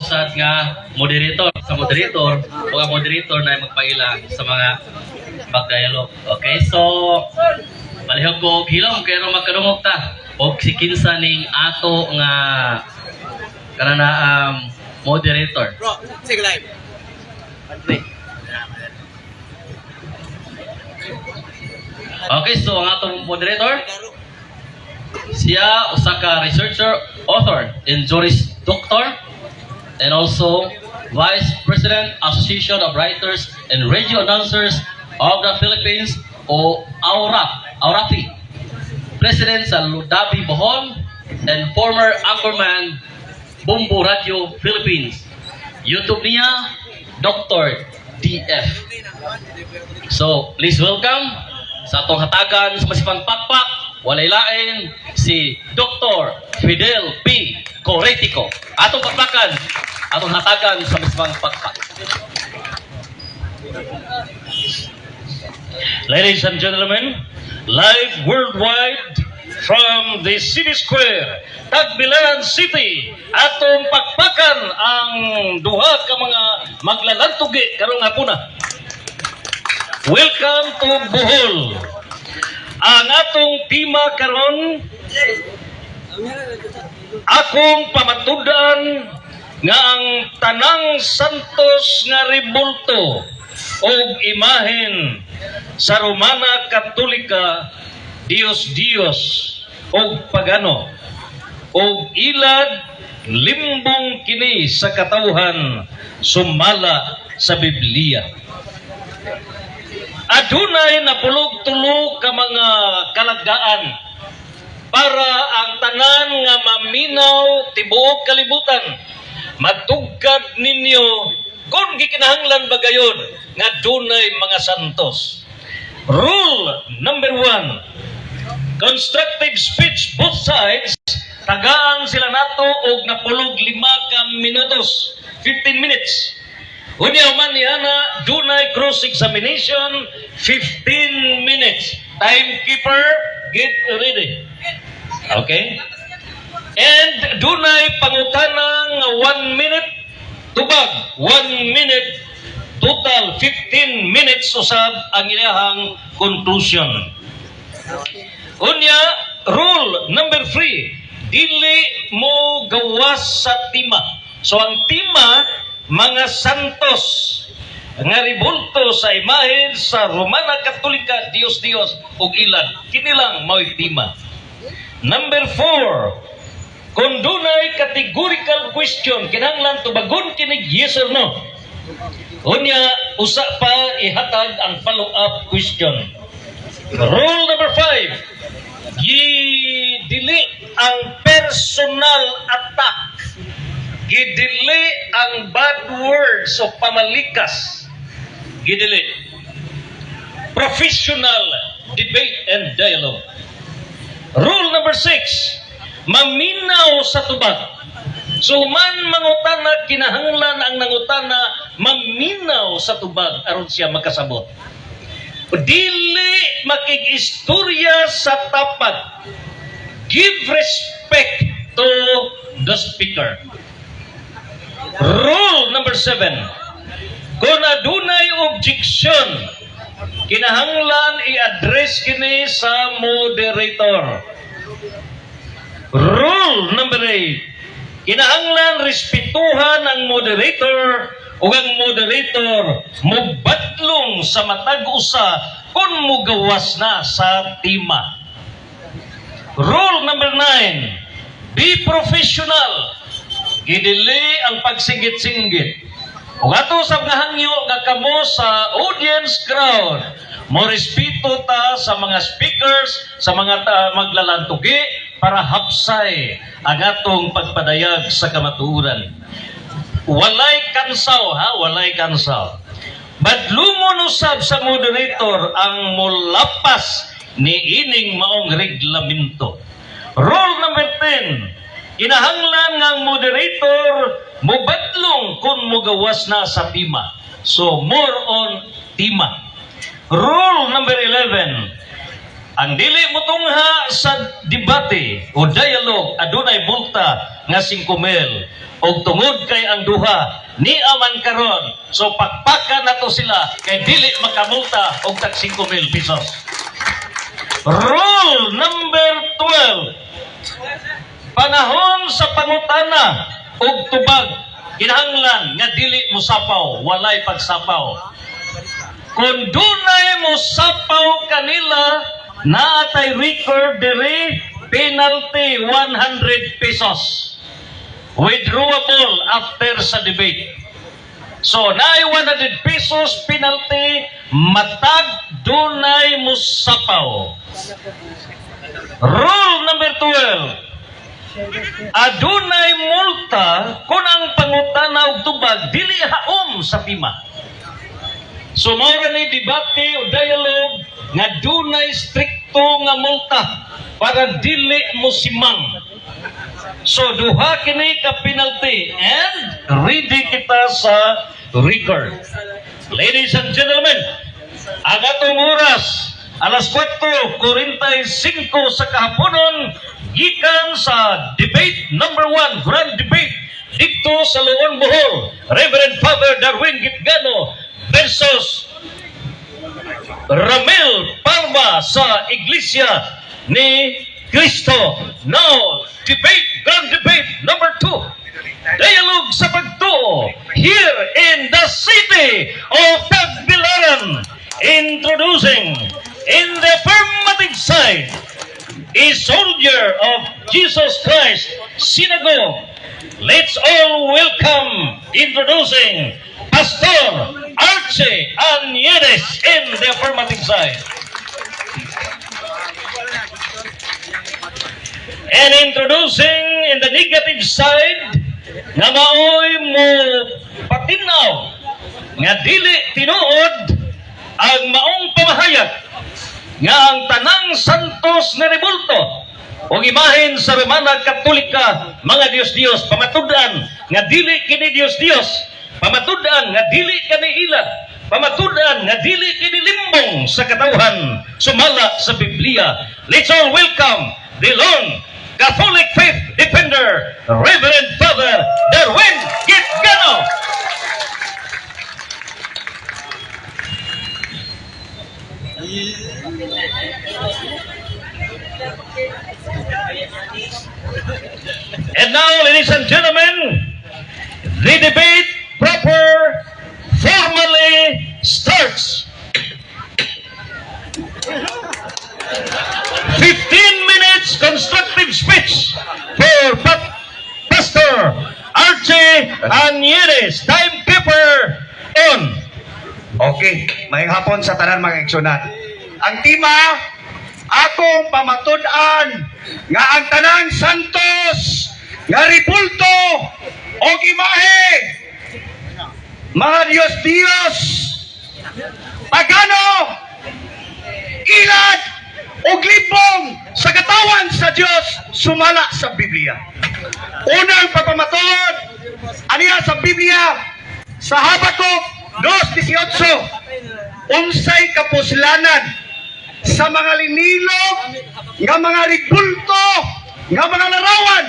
Sad nga moderator sa moderator o ang moderator na magpaila sa mga mag-dialogue. Okay, so palihog ko og hilom kay aron magkadungog ta og si kinsa ning ato nga kana na moderator. Bro, sige live. Okay, so ang atong moderator siya usa ka researcher, author, and Juris Doctor, and also Vice President, Association of Writers and Radio Announcers of the Philippines o AURA, AURAPI. President sa Ludabi Bohol and former anchorman, Bombo Radio Philippines. YouTube niya, Dr. DF. So, please welcome sa atong hatagan sa masipang pakpak, walay lain, si Dr. Fidel P. Coretico. Atong pakpakan, atong hatagan sa masipang pakpak. Ladies and gentlemen, live worldwide from the City Square, Tagbilaran City, atong pakpakan ang duha ka mga maglalantugi karong hapuna. Welcome to Bohol. Ang atong tema karon, akong pamatudan nga ang tanang santos nga rebulto og imahen sa Romana Katolika, Dios Dios og pagano og ilad, limbong kini sa katawhan sumala sa Biblia. Adunay napulog tulo ka mga kalagaan para ang tanan nga maminaw tibuok kalibutan matugkad ninyo kung gikinahanglan ba gayon nga dunay mga santos. Rule number 1, constructive speech both sides. Tagaan sila nato og 45 ka minutos, 15 minutes. Unya man niana dunay cross examination, 15 minutes. Timekeeper, get ready. Okay? And dunay pangutana nga 1 minute, tubag 1 minute, total 15 minutes usab ang ilahang conclusion. Unya, rule number 3, dili mo gawas sa tema. So ang tema, mga santos nga rebulto sa imahen sa Romana Katolika, Dios Dios ug ilad. Kini lang mao'y tema. Number 4, kung dunay categorical question, kinahanglan tubagon kini yes or no. Unya, usa pa ihatag ang follow-up question. Rule number 5, gidili ang personal attack. Gidili ang bad words o pamalikas. Gidili. Professional debate and dialogue. Rule number 6, maminaw sa tubag. So man mangutana, kinahanglan ang nangutana maminaw sa tubag aron siya makasabot. Dili makig-istorya sa tapad. Give respect to the speaker. Rule number 7, kung adunay objection, kinahanglan i-address kini sa moderator. Rule number 8, kinahanglan respetuhan ang moderator ug ang moderator mobadlong sa matag usa kung mugawas na sa tema. Rule number 9, be professional. Gidili ang pagsinggit-singgit. Ug ato sa nga hangyo nga kamo sa audience crowd, mo respeto ta sa mga speakers, sa mga ta maglalantugi para hapsay ang atong pagpadayag sa kamatuoran. Walay kansaw ha, walay kansaw. Badlungon usab sa moderator ang mulapas ni ining maong reglamento. Rule number 10, kinahanglan nga ang moderator mobadlong kung mugawas na sa tema. So, more on tema. Rule number 11, ang dili motungha sa debate o dialogue adunay multa nga 5,000. Og tungod kay ang duha ni aman karon, so pakpakan nato sila kay dili makamulta og tag 5,000 pesos. Rule number 12. Panahon sa pangutana og tubag, kinahanglan nga dili mosapaw, walay pagsapaw. Kung dunay mosapaw kanila, naatay record diri, penalty 100 pesos. Withdrawable after sa debate. So, naay 100 pesos penalty matag dunay mosapaw. Rule number 12. Adunay multa kung ang pangutana og tubag dili haom sa tema. So mao ra ni debate o dialogue nga dunay strikto nga multa para dili mo simang. So duha kini ka penalty and ready kita sa record. Ladies and gentlemen, ang atong oras, alas 4:45 sa kahaponon, gikan sa debate number 1, grand debate dito sa Loon, Bohol, Reverend Father Darwin Gitgano versus Ramil Palma sa Iglesia ni Cristo. Now, debate, grand debate number 2. Dialogue sa pagtuo here in the city of Tagbilaran. Introducing in the affirmative side, a soldier of Jesus Christ Synagogue. Let's all welcome, introducing Pastor Archie Anyeres in the affirmative side. And introducing in the negative side, nga maoy mo patinaw nga dili tinuod ang maong pamahayag nga ang tanang santos nga rebulto o imahen sa Romana Katolika mga Diyos-Diyos, pamatud-an nga dili kini Diyos-Diyos, pamatud-an nga dili kini ilad, pamatud-an nga dili kini limbong sa katawhan sumala sa Biblia. Let's all welcome the lone Catholic faith defender, Reverend Father Darwin Gitgano. And now, ladies and gentlemen, the debate proper formally starts. 15 minutes constructive speech for Pastor Archie Anyeres. Timekeeper on. Okay, maayong hapon sa tanan, mga igsunan. Ang tema, akong pamatud-an nga ang tanang santos nga rebulto og imahe mga Diyos-Diyos, pagano, ilad og libong sa katawan sa Dios sumala sa Biblia. Unang pagpamatuod aniya sa Biblia, sa Habakuk 2:18, unsay kapuslanan sa mga linilog nga mga rebulto nga mga larawan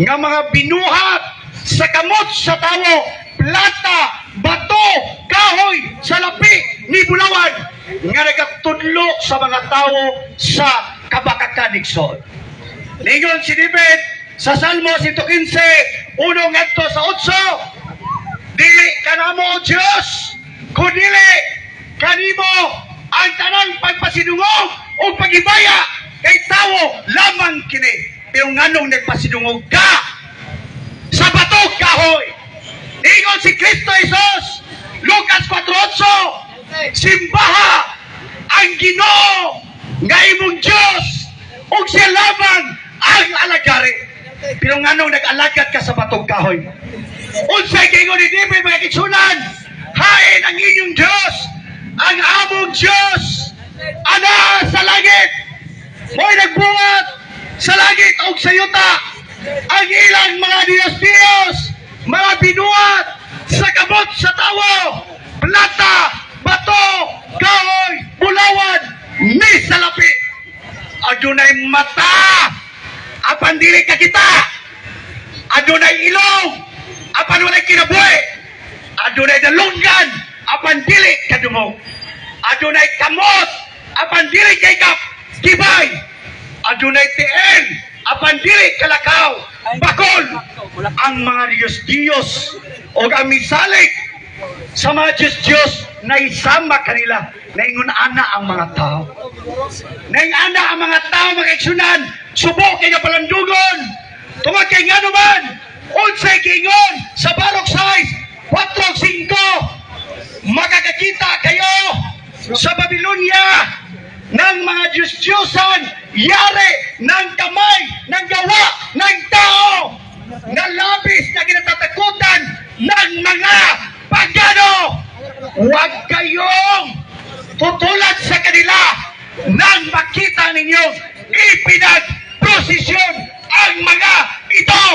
nga mga binuhat sa kamot sa tawo, plata, bato, kahoy, salapi ni bulawan, nga nagatudlo sa mga tawo sa kabakakan, igsoon? Ningon si David sa Salmo 115:1 ngadto sa 8, "Dili kanamo, o Dios, kundili kanimo ang tanang pagpasidungog o pagibaya, kay tawo lamang kini." Pero nganong nagpasidungog ka sa bato, kahoy? Ningon si Kristo Jesus, Lucas 4:8, "Simbaha ang Ginoo nga imong Dios ug siya lamang ang alagari." Pero nganong nag-alagad ka sa batong kahoy? Unsay giingon ni David, mga igsunan? "Hain ang inyong Diyos, ang among Diyos, ana sa langit. Mo'y nagbuhat sa langit og sa yuta." Ang ilang mga Diyos-Diyos, mga binuhat sa kamot sa tawo, plata, bato, kahoy, bulawan, ni salapi. Adunay mata, apan dili kakita. Adunay ilong, apan walay kinabuhi. Adunay dalunggan, apan dili kadungog. Adunay kamot, apan dili kaigap, gibay. Adunay tiil, apan dili kalakaw, bakol. Ang mga Diyos-Diyos o ang misalig sa mga Diyos-Diyos na isama kanila, naingon ana ang mga tao. Naingon ana ang mga tao, mga igsuonan, subo kay nga palandugon. Tungod kay ngano man, unsay giingon sa Barok 6, 4, 5, makakakita kayo sa Babylonia ng mga Diyos-Diyosan, yari ng kamay ng gawa ng tao na labis na kinatatakutan ng mga pagano. Huwag kayong tutulad sa kanila nang makita ninyo ipinagprosesyon ang mga ito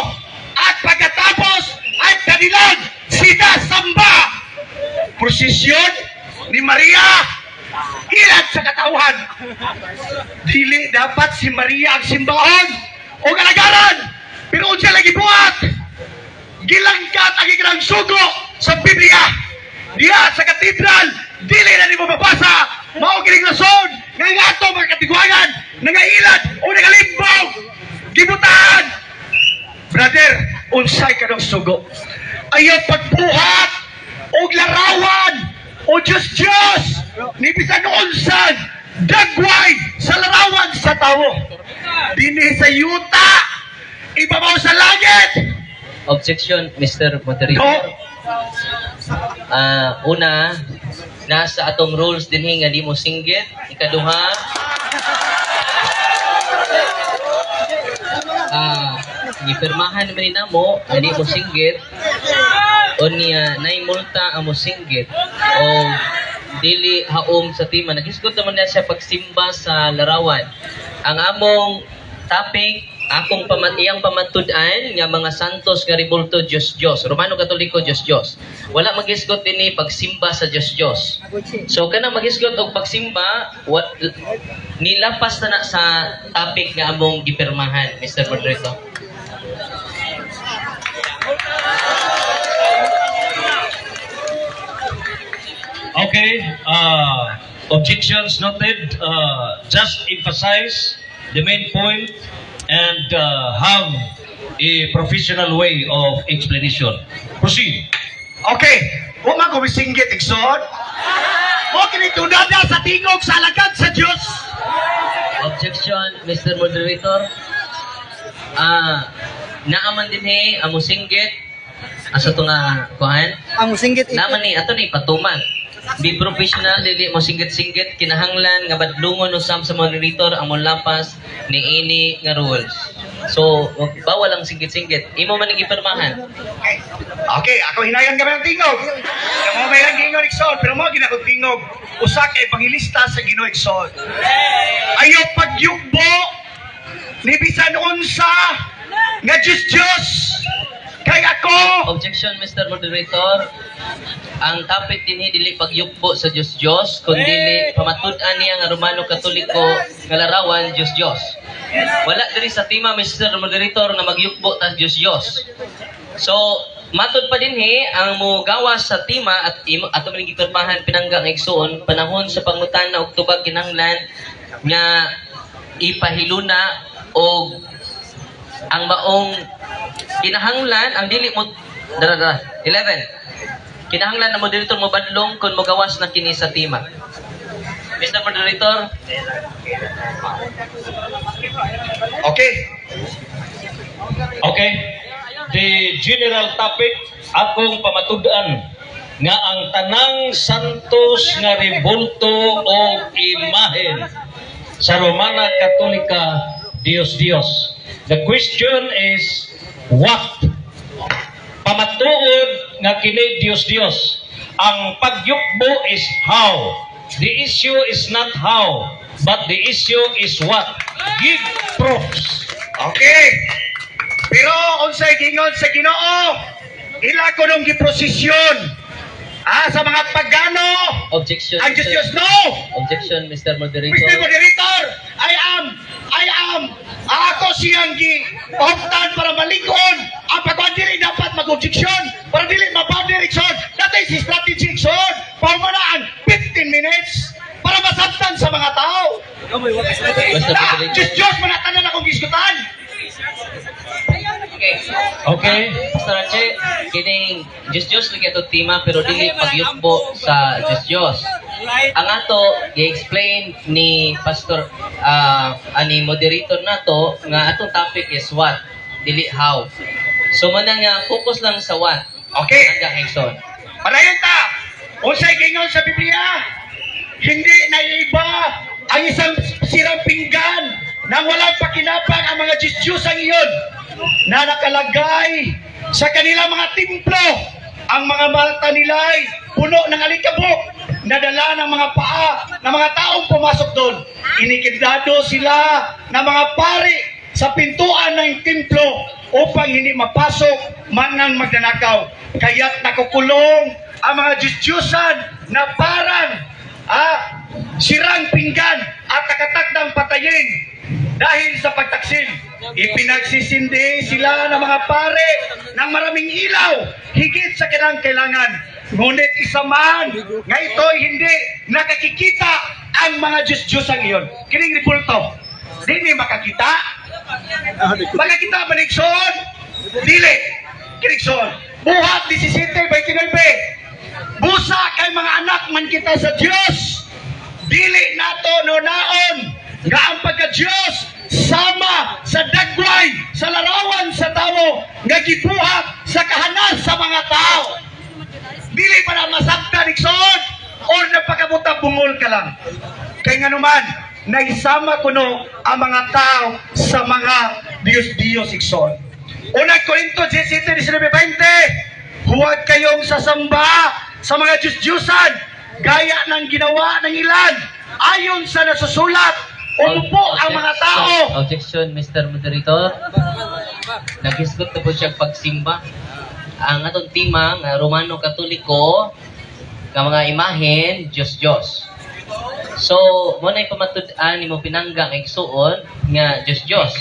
at pagkatapos ay kanilang sinasamba. Prosesyon ni Maria, ilan sa katawhan. Dili dapat si Maria ang simbahon o galagaran, pero unsa lagi buhat, gilangkat ang ilang sugo sa Biblia diha sa katedral. Dili na nimo mabasa. Mao kining rason nga ang ato mga katigwangan nangailan o nagalimbong gibutan. Brother, unsay kanang sugo? Ayaw pagbuhat og larawan o Diyos Diyos ni bisan unsan dagway sa larawan sa tawo dinhi sa yuta, ibabaw sa langit. Objection, Mr. Moderator. No. Una, nasa atong rules dinhi nga di mo singgit. Ikaduha, gipirmahan man ni namo nga di mo singgit. Unya, nay multa ang mo singgit o dili haom sa tema. Naghisgot naman na siya pagsimba sa larawan. Ang among topic, akong iyang pamatud-an nga mga santos nga ribulto Dios Dios, Romano Katoliko Dios Dios. Wala maghisgot dinhi pagsimba sa Dios Dios. So kanang maghisgot og pagsimba, nilapas na na sa topic nga among gipirmahan, Mr. Moderator. Okay, objections noted. Just emphasize the main point and have a professional way of explanation. Proceed. Okay, wa man ko misinggit, igsoon. Mo kini tunada sa tingog sa alagad sa Dios. Objection, Mr. Moderator. Naaman dinhi ang musinggit asa to nga kuan? Ang singgit ito. Naaman ni ato ni patuman. Di professional, dili mo singgit-singgit, kinahanglan nga badlungon usab sa moderator ang molapas ni ini nga rules. So, bawal ang singgit-singgit. Imo man ang gipirmahan. Okay. Okay, ako hinayon kami ng tingog. Kamo may lang gingon, igsoon, pero mo ginakong tingog. Usa ka ebanghelista sa Ginoo, igsoon. Ayaw pagyugbo ni bisan unsa nga Diyos Diyos kay ako. Objection, Mr. Moderator. Ang topic dinhi dili pagyukbo sa Dios Dios, kundi pamatud-an niya nga Romano Katoliko nga larawan Dios Dios. Wala diri sa tema, Mr. Moderator, nga magyukbo ta Dios Dios. So, matod pa dinhi ang mogawas sa tema at imo ato man gipirmahan, pinangga nga igsuon, panahon sa pangutana og tubag kinahanglan nga ipahiluna og ang maong kinahanglan ang dili mo dara dara 11 kinahanglan na moderator mo badlong kung mogawas na kini sa tema, Mr. Moderator. Okay. Okay. The general topic, akong pamatud-an nga ang tanang santos nga rebulto o imahen sa Romana Katolika Dios Dios. The question is what? Pamatuod nga kini Dios Dios. Ang pagyukbo is how. The issue is not how, but the issue is what. Give proofs. Okay. Pero unsay gingon sa Ginoo? Ila ko nung giprosesyon. Sa mga pagano. Objection. Ang Diyos Diyos, no! Objection, Mr. Moderator. Mr. Moderator, I am, ako siyang gi para malig-on. Ang pagkuhan dili dapat mag-objection para dili mabody, igsoon. That is strategy, igsoon. Pahuman ang 15 minutes para masabtan sa mga tao. Basta Na, moderator. Diyos Diyos, manatanan akong gisgutan. Okay. Okay. Pastor Arche, kining Diyos Diyos lagi ato tema pero dili pagyugbo sa Diyos Diyos. Ang ato gi-explain ni Pastor ani moderator nato nga atong topic is what, dili how. So man nga focus lang sa what. Okay. Hanggang igsoon. Padayon ta. Unsay giingon sa Biblia? Hindi naiiba ang isang sirang pinggan nang walang pakinabang ang mga Diyos ang iyon na nakalagay sa kanilang mga templo. Ang mga mata nila'y puno ng alikabok na dala ng mga paa ng mga taong pumasok doon. Inikindado sila ng mga pari sa pintuan ng templo upang hindi mapasok man ang magnanakaw. Kaya't nakukulong ang mga Diyos-Diyosan na parang sirang pinggan at nakatakdang patayin dahil sa pagtaksil. Ipinagsisindi sila ng mga pare ng maraming ilaw higit sa kanilang kailangan. Ngunit isa man nga ito'y hindi nakakikita ang mga Diyos-Diyos ang iyon. Kining ribulto, di ni makakita. Makakita ba, igsoon? Dili. Kini, igsoon. Buhat 17:29. Busa kay mga anak man kita sa Dios. Dili nato nunaon nga ang pagka-Diyos sama sa dagway sa larawan sa tawo nga gibuhat sa kahanas sa mga tao. Dili pa na masabtan, igsoon, or napakabuta bungol ka lang. Kay nga naman, naisama kuno ang mga tao sa mga Diyos-Diyos, igsoon. Unang Korinto 17:19-20, huwag kayong sasamba sa mga Diyos-Diyusan gaya ng ginawa ng ilan. Ayon sa nasusulat, umupo ang mga tao. Objection, Mr. Moderator. Naghisgot na po siya pagsimba. Ang atong tema nga Romano Katoliko nga mga imahen Diyos Diyos. So, mo na pamatud-an nimo pinangga nga igsuon nga Diyos Diyos.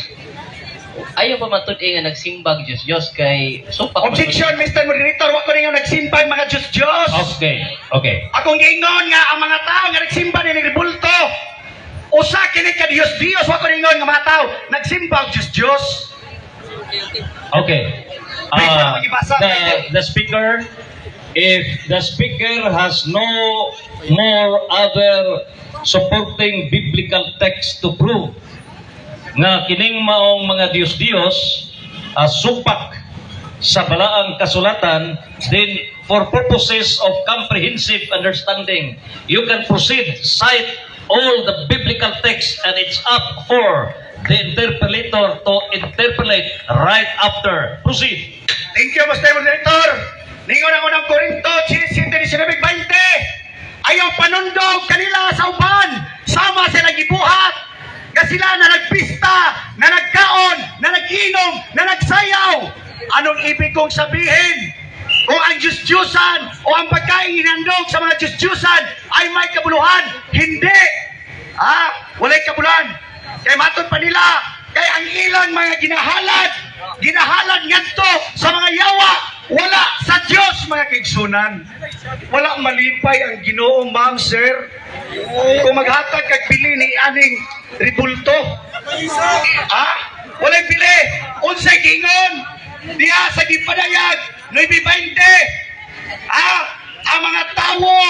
Ayaw pamatud-an nga nagsimbag Diyos Diyos kay supak man. Objection, Mr. Moderator, wa ko ninyo nagsimba ang mga Diyos-Diyos. Okay. Akong giingon nga ang mga tao nga nagsimba ni rebulto. Usa kini ka Dios Dios, wa ko ningon nga mga tao nagsimba og Dios Dios. Okay. The speaker, if the speaker has no more other supporting biblical text to prove nga kining maong mga Diyos-Diyos supak sa balaang kasulatan, then for purposes of comprehensive understanding, you can proceed, cite all the biblical texts, and it's up for the interpolator to interpolate right after. Proceed. Thank you, Mr. Moderator. Ningon ang Unang Korinto 17:19-20. Ayaw panundog kanila sa uban sama sa nagibuhat nga sila na nagpista, na nagkaon, na nag-inom, na nagsayaw. Anong ibig kong sabihin? Kung ang Diyos-Diyusan o ang pagkain hinandog sa mga Diyos-Diyusan ay may kabuluhan, hindi. Walay kabuluhan. Kay matod pa nila, kay ang ilang mga ginahalad, ginahalad ngadto sa mga yawa, wala sa Diyos, mga kaigsunan. Wala malipay ang Ginoo, ma'am, sir. Kung maghatag kag bili ni aning ribulto. Walay bili. Unsay giingon? Diha sa gipadayag 9:20. Ang mga tawo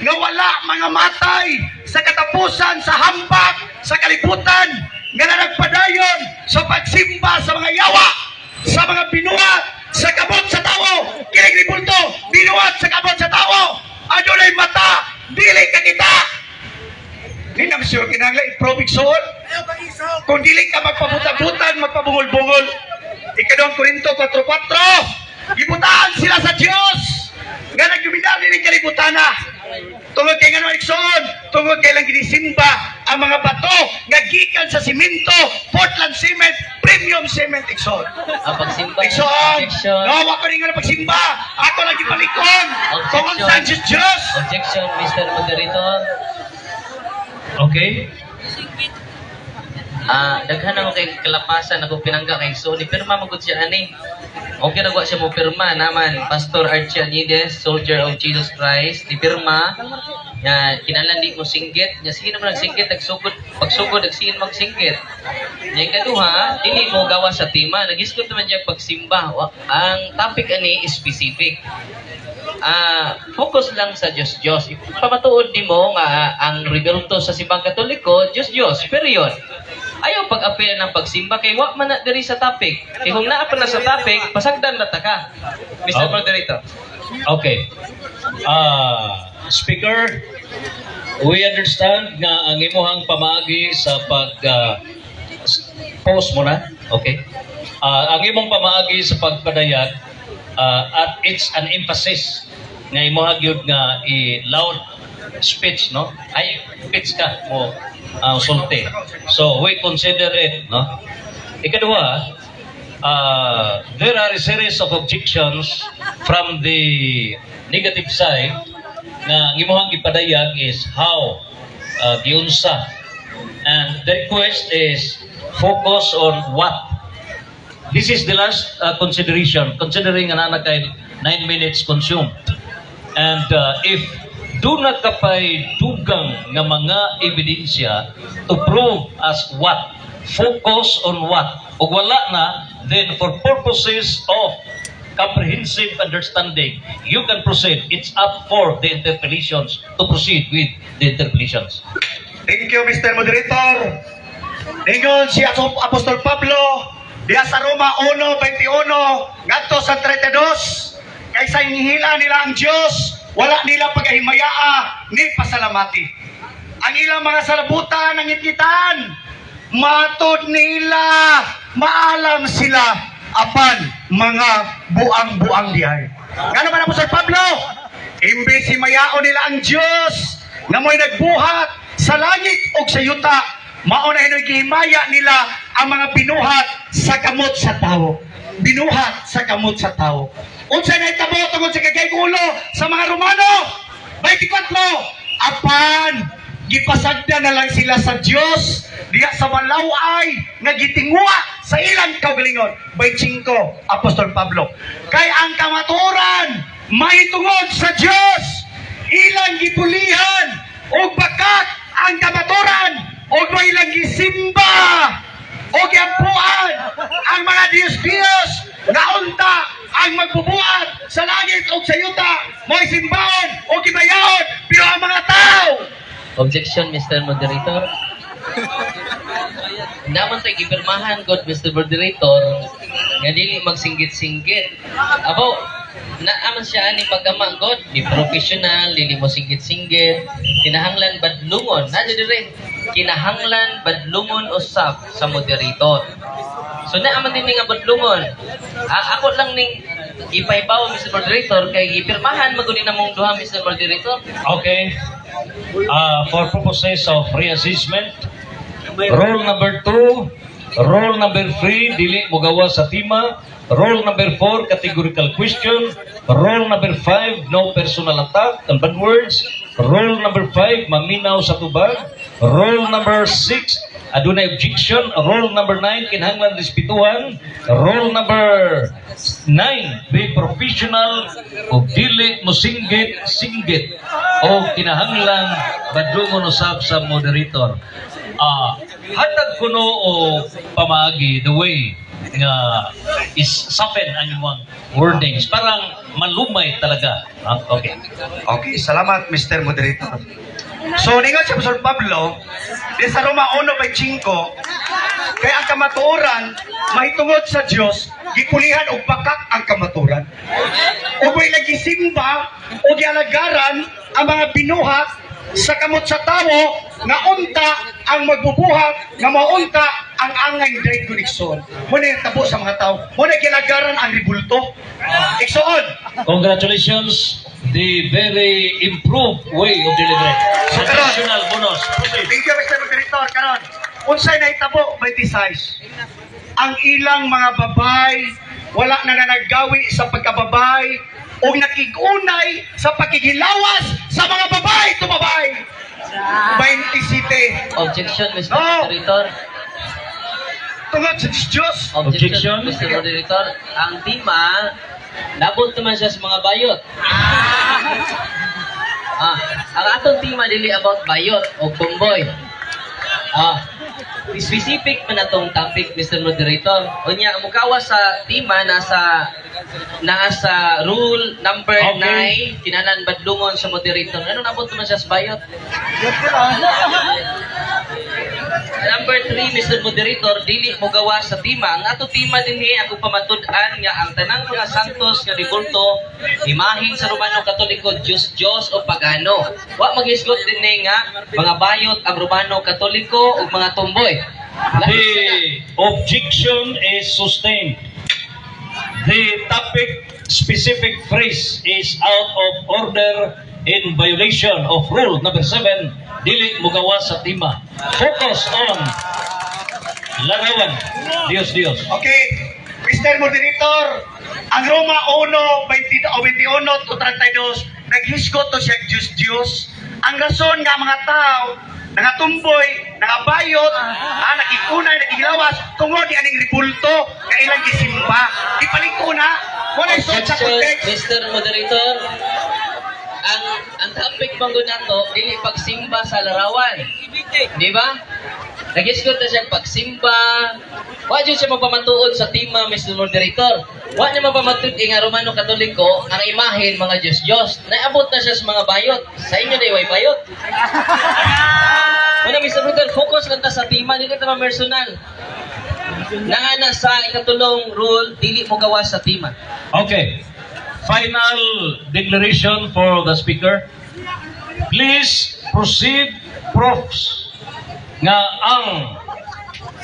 nga wala mga matay sa katapusan sa hambak sa kalibutan nga nagpadayon sa pagsimba sa mga yawa, sa mga binuhat sa kamot sa tawo. Kining ribulto, binuhat sa kamot sa tawo. Adunay mata, dili kakita. Di na sure kinahanglan i-prove, igsoon. Kung dili ka magpabuta-butan, magpabungol-bungol. Ikaduhang Korinto 4:4. Gibutaan sila sa Dios nga nagdominar nining kalibutana. Tungod kay ngano, igsoon? Tungod kay lang ginisimba ang mga bato nga gikan sa simento, Portland Cement, premium cement, igsoon. Ang pagsimba. Igsoon, Objection. no, wa ko ningon pagsimba. Ako lang gipalikon. Tungod sa Diyos Diyos. Objection, Mr. Moderator. Okay? Daghan ako kay kalapasan ako pinangga kay Sony pero mamagod siya ani. Okay na siya mo pirma naman Pastor Archie Anides, Soldier of Jesus Christ, di pirma nga kinahanglan di mo singgit nya, sige naman nagsinggit, nagsugod, pagsugod nagsigin magsinggit. Nya ikaduha, dili mo gawa sa tema, nagisgot naman niya pagsimba. Ang topic ani specific, focus lang sa Diyos Diyos. Pamatuod nimo nga ang rebulto sa simbang Katoliko, Diyos Diyos, period. Ayaw pag-apil ng pagsimba kay wa man na diri sa topic. Kay kung naa pa na sa topic, pasagdan na ta ka, Mr. Oh. Moderator. Okay. Speaker, we understand nga ang imuhang pamaagi sa pag pause mo na. Okay. Ang imong pamaagi sa pagpadayag at it's an emphasis nga imuha gyud nga i loud speech, no, ay speech ka mo ang sulti, so we consider it, no? Ikaduha, there are a series of objections from the negative side nga ang imuhang gipadayag is how giunsa, and the request is focus on what. This is the last consideration, considering nga naa kay 9 minutes consumed and if duna ka pay dugang nga mga ebidensya to prove as what, focus on what, ug wala na, then for purposes of comprehensive understanding, you can proceed. It's up for the interpellations to proceed with the interpellations. Thank you, Mr. Moderator. Ningon si Apostol Pablo diya sa Roma 1:21 ngadto sa 32, kay sa hinihila nila ang Dios, wala nila pagahimayaa ni pasalamati. Ang ilang mga salabutan ang ngitngitan, matud nila maalam sila apan mga buang-buang diay. Ngano man, Apostol Pablo, imbes himayaon nila ang Dios nga mo'y nagbuhat sa langit ug sa yuta, mao na hinoy gihimaya nila ang mga binuhat sa kamot sa tawo. Binuhat sa kamot sa tawo. Unsa na itabo tungod sa kagay ulo sa mga Romano? 24, apan gipasagda na lang sila sa Dios diya sa malaway nga gitinguha sa ilang kaugalingon. 25, Apostol Pablo, kay ang kamatuoran mahitungod sa Dios, ilang gipulihan og bakak ang kamatuoran og ilang gisimba o giampuan ang mga Diyos-Diyos nga unta ang magbubuhat sa langit o sa yuta mo'y simbahon o gibayaon, pero ang mga tao. Objection, Mr. Moderator. Naman tayo gipirmahan god, Mr. Moderator, nga dili magsinggit-singgit. Abaw, naaman siya ani pagkama god, di professional, dili mo singgit-singgit, kinahanglan badlungon, na dire, kinahanglan badlungon usab sa moderator. So naaman din nga badlungon. Ako lang ning ipahibaw, Mr. Moderator, kay gipirmahan magud ni namong duha, Mr. Moderator. Okay. For purposes of reassessment, rule number 2, rule number 3, dili mogawa sa tema, rule number 4, categorical question, rule number 5, no personal attack and bad words, rule number 5, maminaw sa tubag, rule number 6, adunay objection, rule number 9, kinahanglan respetuhan, rule number 9, be professional o dili mo singgit singgit o kinahanglan badlungon usab sa moderator. Hatag kuno o pamaagi, the way nga is soften ang imong wordings, parang malumay talaga. Okay. Okay, salamat, Mr. Moderator. So, ningon si Apostol Pablo, di sa Roma 1:5, kay ang kamatuoran, mahitungod sa Dios, gipulihan og bakak ang kamatuoran. Ug may nagisimba o gialagaran ang mga binuhat sa kamot sa tawo nga unta ang magbubuhat nga maunta ang angay dahil koneksyon. Muna yung tabo sa mga tao. Muna gilagaran ang ribulto. Igsoon. Congratulations, the very improved way of delivery. So, karon. Additional bonus. Proceed. Thank you, Mr. Moderator. Karon, unsay nahitabo, 26? Ang ilang mga babay wala na nanagawi sa pagkababay o nakigunay sa pakigilawas sa mga babay to babay. 27. Objection, Mr. No. Moderator. Tungod sa Diyos. Objection. Mr. Moderator, ang tema, nabot naman siya sa mga bayot. Ang atong tema dili about bayot o tumboy. Specific man atong topic, Mr. Moderator. Unya, mukawa sa tema nasa nasa rule number 9, kinahanglan badlungon sa moderator. Ano, nabot naman siya sa bayot? Number 3, Mr. Moderator, dili mo gawa sa tema. Ang ato tema dinhi, ako pamatud-an nga ang tanang mga santos nga rebulto, imahin sa Romano Katoliko, Diyos Diyos o pagano. Wa maghisgot dinhi nga mga bayot ang Romano Katoliko ug mga tomboy. The objection is sustained. The topic specific phrase is out of order in violation of rule number 7, dili mugawa sa tema. Focus on larawan. Dios Dios. Okay, Mr. Moderator, ang Roma 1, 20, o 21 to 32, naghisgot to siya Diyos Diyos. Ang rason nga mga tao, nangatumboy, nangabayot, nakikunay, nakikilawas, tungod ni aning ribulto, nga ilang gisimba. Ipaliko na, wala suot sa Objection, context. Mr. Moderator. Ang topic man gud nato dili pagsimba sa larawan. Di ba? Nagisgot na siya pagsimba. Wa jud siya mapamatuod sa tema, Mr. Moderator. Wa niya mapamatud nga Romano Katoliko ang imahen mga Diyos Diyos. Naabot na siya sa mga bayot. Sa inyo na way bayot. Muna, Mr. Moderator, focus lang ta sa tema, dili ta ma-personal. Nangana sa ikatulong rule, dili mo gawa sa tema. Okay. Final declaration for the speaker. Please proceed proofs nga ang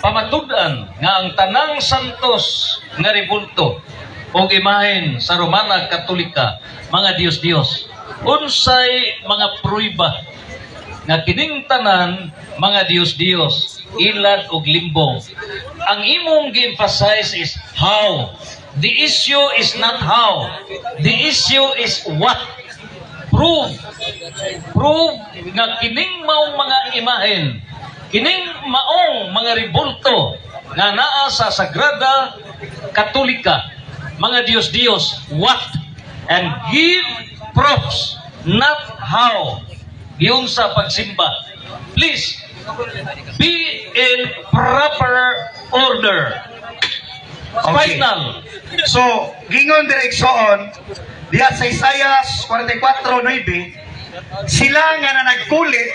pamatud-an nga ang tanang santos nga rebulto og imahen sa Romana Katolika mga Diyos-Diyos. Unsay mga pruiba nga kining tanan mga Diyos-Diyos, ilad og limbong? Ang imong gi-emphasize is how. The issue is not how, the issue is what. Prove, prove nga kining maong mga imahen, kining maong mga rebulto nga naa sa Sagrada Katolika, mga Diyos-Diyos, what, and give proofs, not how, giunsa pagsimba. Please be in proper order. Okay. Final. So, gingon direksyon, diya sa Isaiah 44:9, sila nga na nagkulit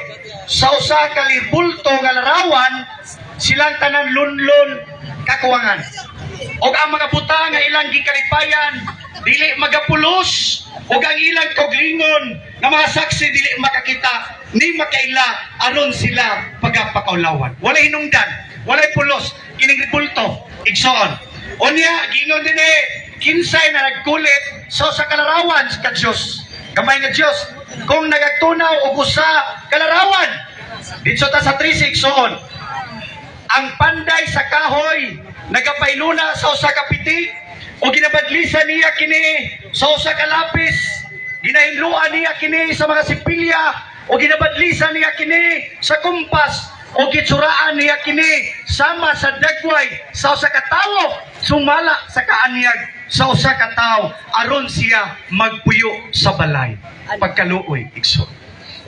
sa usa ka libulto nga larawan, silang tanan lunlon kakuwangan. Og ang mga buta nga ilang gikalipayan, dili magapulos, ug ang ilang koglingon nga mga saksi dili makakita ni makaila aron sila pagapakaulawan. Walay hinungdan, walay pulos kining rebulto, igsoon. Unya, gingon din eh, kinsay na nagkulit so sa kalarawan ka Diyos. Gamay nga Diyos, kung nagatunaw og usa kalarawan, dito ta sa 36 soon, ang panday sa kahoy nagapailuna sa usa ka pitik o ginabadlisan niya kini sa usa ka lapis, ginahinluan niya kini sa mga sipilya o ginabadlisan niya kini sa kumpas o gitsuraan niya kini sama sa dagway sa usa ka tawo, sumala sa kaanyag sa usa ka tawo aron siya magpuyo sa balay pagkaluoy, igsoon.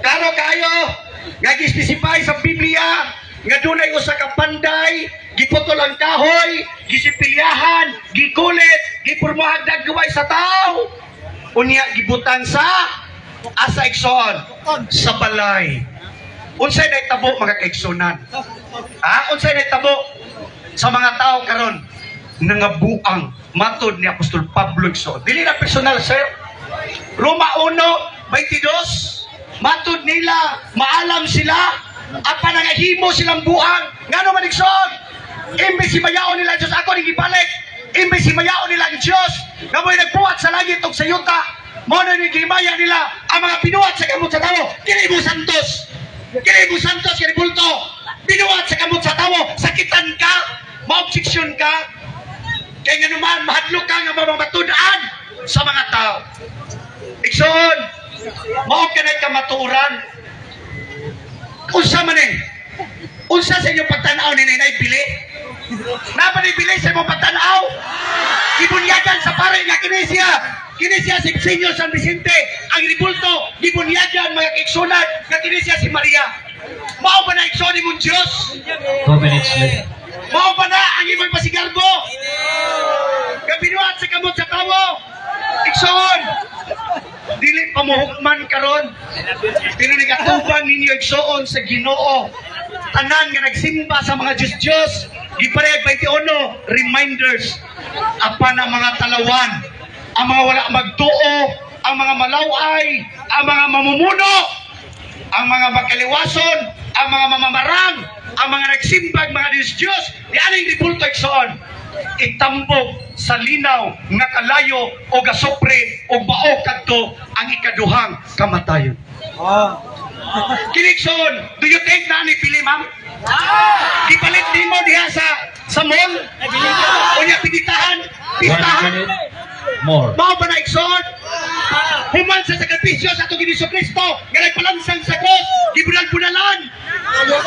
Klaro kayo nga gi-specify sa Biblia nga dunay usa ka panday, giputol ang kahoy, gisipilyahan, gikulit, gipurmahag dagway sa tao. Unya gibutang sa asa, igsoon? Sa balay. Unsay nahitabo, mga kaigsunan? Ha? Unsay nahitabo sa mga tao karon? Nangabuang matod ni Apostol Pablo, igsoon. Dili na personal, sir. Roma 1:22, matud nila, maalam sila, apan nangahimo silang buang. Ngano man, igsoon? Imbes himayaon nila ang Diyos, ako ning ibalik. Imbes himayaon nila ang Diyos, nga mo'y nagbuhat sa langit ug sa yuta, mao na gihimaya nila ang mga binuhat sa kamot sa tawo. Kini mo santos. Kini mo santos, kini bulto. Binuhat sa kamot sa tawo, sakitan ka, ma-objection ka. Kaya nga naman, mahadlok ka nga mamamatud-an sa mga tao. Igsoon, mao kanay kamatuoran. Unsa man eh? Unsa sa inyong pagtan-aw ni Nanay Pili? Naa ba bili sa imong pagtanaw? Gibunyagan sa pare nga kini siya. Kini siya si Senyor San Vicente. Ang ribulto, gibunyagan, mga kaigsuonan, nga kini siya si Maria. Mao ba na, igsoon, imong Diyos? 2 minutes left. Mao ba na ang imong pasigarbo? Nga binuhat sa kamot sa tawo. Igsoon, dili pa mohukman karon. Pero nigatuban ninyo, igsoon, sa Ginoo. Tanan nga nagsimba sa mga Diyos-Diyos, giparehag 21 reminders apan ang mga talawan, ang mga wala magtuo, ang mga malaway, ang mga mamumuno, ang mga makaliwason, ang mga mamamarang, ang mga nagsimbag mga Diyos-Diyos, di aning ribulto, igsoon, itambok sa linaw nga kalayo o gasupre o bao kadto ang ikaduhang kamatayon. Kini, igsoon, do you think na ni pili, ma'am? Gipalit nimo diha sa mall? Unya pinitahan, One pistahan. minute more. Mao ba na, igsoon? Human sa sakripisyo sa atong Hesus Kristo nga nagpalansang sa krus, gibulan-bunalan,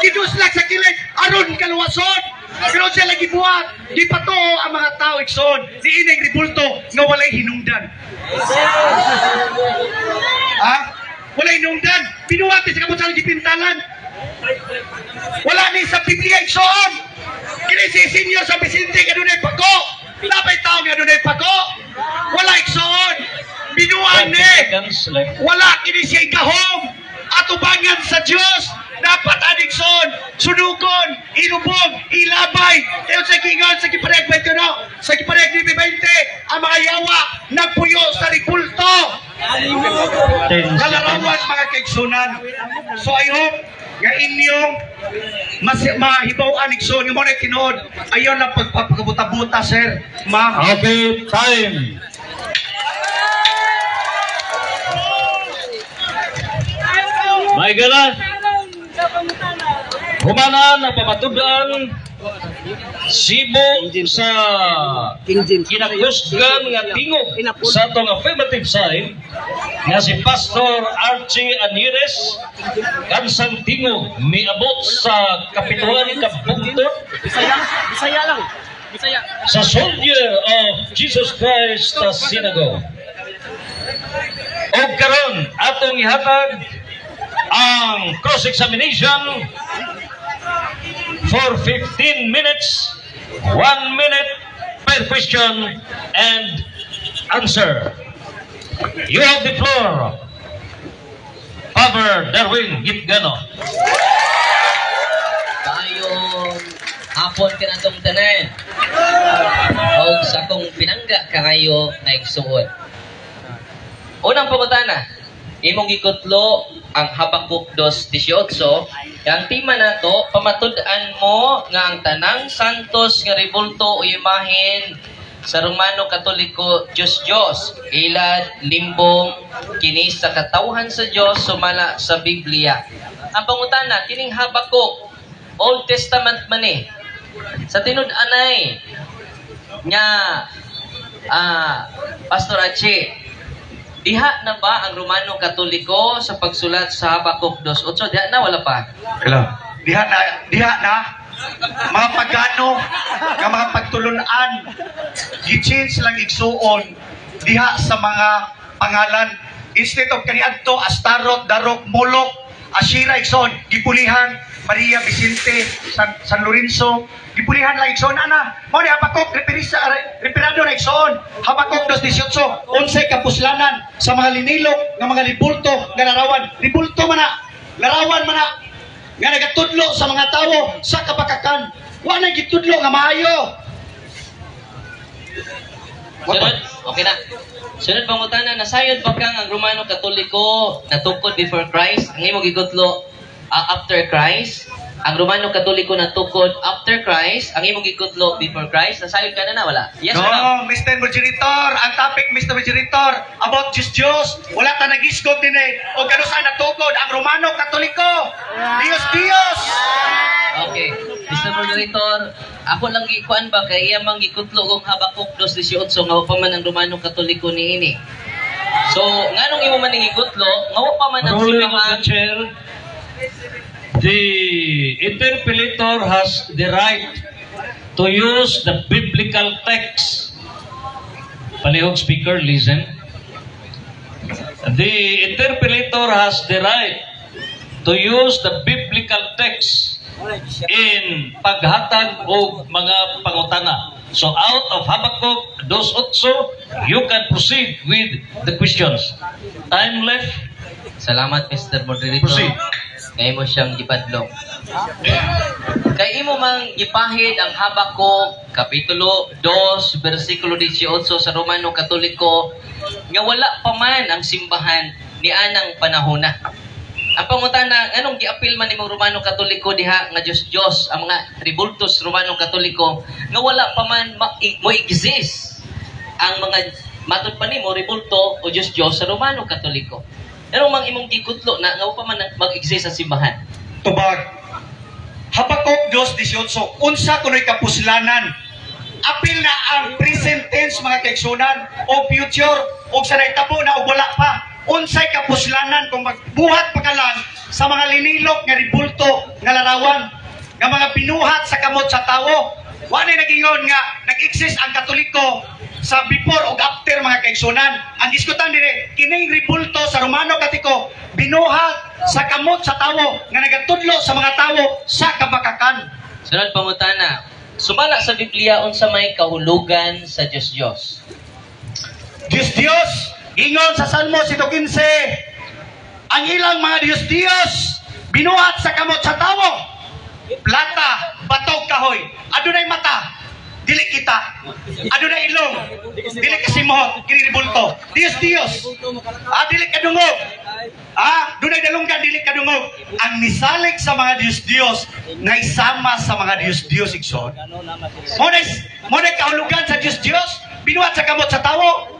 giduslak sa kilid aron kaluwason. Pero siya lagi buhat, gipatuo ang mga tao, igsoon, ni ining ribulto nga walay hinungdan. Ha? Walay hinungdan. Binuhat sa kamot sa gipintalan. Wala ni sa Biblia, igsoon. Kini si Senyor San Vicente nga dunay pako. Napay tao nga dunay pako. Wala, igsoon. Binuan 30 ni. seconds left. Wala kini siya gahom. Atubangan sa Dios. Dapat ani, igsoon, sunugon, ilubog, ilabay. Kaya sa kingon sa gipareg 21, sa gipareg 20, ang mga yawa nagpuyo sa ribulto. 10 Kalarawan, seconds. mga kaigsunan. So I hope nga inyong mas mahibaw-an, igsoon, nga mo na tinuod. Ayon lang pagpapakabuta-buta, sir, ma'am. Okay, time. May gala. Humana na pamatudan sibo sa kinakusgan nga tingog sa atong affirmative side nga si Pastor Archie Anires, kansang tingog miabot sa kapituan ka bugtot. Bisaya, Bisaya lang. Bisaya. Sa Soldier of Jesus Christ sa Synagogue. Og karon atong ihatag ang cross-examination for 15 minutes, 1 minute per question and answer. You have the floor, Father Darwin Gitgano. Maayong hapon kanatong tanan. Og sa akong pinangga kaayo nga igsuon. Unang pangutana, imong gikutlo ang Habakuk 2:18, ang tema nato pamatud-an mo nga ang tanang santos nga rebulto o imahen sa Romano Katoliko Diyos Diyos, ilad, limbong, kini sa katawhan sa Diyos sumala sa Biblia. Ang pangutana, kining Habakuk, Old Testament man eh. Sa tinud-anay nga Pastor Ache, diha na ba ang Romano Katoliko sa pagsulat sa Habakuk 2:8? Diha na, wala pa? Hello. Diha na, diha na. Mga pagano, nga mga pagtulunan, gi-change lang, igsuon, diha sa mga pangalan. Instead of kaniadto, Astarot, Darok, Molok, Ashira, igsoon, gipulihan, Maria Vicente, San Lorenzo, gipulihan lang, igsoon, ana. Mao ni Habakuk, referisa, referado na, igsoon. Habakuk 2:18, unsay kapuslanan sa mga linilok, nga mga ribulto, nga larawan. Ribulto man na, larawan man na, nga nagatudlo sa mga tawo sa kabakakan. Wa na gitudlo nga maayo. Sunod, okay na. Sunod pangutana, nasayod ba kang ang Romano Katoliko natukod before Christ? Ang imong gikutlo after Christ? Ang Romano Katoliko natukod after Christ, ang imong gikutlo before Christ? Nasayod ka na na wala? Yes No, or no? Mr. Moderator, ang topic, Mr. Moderator, about Diyos Diyos, wala ta nagisgot din eh. O gano'n sa natukod ang Romano Katoliko. Dios Dios. Okay. Mr. Moderator, ako lang gikuan ba kay iya mang gikutlo og Habakuk 2:18 nga wa pa man ang Romano Katoliko niini. So, nganong imo man ning gikutlo, nga wa pa man ang Ruling of the simbahan? chair, the interpellator has the right to use the biblical text. Palihog, speaker, listen. The interpellator has the right to use the biblical text in paghatag og mga pangutana. So out of Habakkuk 2:8, you can proceed with the questions. Time left. Salamat, Mr. Moderator. Proceed. Kay mo siyang gipadlong. Kay imo mang gipahid ang Habakuk kapitulo 2 bersikulo 18 sa Romano Katoliko nga wala pa man ang simbahan ni anang panahona. Ang pangutana, nganong giapil man nimong Romano Katoliko diha nga Dios Dios ang mga tribultos Romano Katoliko nga wala pa man mo exist ang mga matud pa nimo rebulto o Dios Dios sa Romano Katoliko? Pero mang imong gikutlo na nga wa pa man mag-exist ang simbahan? Tubag. Habakuk 2:18, unsa kuno'y kapuslanan? Apil na ang present tense, mga kaigsunan, o future o sa nahitabo na o wala pa. Unsay kapuslanan kung magbuhat pa ka lang sa mga linilok nga ribulto nga larawan nga mga binuhat sa kamot sa tawo? Wa na nagingon nga nag-exist ang Katoliko sa before o after, mga kaigsunan. Ang diskutan dire, kining ribulto sa Romano Katoliko binuhat sa kamot sa tawo nga nagatudlo sa mga tawo sa kabakakan. Sunod pangutana, sumala sa Biblia, unsa may kahulugan sa Dios Dios? Diyos Diyos, ingon sa Salmo 115, ang ilang mga Diyos Diyos binuhat sa kamot sa tawo. Plata, batog, kahoy. Adunay mata, dili kita. Adunay ilong, dili kasimuhot, kini ribulto. Diyos Diyos. Ah, dili kadungog. Ah, dunay dalunggan, dili kadungog. Ang nisalik sa mga Diyos Diyos, naisama sa mga Diyos Diyos, igsoon. Mo na kahulugan sa Diyos Diyos, binuhat sa kamot sa tawo.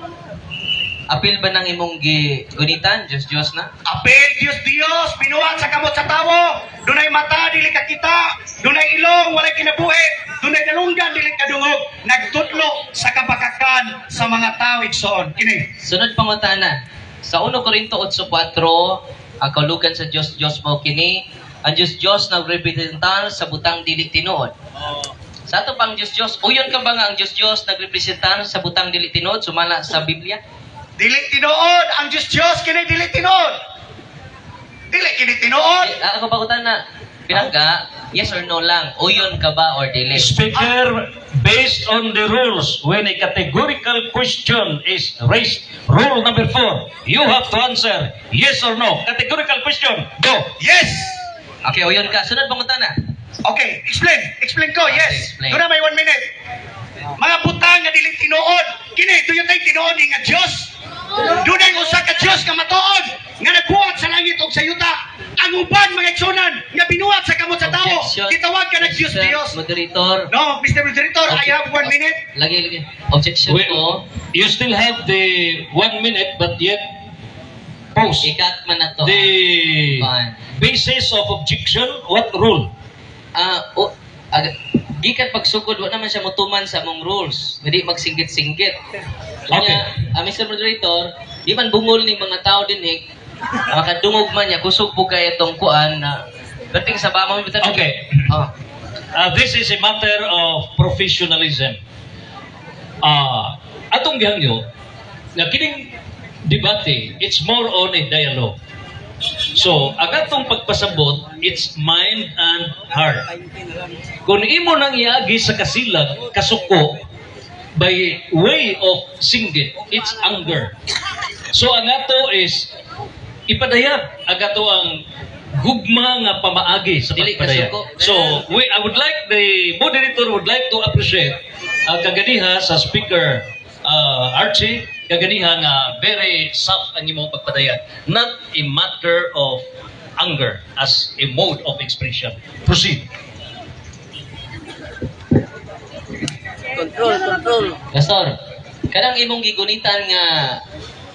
Apil ba nang imong gigunitan Dios Dios na? Apel Diyos Diyos, binuhat sa kamot sa tawo. Dunay mata, dili ka kita. Dunay ilong, walay kinabuhi. Dunay dalunggan, dili kadungog. Nagtudlo sa kabakakan sa mga tao, igsoon. Kini. Sunod pangutana, sa 1 Corinto 8:4, ang kahulugan sa Dios Dios mao kini: ang Dios Dios nagrepresentar sa butang dili tinuod. Sa ato pang Dios Dios, uyon ka ba nga ang Dios Dios nagrepresentar sa butang dili tinuod sumala sa Biblia? Dili tinuod ang Diyos Diyos kini dili tinuod. Dili kini tinuod. Eh, ako pangutana, pinangga, yes or no lang, uyon ka ba or dili? Speaker, based on the rules, when a categorical question is raised, rule number 4, you have to answer yes or no. Categorical question, go. Yes. Okay, uyon ka. Sunod pangutana. Okay, explain. Explain ko. Yes. Explain. Doon na may one minute. Mga butang nga dili tinuod. Kini, do you think tinuod ni nga Dios? Dunay usa ka Dios nga matuod nga nagbuhat sa langit ug sa yuta. Ang uban, mga igsunan, nga binuhat sa kamot sa tawo, Objection. gitawag ka ng Dios Mr. Dios. Moderator. No, Mr. Moderator, I have one minute. Lagi, lagi. Objection Wait, ko. you still have the one minute, but yet post Ikat man na to. the Kuan. basis of objection, what rule? Ah, gikan pagsugod wa naman siya motuman sa among rules. Hindi magsinggit-singgit. Okay. Kanya, Mr. Moderator, di man bungol ning mga tao dinhi. Makadungog man niya, kusog po kay itong kuan na dating sa bama mo. Okay. Oh. This is a matter of professionalism. Atong gihangyo, nga kining debate, it's more on a dialogue. So, ang atong pagpasabot, it's mind and heart. Kung imo nang iagi sa kasilag, kasuko, by way of singgit, it's anger. So, ang ato is, ipadayag ang ato ang gugma nga pamaagi sa Dili pagpadayag. kasuko. So, I would like, the moderator would like to appreciate kaganiha sa speaker Archie, kaganiha nga very soft ang imong pagpadayag. Not a matter of anger as a mode of expression. Proceed. Control, control. Pastor, kanang imong gigunitan nga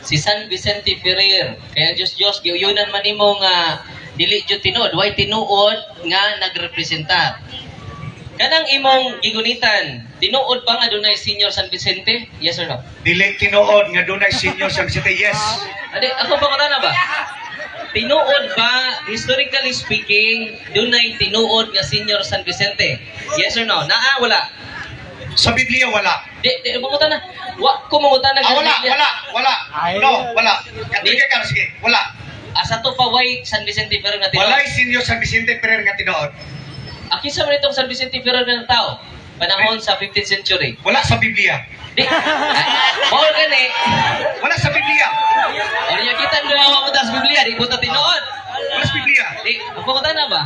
si San Vicente Ferrer, kaya Diyos Diyos, giuyunan man nimo nga dili jud tinuod, way tinuod nga nagrepresentar. Kanang imong gigunitan, tinuod ba nga dunay Senior San Vicente? Yes or no? Dili tinuod nga dunay Senior San Vicente. Yes. Ade, ako ba na ba? Tinuod ba, historically speaking, dunay tinuod nga Senior San Vicente? Yes or no? Naa, wala? Sa Biblia wala. Di, di, mangutana. Wa ko mangutana Ah, wala, Biblia. wala, wala. No, wala. Katuloy ka, sige, wala. Asa to pa way San Vicente Ferrer nga tinuod? Walay Senyor San Vicente Ferrer nga tinuod. Akisa man itong San Vicente Ferrer nga tao. Panahon sa 15th century. Wala sa Biblia. Di. Mao gani. Wala sa Biblia. Orya kita duha mo tas Biblia, di ko ta tinuod. Wala sa Biblia. Di, na ba?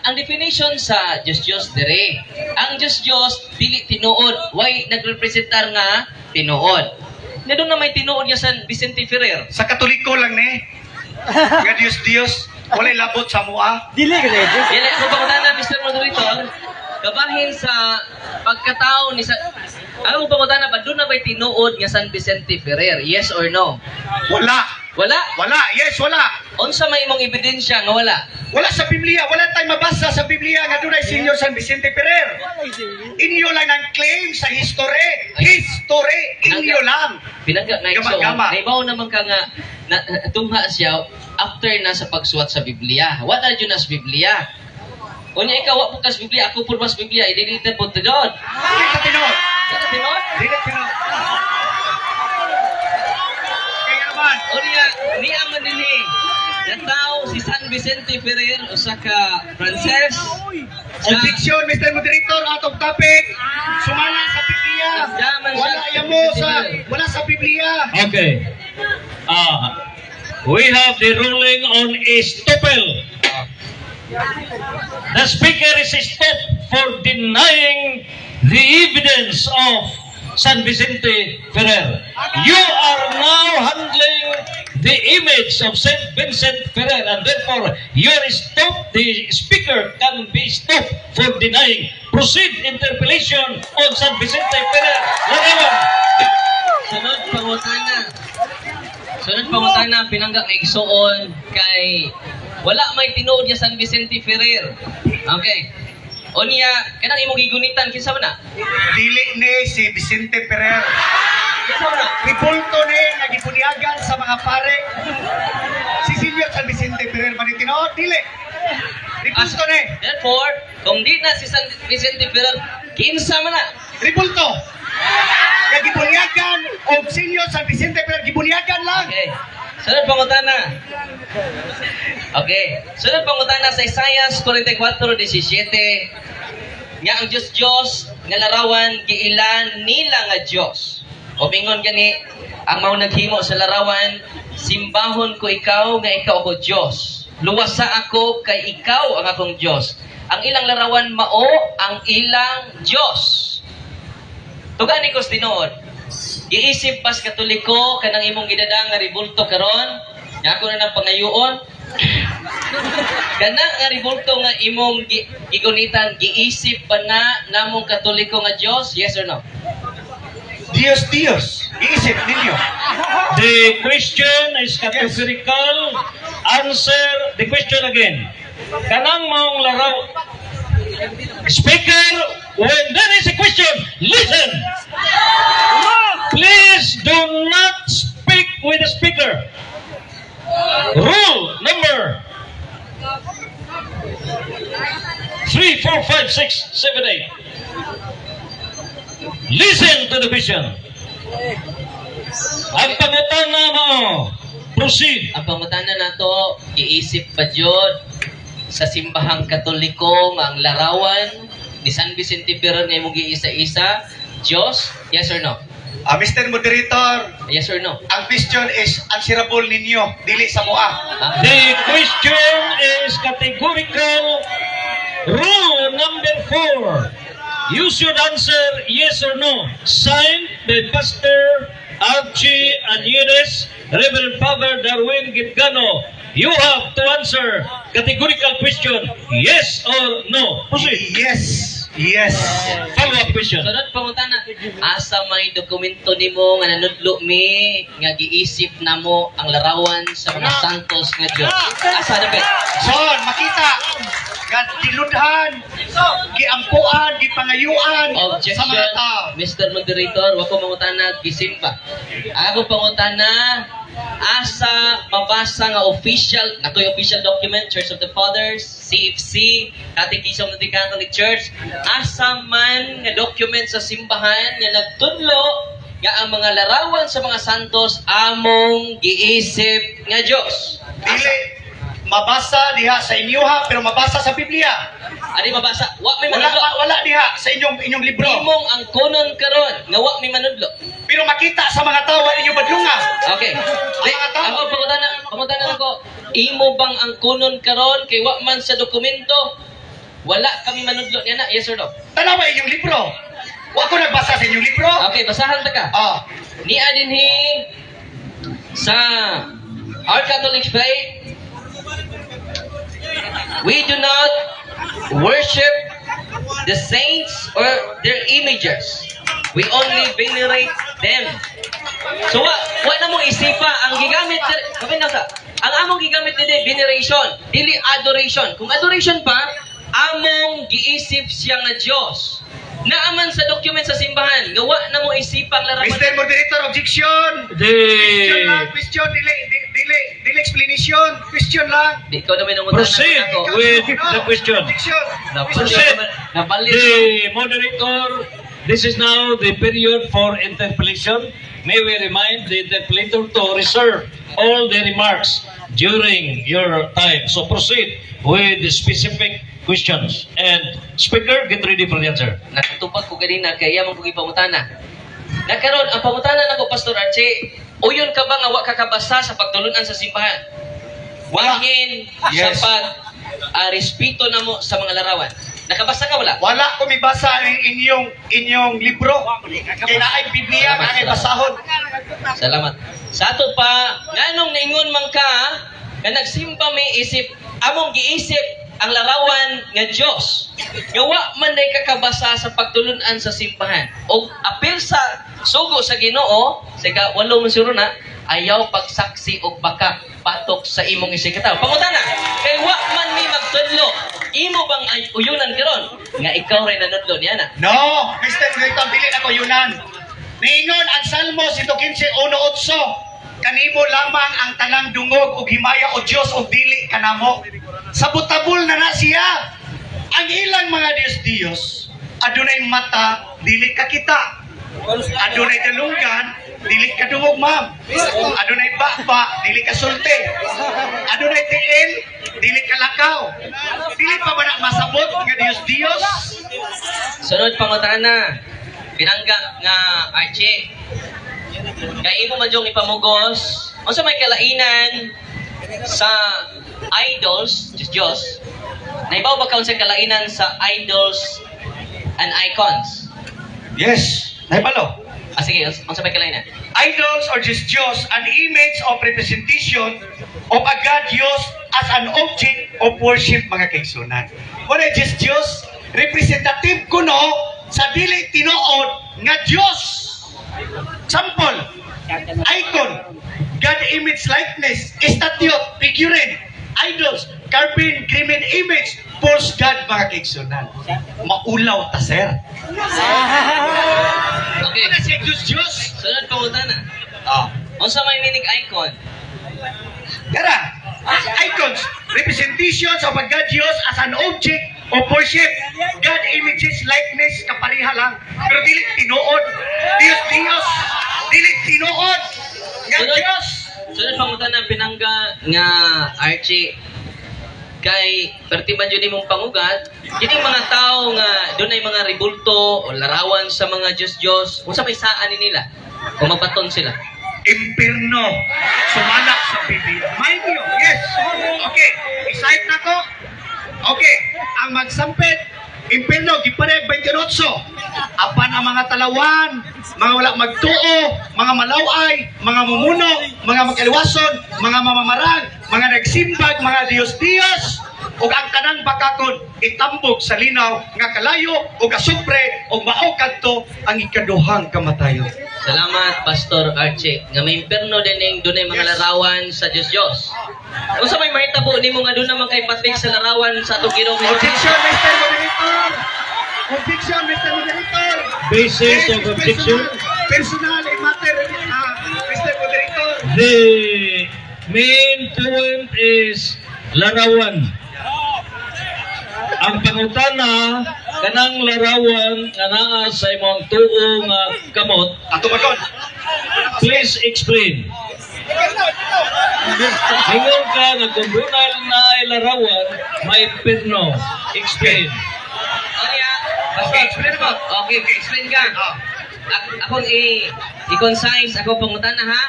Ang definition sa Diyos Diyos dire. Ang Diyos Diyos dili tinuod, way nagrepresentar nga tinuod. Nga doon na may tinuod nga San Vicente Ferrer. Sa Katoliko lang ni. Nga Diyos Diyos, walay labot sa mua. Dili ka na Diyos. Dili ako pangutana, Mr. Moderator, kabahin sa pagkatao ni sa Ang pangutana ba doon na may tinuod nga San Vicente Ferrer? Yes or no? Wala. Wala. Wala. Yes, wala. Unsa may imong ebidensya nga wala? Wala sa Biblia. Wala tayong mabasa sa Biblia nga dunay Senyor San Vicente Ferrer. Inyo lang ang claim sa history. History. Inyo lang. Pinangga nga Gama, igsoon, gama. naibaw naman ka nga na, tungha siya after na sa pagsuwat sa Biblia. Wala jud na sa Biblia. Unya ikaw wa po kas Biblia, ako pud mas Biblia, idili ta po tinuod. Dili sa tinuod. Dili tinuod? Dili tinuod. Kaya naman, Unya niya man dinhi. Nataw si San Vicente Ferrer usa ka Frances. Sa- Objection, Mr. Moderator, atong topic. Sumala sa Biblia. Wala yamo sa wala sa Biblia. Okay. We have the ruling on estoppel. The speaker is stopped for denying the evidence of San Vicente Ferrer. You are now handling the image of Saint Vincent Ferrer, and therefore you are stopped. The speaker can be stopped for denying. Proceed interpellation on San Vicente Ferrer. Larawan. Sunod pangutana. Sunod pangutana pinangga nga igsuon kay wala may tinuod nga San Vicente Ferrer. Okay. Unya kanang imong gigunitan kinsa man na? Dili ni si Vicente Ferrer. Kinsa man na? Ribulto ni nga gibunyagan sa mga pare. Si Senyor San Vicente Ferrer man ni tinuod dili. Ribulto ni. Therefore, kung di na si San Vicente Ferrer, kinsa man na? Ribulto. Nga gibunyagan og Senyor San Vicente Ferrer gibunyagan lang. Okay. Sunod pangutana. Okay. Sunod pangutana sa Isaiah 44:17 nga ang Diyos Diyos nga larawan giilan nila nga Diyos. O mingon gani ang mao naghimo sa larawan, simbahon ko ikaw nga ikaw ako Diyos. Luwasa ako kay ikaw ang akong Diyos. Ang ilang larawan mao ang ilang Diyos. Tugan ni Kos tinuod. Giisip pas Katoliko kanang imong gidada nga ribulto karon, nga ako na nang pangayoon. Kana nga ribulto nga imong gigunitan, giisip ba na namong Katoliko nga Dios? Yes or no? Dios Dios. Iisip ninyo. The question is categorical. Answer the question again. Kanang maong laraw. Speaker, when there is a question, listen. Please do not speak with the speaker. Rule number 3, 4, 5, 6, 7, 8. Listen to the question. Ang pangutana mao, proceed. Ang pangutana nato, giisip ba jud sa simbahang Katoliko nga ang larawan ni San Vicente Ferrer nga imong giisa-isa, Dios? Yes or no? Ah, Mr. Moderator, Yes or no? ang question is answerable ninyo, dili sa mua. Ah? The question is categorical. Rule number 4. You should answer yes or no. Signed by Pastor Archie Anieres, Reverend Father Darwin Gitgano. You have to answer categorical question, yes or no. Proceed. Yes. Yes. Follow-up question. Sunod pangutana, asa may dokumento nimo nga nanudlo mi nga giisip namo ang larawan sa mga santos nga Dios? Asa dapat? Son, makita nga giludhan, giampuan, gipangayuan sa Objection, mga tao. Mr. Moderator, wa ko mangutana gisimba. Ako pangutana, Asa mabasa nga official, natoy official document, Church of the Fathers, CFC, Catechism of the Catholic Church, asa man nga document sa simbahan nga nagtudlo nga ang mga larawan sa mga santos among giisip nga Dios? Dili mabasa diha sa inyuha pero mabasa sa Biblia. Ani mabasa, wa may Wala manudlo. wala diha sa inyong libro. Imong ang konon karon nga wa may manudlo. Pero makita sa mga tawo inyong badlunga. Okay. Di, Ang mga tao. ako pangutana ako, imo bang ang kunon karon kay wa man sa dokumento? Wala kami manudlo niya na, yes or no? Tanawa inyong libro. Wa ko nagbasa sa inyong libro. Okay, basahan ta ka. Ah, Niya dinhi sa Our Catholic Faith, we do not worship the saints or their images. We only venerate them. So wa na mo isipa ang gigamit kami na sa ang among gigamit dili veneration, dili adoration. Kung adoration pa, among giisip siya nga Dios. Naaman sa document sa simbahan, nga wa na mo isipang larawan. Mr. Moderator, objection. The Question lang, question, dili, dili, dili explanation. Question lang. Di ikaw naman ang utana Proceed ako. with the question. Objection. Proceed. Nabalik. The moderator, this is now the period for interpellation. May we remind the interpellator to reserve all the remarks during your time. So proceed with the specific questions. And speaker, get ready for the answer. Nakatupag ko ganina kay iya man ko gipangutana. Nakaron ang pangutana nako, Pastor Archie, uyon ka ba nga wa ka kabasa sa pagtulunan sa simbahan? Wangin Yes. sa pag respeto namo sa mga larawan. Nakabasa ka wala? Wala ko mibasa ang inyong libro. Kay naay Biblia nga angay basahon. Salamat. Sa ato pa, nganong naingon man ka nga nagsimba may isip among giisip ang larawan nga Dios? Nga wa man day kakabasa sa pagtulunan sa simbahan. Og apil sa sugo sa Ginoo, sa ika-8 man siguro na, ayaw pagsaksi og baka patok sa imong isikataw. Pangutana, kay wa man mi magtudlo, imo bang ay uyunan karon nga ikaw ray nanudlo niya na? No, Mr. Moderator, dili na ko yunan. Niingon ang Salmo 115:1-8. Kanimo lamang ang tanang dungog ug himaya o Dios ug dili kanamo. Sa butabol na na siya. Ang ilang mga Diyos-Diyos adunay mata dili kakita. Adunay dalunggan dili kadungog, ma'am. Adunay baba dili kasulti. Adunay tiil dili kalakaw. Dili pa ba na masabot nga Diyos-Diyos? Sunod pangutana. Pinangga nga Archie. Kay imo man yung ipamugos, unsa may kalainan sa idols, Diyos Diyos? Naibaw ba ka unsay kalainan sa idols and icons? Yes, naibalo. Ah, sige, unsa may kalainan? Idols or just Diyos, an image of representation of a God used as an object of worship, mga kaigsunan. Wala just Diyos, representative kuno sa dili tinuod nga Diyos. Sample, icon, God image likeness, statue, figurine, idols, carving, graven image, false God, mga kaigsunan. Maulaw ta, sir. Okay. Wala siya Diyos Diyos. Sunod pangutana. Ah. Unsa may meaning icon? Tara, icons, representations of a God used as an object of worship. God images, likeness, kapariha lang. Pero dili tinuod. Diyos, Diyos. Dili tinuod. Nga Diyos. Sunod pangutana, pinangga nga Archie, kay perti man jud imong pangugat kini mga tao nga dunay mga ribulto o larawan sa mga Diyos-Diyos, unsa may saan ni nila kung mabaton sila? Impirno. Sumala sa Biblia. Mind you, yes. Okay, isahit na ko. Okay, ang magsampit, impirno, gipareg 28. Apan ang mga talawan, mga wala magtuo, mga malaway, mga mumuno, mga makaliwason, mga mamamarag, mga nagsimbag, mga Diyos-Diyos, ug ang tanang bakakon itambog sa linaw nga kalayo ug asupre ug mao kadto ang ikaduhang kamatayon. Salamat, Pastor Archie, nga may imperno din ning dunay mga larawan sa Diyos-Diyos. Unsa may mahitabo nimo nga doon naman kay patik sa larawan sa atong Ginoong Hesus? Objection, Mr. Moderator! Objection, Mr. Moderator! Basis This of is objection. Personal, personal in matter, Mr. Moderator. The main point is larawan. Ang pangutana, kanang larawan nga naa sa imong tuo nga kamot, Ato ba kon? Please explain. Ingon ka nga kung dunay na larawan, maimpiyerno. Explain. Okay, explain mo. Okay, explain ka. Akong i-concise ako pangutana, ha.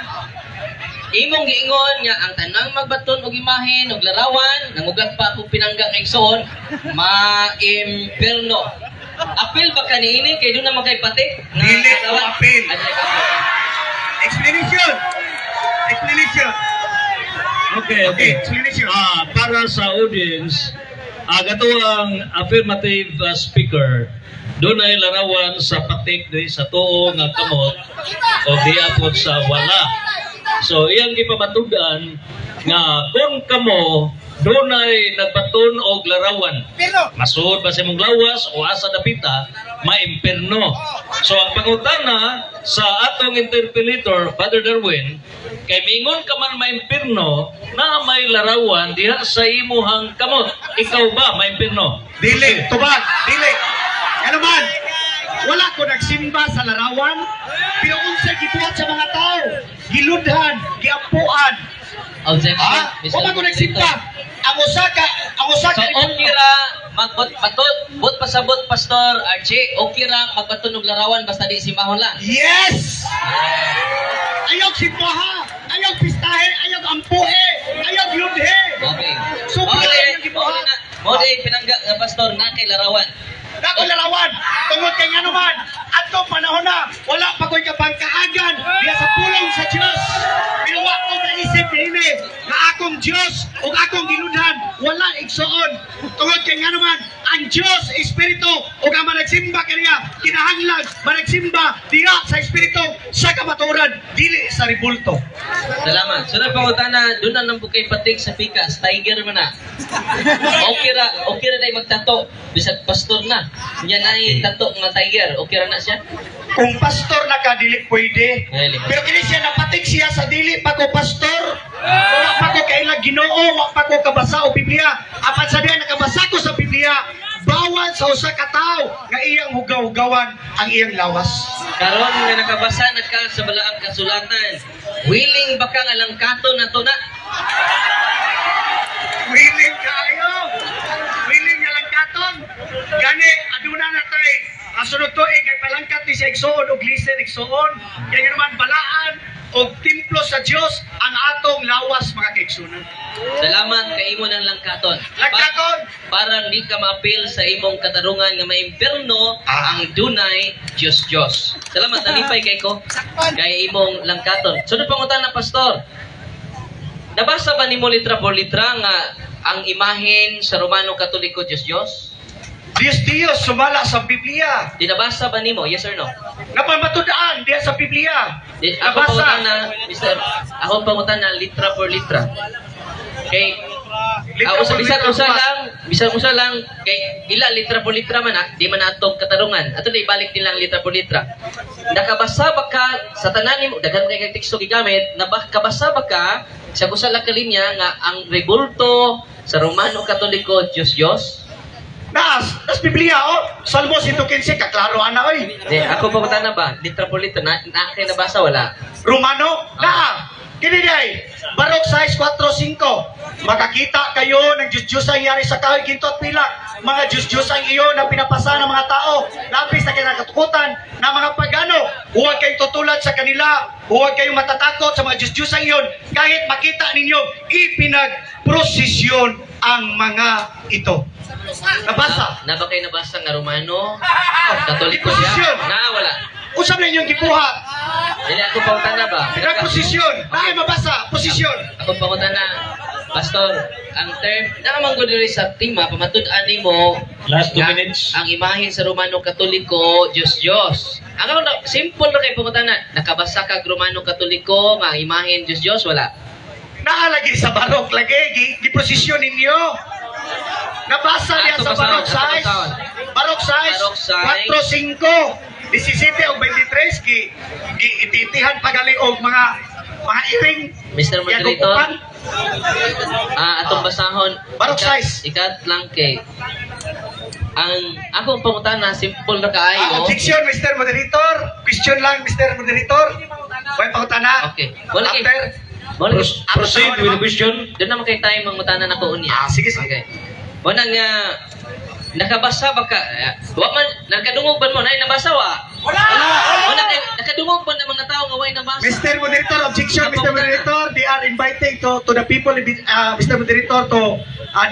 Imong giingon nga ang tanang magbaton og imahen og larawan, nangugat pa akong pinangga kay igsoon, maimpierno. Apil ba kaniini kay duna man kay patik nga Dili ko larawan? apil. Ay, dili ka apil. Explanation. Explanation. Okay. Okay, Okay. explanation. Para sa audience, gato ang affirmative speaker, dunay larawan sa patik diri sa tuo nga kamot o giapod sa wala. So iyang gipamatudan nga kung kamo dunay nagbaton og larawan, masuod ba sa imong lawas o asa dapita, maimpierno. So ang pangutana sa atong interpellator, Father Darwin, kay mingon ka man maimpierno na may larawan diha sa imuhang kamot. Ikaw ba maimpierno? Dili, tubag, dili. Ano man? Wala ko nagsimba sa larawan, pero unsa gibuhat sa mga tao? Giludhan, giampuan. Objection, Ha? Mr. Wala ko nagsimba. Ang usa ka So okay ra magbot batot bot pasabot, Pastor Archie, okay ra magbaton og larawan basta di simbahon lang. Yes! Ayaw simbaha, ayaw pistahe, ayaw ampuhe, ayaw ludhe. Okay. So, Mao pila di ang gibuhat? mao di pinangga nga pastor na kay larawan. Dako larawan, tungod kay ngano man, adto panahon na, wala pa ko'y kapangkaagan diya sa pulong sa Dios. Pero wa ko kaisip niini nga akong Dios ug akong giludhan wala igsuon. Tungod kay ngano man, ang Dios espiritu ug ang managsimba kaniya kinahanglan managsimba diha sa espiritu sa kamatuoran, dili sa ribulto. Salamat. Sunod pangutana, duna nang bukay patik sa pikas, tiger man na. Okay ra day magtato bisag pastor na. Nya nay tato nga tiger, okay ra na siya. Kung pastor na ka, dili pwede. Dili. Pero kini siya, napatik siya sa dili pa ko pastor. Wala pa ko kailang Ginoo, wa pa ko kabasa o Biblia. Apan sa diya nakabasa ko sa Biblia, bawal sa usa ka tawo nga iyang hugaw-hugawan ang iyang lawas. Karon nga nakabasa na ka sa balaang kasulatan, willing ba ka nga langkaton na to na? Willing kaayo. Willing nga langkaton. Gani aduna na tay ang sunod tuig kay palangkat ni siya igsuon og listen igsuon. Kay naman balaan og templo sa Dios ang atong lawas, mga kaigsuonan. Salamat kay imo ng langkaton. Langkaton! Parang di ka maapil sa imong katarungan nga maimpierno ang dunay Dios Dios. Salamat, nalipay kay ko kay imong langkaton. Sunod pangutana, pastor. Nabasa ba nimo litra por litra nga ang imahen sa Romano Katoliko Dios Dios? Dios Dios sumala sa Biblia. Di nabasa ba nimo? Yes or no? Napamatudaan diya sa Biblia. Di, ako Nabasa. pangutana, Mister, ako pangutana litra por litra. Kay Litra usa por bisan litra usa ba? lang, bisan usa lang kay ila litra por litra man ah, di man atong katarungan. Ato na ibalik nilang litra por litra. Nakabasa ba ka sa tanan nimo, daghan kay kag teksto gigamit, nabasa ba ka sa usa lang ka linya nga ang rebulto sa Romano Katoliko Dios Dios? Naas, nas Biblia oh. Salmo 115 kaklaro ana oy. Di, ako pangutana ba, litra por litra na, na kay nabasa wala? Romano, naa. Kini day, Barok 6:4-5. Makakita kayo ng Diyos-Diyos ang yari sa kahoy, ginto at pilak. Mga Diyos-Diyos ang iyo na pinapasa ng mga tao. Lapis na kinakatakutan ng mga pagano. Huwag kayong tutulad sa kanila. Huwag kayong matatakot sa mga Diyos-Diyos ang iyon. Kahit makita ninyo, ipinagprosesyon ang mga ito. Nabasa. Na, na ba kayo nabasa nga Romano Katoliko siya? Posisyon. Na wala. Usap na inyong gibuhat. Dili, ako pangutana ba? Nagposisyon. Naay mabasa. Posisyon. Ako pangutana, Pastor, ang term, nakamang ko diri sa tema, pamatud-an nimo Last 2 nga minutes. ang imahen sa Romano Katoliko, Diyos Diyos. Ang ako, simple ra kay pangutana, nakabasa kag Romano Katoliko nga ang imahen Diyos Diyos, wala? Naalagi sa barok lagi, giprosesyon ninyo. Nabasa niya Ato sa basahon, barok ato size. basahon. Barok size Barok size. 4-5. 17 o 23 gi gi ititihan pagali og mga iring. Mr. Iyang Moderator, upan. Atong basahon. Barok size. Ikat lang kay ang akong pangutana, simple na kaayo. Objection, Mr. Moderator. Question lang, Mr. Moderator. Way pangutana. Okay. Wala kay After. Wala kay Proceed with the question. Doon naman kay tayo mangutana na ko unya. Sige, sige. Okay. Wala nga nakabasa ba ka? Wa man nakadungog ba mo nay nabasa wa? Wala! Wala kay nakadungog ba ng mga tao nga way nabasa? Mr. Moderator, objection, Mr. Napangutana. Moderator. They are inviting to the people, Mr. Moderator, to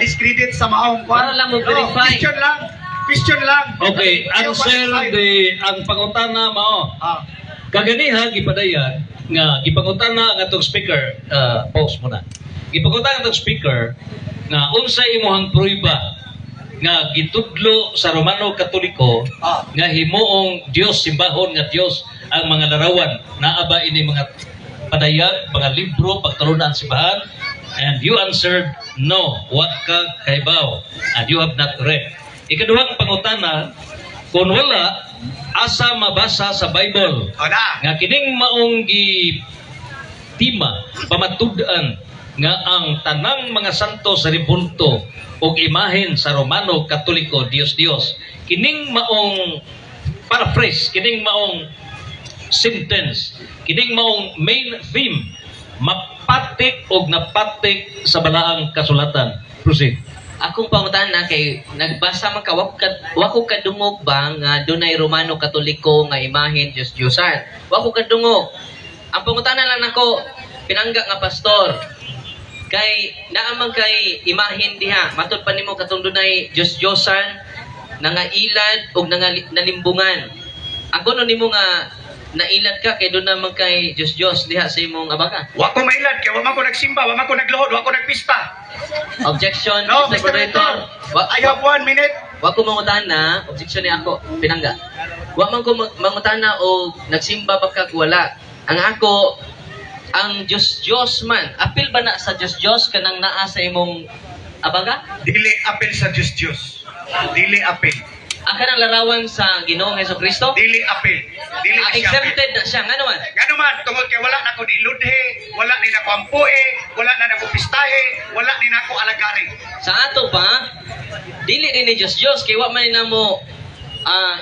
discredit sa maong kwan. Para lang mo No, verify. question lang. Question lang. Okay, Ayaw answer qualify. the ang pangutana mao. Kaganiha gipadayag nga gipangutana ang atong speaker, pause muna. Gipangutana ang atong speaker nga unsay imong prueba nga gitudlo sa Romano Katoliko nga himuong Dios, simbahon nga Dios ang mga larawan? Naa ba ini mga padayag, mga libro pagtalunan ang simbahan? And you answered no, wa ka kahibaw and you have not read. Ikaduhang pangutana, kung wala, asa mabasa sa Bible O na. nga kining maong gi tema pamatud-an nga ang tanang mga santo sa rebulto og imahen sa Romano Katoliko Dios Dios? Kining maong paraphrase, kining maong sentence, kining maong main theme, mapatik og napatik sa balaang kasulatan? Proceed. Akong pangutana kay nagbasa man ka, wa ko kadungog ba nga dunay Romano Katoliko nga imahen Dios Diosan? Wa ko kadungog. Ang pangutana lang nako, pinangga nga pastor, kay naa man kay imahen diha, matud pa nimo katong dunay Dios Diosan, nangailad og nalimbungan. Ako no nimo nga nailad ka kay doon naman kay Dios Dios diha sa imong abaga? Wa ko mailad kay wa man ko nagsimba, wa man ko nagluhod, wa ko nagpista. Objection, No, Mr. Mr. Moderator. Moderator. Wa, I have 1 minute. Wa ko mangutana, objection ni ako, pinangga. Wa man ko mangutana o nagsimba ba kag wala. Ang ako, ang Dios Dios man, apil ba na sa Dios Dios kanang naa sa imong abaga? Dili apil sa Dios Dios. Dili apil. Ang kanang larawan sa Ginoong Hesus Kristo? Dili apil. Dili Ah, siya apil. exempted na siya, ngano man? Ngano man, tungod kay wala na ko niludhe, wala ni nako ampuhe, wala na nako pistahe, wala ni nako alagari. Sa ato pa, dili din ni Dios Dios kay wa man namo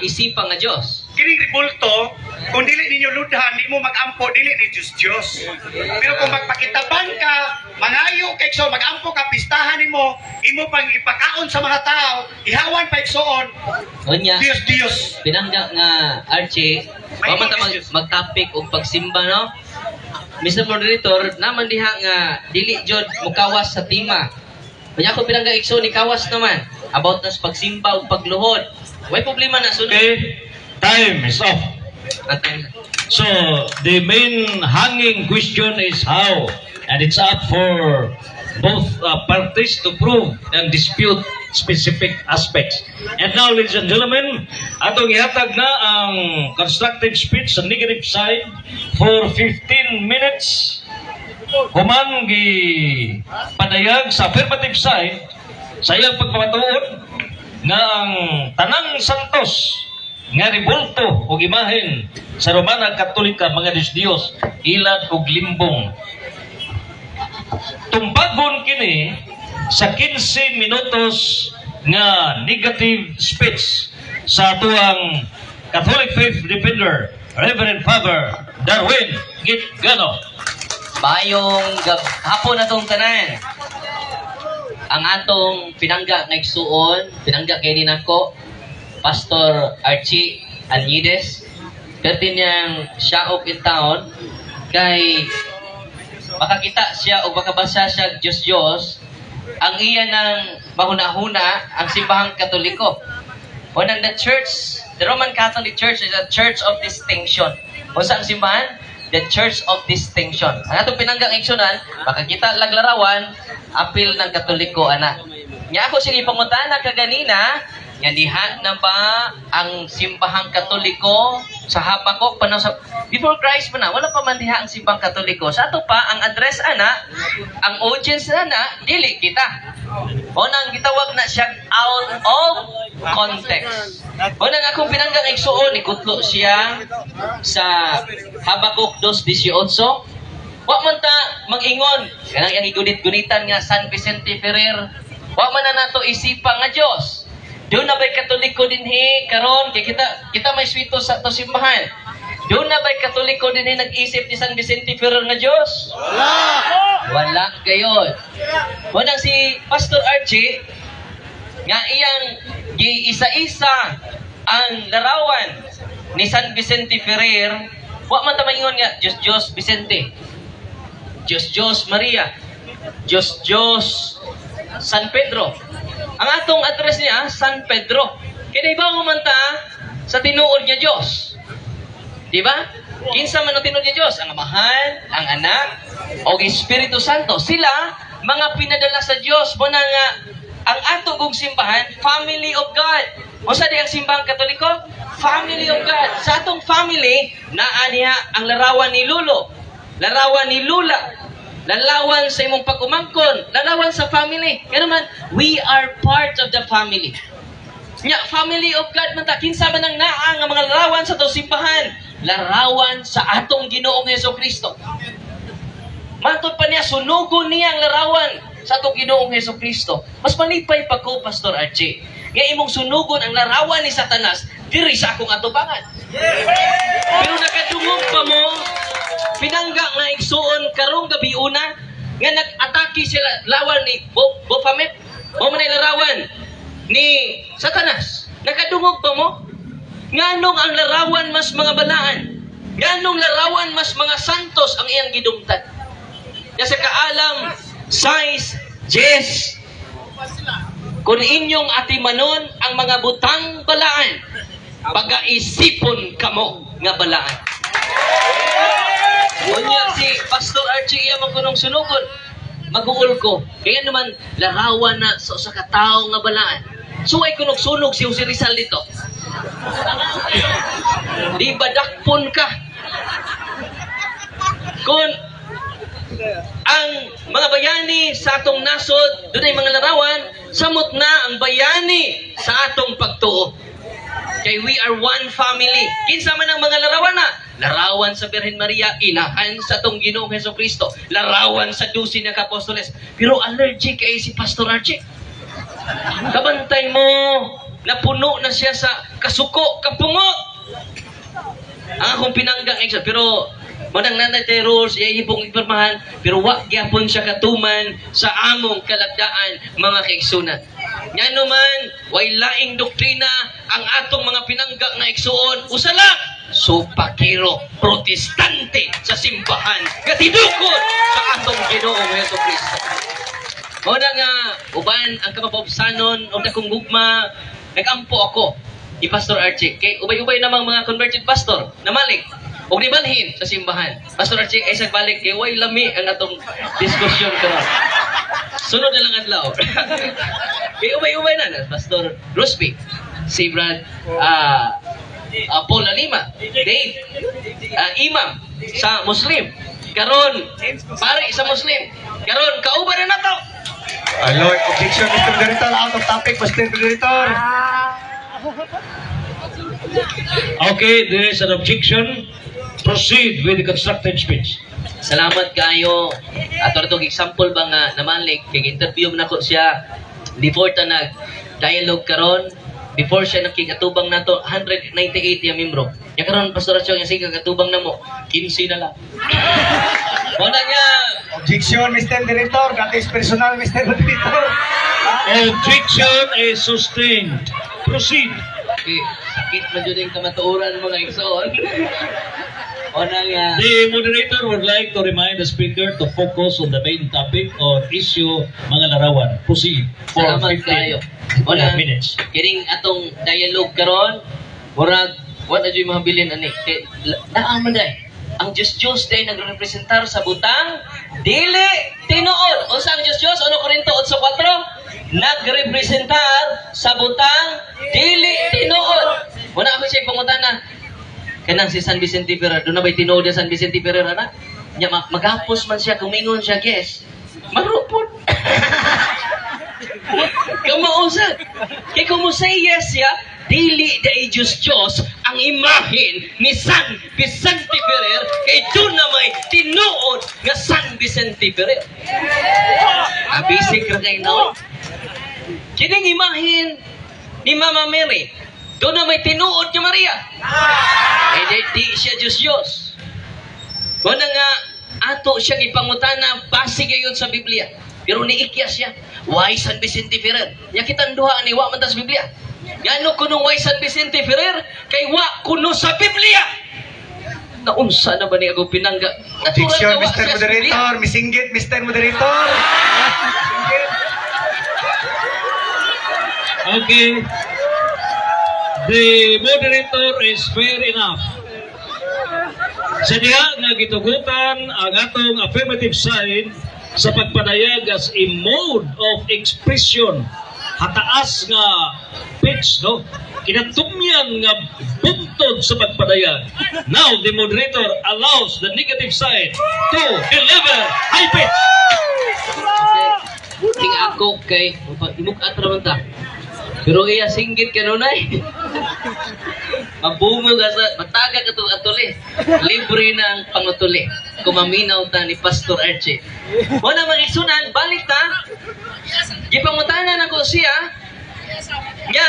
isipa nga Dios. Kining rebulto, kung dili ninyo ludhan, di mo magampo, dili ni Diyos Diyos. Pero kung magpakitabang ka, mangayo kay so magampo ka, pistahan nimo, imo pang ipakaon sa mga tao, ihawan pa igsoon, Unya, Diyos Diyos. Pinangga nga Archie, May wa man ta mag-topic og pagsimba, no? Mr. Moderator, naman diha nga dili jud mukawas sa tema. Unya ako, pinangga igsoon, ni kawas naman about na sa pagsimba ug pagluhod. Way problema na sunod. Okay, time is off. Ang time na. So the main hanging question is how, and it's up for both parties to prove and dispute specific aspects. And now, ladies and gentlemen, atong ihatag na ang constructive speech sa negative side for 15 minutes. Human gi padayag sa affirmative side sa iyang pagpamatuod nga ang tanang santos nga rebulto og imahen sa Romana Katolika mga Diyos Diyos, ilad og limbong. Tumbagon kini sa 15 minutos nga negative speech sa atuang Catholic Faith Defender, Reverend Father Darwin Gitgano. Mayong hapon atong tanan. Ang atong pinangga nga igsuon, pinangga kay nako, Pastor Archie Anides. Pwede niyang siyaok in town kay makakita siya o makabasa siya Diyos Diyos, ang iya ng mahuna-huna ang simbahang Katoliko. Unang the church, the Roman Catholic Church is a church of distinction. Unsa ang simbahan? The Church of Distinction. Ang atong pinanggang igsunan, makakita laglarawan, apil ng Katoliko ana. Nya ako sige pangutana kaganina, nga diha na ba ang simbahang Katoliko sa Habakuk panahon sa before Christ pa na, wala pa man diha ang simbahang Katoliko. Sa ato pa ang address ana, ang audience ana, dili kita. O nang gitawag na siya out of context. Mao nang akong pinanggang igsuon, ikutlo siya sa Habakuk 2:18. Wa man ta mag-ingon kanang iyang gigunit-gunitan nga San Vicente Ferrer. Wa man na nato isipa nga Dios. Duna ba'y Katoliko dinhi karon kay kita kita may swito sa ato simbahan? Duna ba'y Katoliko dinhi nag-isip ni San Vicente Ferrer nga Dios? Wala. Wala gayon. Mao nang si Pastor Archie nga iyang giisa-isa ang larawan ni San Vicente Ferrer, wa man ta maingon nga Diyos Diyos Vicente, Diyos Diyos Maria, Diyos Diyos San Pedro. Ang atong address niya, San Pedro. Kaya iba man ta sa tinuod nga Diyos. Di ba? Kinsa man ang tinuod nga Diyos? Ang Amahan, ang Anak, o Espiritu Santo. Sila, mga pinadala sa Diyos. Muna nga, ang ato kong simbahan, family of God. O sa di ang simbahang Katoliko? Family of God. Sa atong family, naa niya ang larawan ni Lulo, larawan ni Lula, larawan sa imong pag-umangkon, larawan sa family. Kaya naman, we are part of the family. Nya, family of God man ta, kinsa man ang naa nga mga larawan sa atong simbahan? Larawan sa atong Ginoong Heso Kristo. Matod pa niya, sunugon niya ang larawan sa atong Ginoong Heso Kristo. Mas malipay pa ko, Pastor Archie, nga imong sunugon ang larawan ni Satanas diri sa akong atubangan. Pero nakadungog pa mo, pinangga nga igsuon karong gabi una, nga nag-atake sila lawan ni Baphomet. Mao man ay larawan ni Satanas. Nakadungog pa mo? Nganong ang larawan mas mga balaan? Nganong larawan mas mga santos ang iyang gidumtan? Ya sa kaalam, size, Jess, kung inyong atimanon ang mga butang balaan, pagaisipon kamo nga balaan. Unya si Pastor Archie iya man kunong sunugon, maguol ko. Kaya naman, larawan na sa usa ka tawo nga balaan. Suway kunog sunog si Jose Rizal dito. Di ba dakpon ka? Kung ang mga bayani sa atong nasod, dunay mga larawan, samot na ang bayani sa atong pagtuo. Kay we are one family. Kinsa man ang mga larawan na? Larawan sa Birhen Maria, inahan sa atong Ginoong Heso Kristo. Larawan sa 12 na kapostoles. Pero allergic kay si Pastor Archie. Kabantay mo, napuno na siya sa kasuko, kapungot. Ang akong pinanggang ex, pero manang nanay tayo rules, iya pong ipirmahan, pero wa gyapon siya katuman sa among kalagdaan, mga kaigsunan. Ngano man, way laing doktrina ang atong mga pinangga nga igsuon, usa lang, supakiro, Protestante sa simbahan, nga tinukod sa atong Ginoong Heso Kristo. Mao na nga uban ang kamapaubsanon og dakong gugma, nagampo ako ni Pastor Archie kay ubay-ubay namang mga converted pastor namalik og nibalhin sa simbahan. Pastor Archie ay sa balik kay way lami ang atong diskusyon karon. Sunod na lang adlaw. Kay ubay-ubay na na Pastor Rosby, si Brad Paul Alima, Dave, Imam sa Muslim. Karon, pare sa Muslim. Karon, kauban na nato. Aloy, objection, Mr. Moderator. Out of topic, Mr. Moderator. Okay, there is an objection. Proceed with the constructive speech. Salamat kayo. Ato na tong example ba nga namalik kay interview man nako siya before ta nag dialogue karon, before siya nakikatubang nato, 198 yung membro. Ya karon, Pastor Archie, yung sige katubang namo 15 na lang. Mo na nga. Objection, Mr. Director. That is personal, Mr. Director. Objection is sustained. Proceed. Okay, sakit man jud ang kamatuoran, mga igsoon. O na nga. The moderator would like to remind the speaker to focus on the main topic or issue, mga larawan. Proceed for Salamat 15 kayo. Wala. minutes. Kining atong dialogue karon, murag wa na juy mahabilin ani kay naa man day ang Diyos Diyos day nagrepresentar sa butang dili tinuod. Unsa ang Diyos Diyos? 1 Korinto 8:4, nagrepresentar sa butang dili tinuod. Wala ako siya pangutana kanang si San Vicente Ferrer, duna ba'y tinuod ang San Vicente Ferrer ana? Nya magapos man siya, kumingon siya, yes. Marupod. Kamausad. Kay kung mo say yes siya, Dili diay Diyos Diyos ang imahen ni San Vicente Ferrer kay duna may tinuod nga San Vicente Ferrer. Abisig ra kay naon. Kining imahen ni Mama Mary, duna may tinuod nga Maria. Eh di siya Diyos Diyos. Mao na nga ato siyang ipangutana base gayon sa Biblia. Pero niikya siya. Why San Vicente Ferrer? Nya kitang duha ni wa man ta sa Biblia. Ngano kuno why San Vicente Ferrer? Kay wa kuno sa Biblia. Naunsa na ba ni ako pinangga? Natural Objection, nga wa Mr. siya sa Biblia. Moderator. Misinggit, Mr. Moderator. Misinggit. Okay. The moderator is fair enough. Sa diha nga gitugutan ang atong affirmative side sa pagpadayag as a mode of expression, hataas nga pitch, no, kinatumyan nga buntod sa pagpadayag. Now the moderator allows the negative side to deliver high pitch. Okay. Ting ako kay imuk-at ra man ta. Pero iya singgit kanunay. Mabungo ka sa mataga ka to atuli. Libre na ang pangutuli. Kumaminaw ta ni Pastor Archie. Wala mga igsunan, balik ta. Gipangutanan ako siya. Nga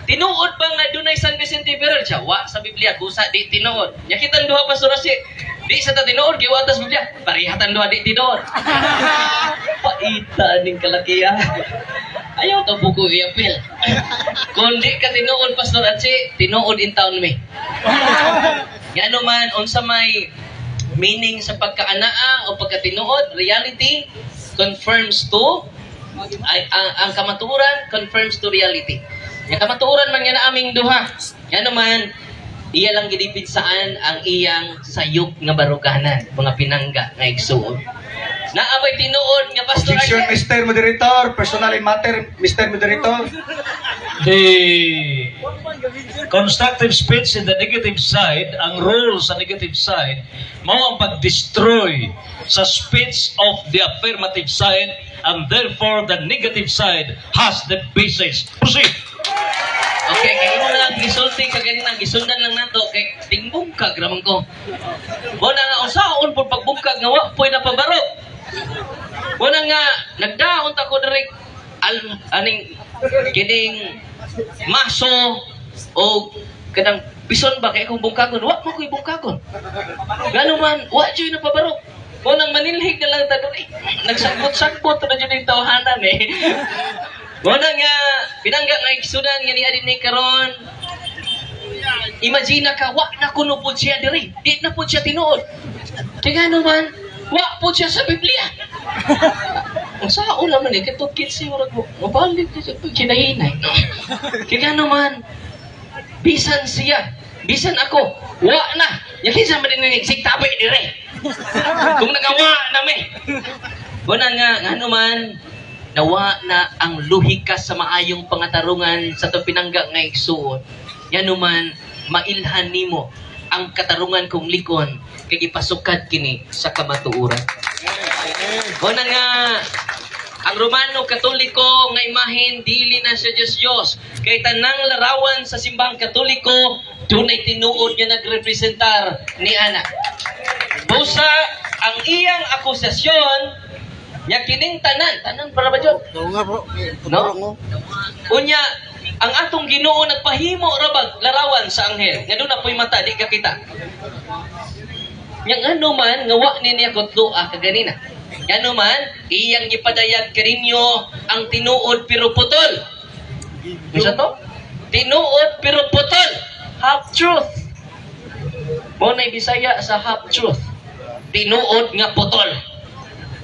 tinuod ba nga dunay San Vicente Ferrer siya? Wa sa Biblia, kusa di tinuod. Nya kitang duha, Pastor Archie. Di sa ta tinuod, kay wa ta sa Biblia. Parehatan duha di tinuod. Paita ning kalakiya. Ayaw ta buko iapil. Kung di ka tinuod, Pastor Archie, tinuod in town me. Ngano man, unsa may meaning sa pagkaanaa o pagkatinuod, reality confirms to ay, ang kamatuoran confirms to reality. Nga kamatuoran man nga na aming duha. Ngano man, iya lang gidipinsaan ang iyang sayop nga baruganan, mga pinangga nga igsuon. Naa bay tinuod nga, Pastor Objection, Archie? Mr. Moderator. Personal in matter, Mr. Moderator. The constructive speech in the negative side, ang role sa negative side, mao ang pag-destroy sa speech of the affirmative side, and therefore the negative side has the basis. Proceed. Okay, kay imo na lang gisulti ka ganina, gisundan lang nato kay tingbungkag raman ko. Mo na nga usaon pud pagbungkag nga wa poy napabarog. Mo na nga nagdaon ta ko diri al aning kining maso o kanang bison ba kay akong bungkagon, wa mo ko'y bungkagon. Ngano man wa jud napabarog. Mo nang manilhig na lang ta diri. Nagsakbot-sakbot na jud yung tawhanan eh. Muna nga, pinangga nga igsunan nga niya din ni karon. Imagine ka, wa na kuno po siya diri. Di na po siya tinuod. Kaya nga naman, wa po siya sa Biblia. Ang sao naman eh, kato kitsi, murag mo, mabalik na siya, kinahinay. Kaya nga naman, bisan siya, bisan ako, wa na. Yakin sa man sigtabi dire. Kung nagawa na me. Muna nga, nga naman, nawa na ang luhika sa maayong pangatarungan sa itong pinangga nga igsuon. Yan man, mailhan nimo ang katarungan kong likon kay gipasukad kini sa kamatuoran. Muna nga, ang Romano Katoliko nga imahen dili na siya Diyos Diyos. Kay tanang larawan sa simbahang Katoliko dunay tinuod nga nagrepresentar ni ana. Busa ang iyang akusasyon nya kining tanan, tanan para ba jud? Oo nga bro. No? Unya, ang atong Ginoo nagpahimo ra bag larawan sa anghel. Nga duna po'y mata, di ka kita. Nya ngano man nga wa ni niya kutloa kaganina. Ngano man iyang gipadayag kaninyo ang tinuod pero putol. Unsa to? Tinuod pero putol. Half truth. Mo na Bisaya sa half truth. Tinuod nga putol.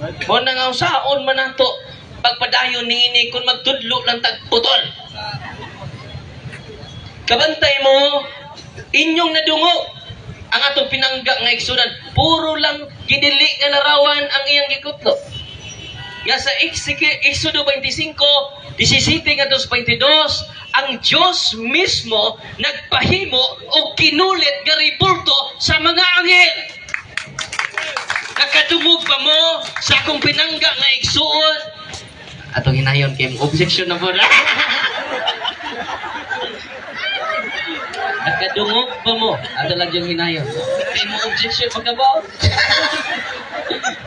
Mo na nga usaon man nato pagpadayon niini kung magtudlo lang tag putol. Kabantay mo, inyong nadungo ang atong pinangga nga igsunan. Puro lang gidili nga larawan ang iyang gikutlo. Nga sa Exodo 25, 17 ngadto sa 22, ang Diyos mismo nagpahimo og kinulit nga rebulto sa mga anghel. Nakadungog ba mo sa akong pinangga nga igsuon? Atong hinayon kay objection na po. Nakadungog pa mo. Ato lang yung hinayon. Kay mo objection pagkabaw.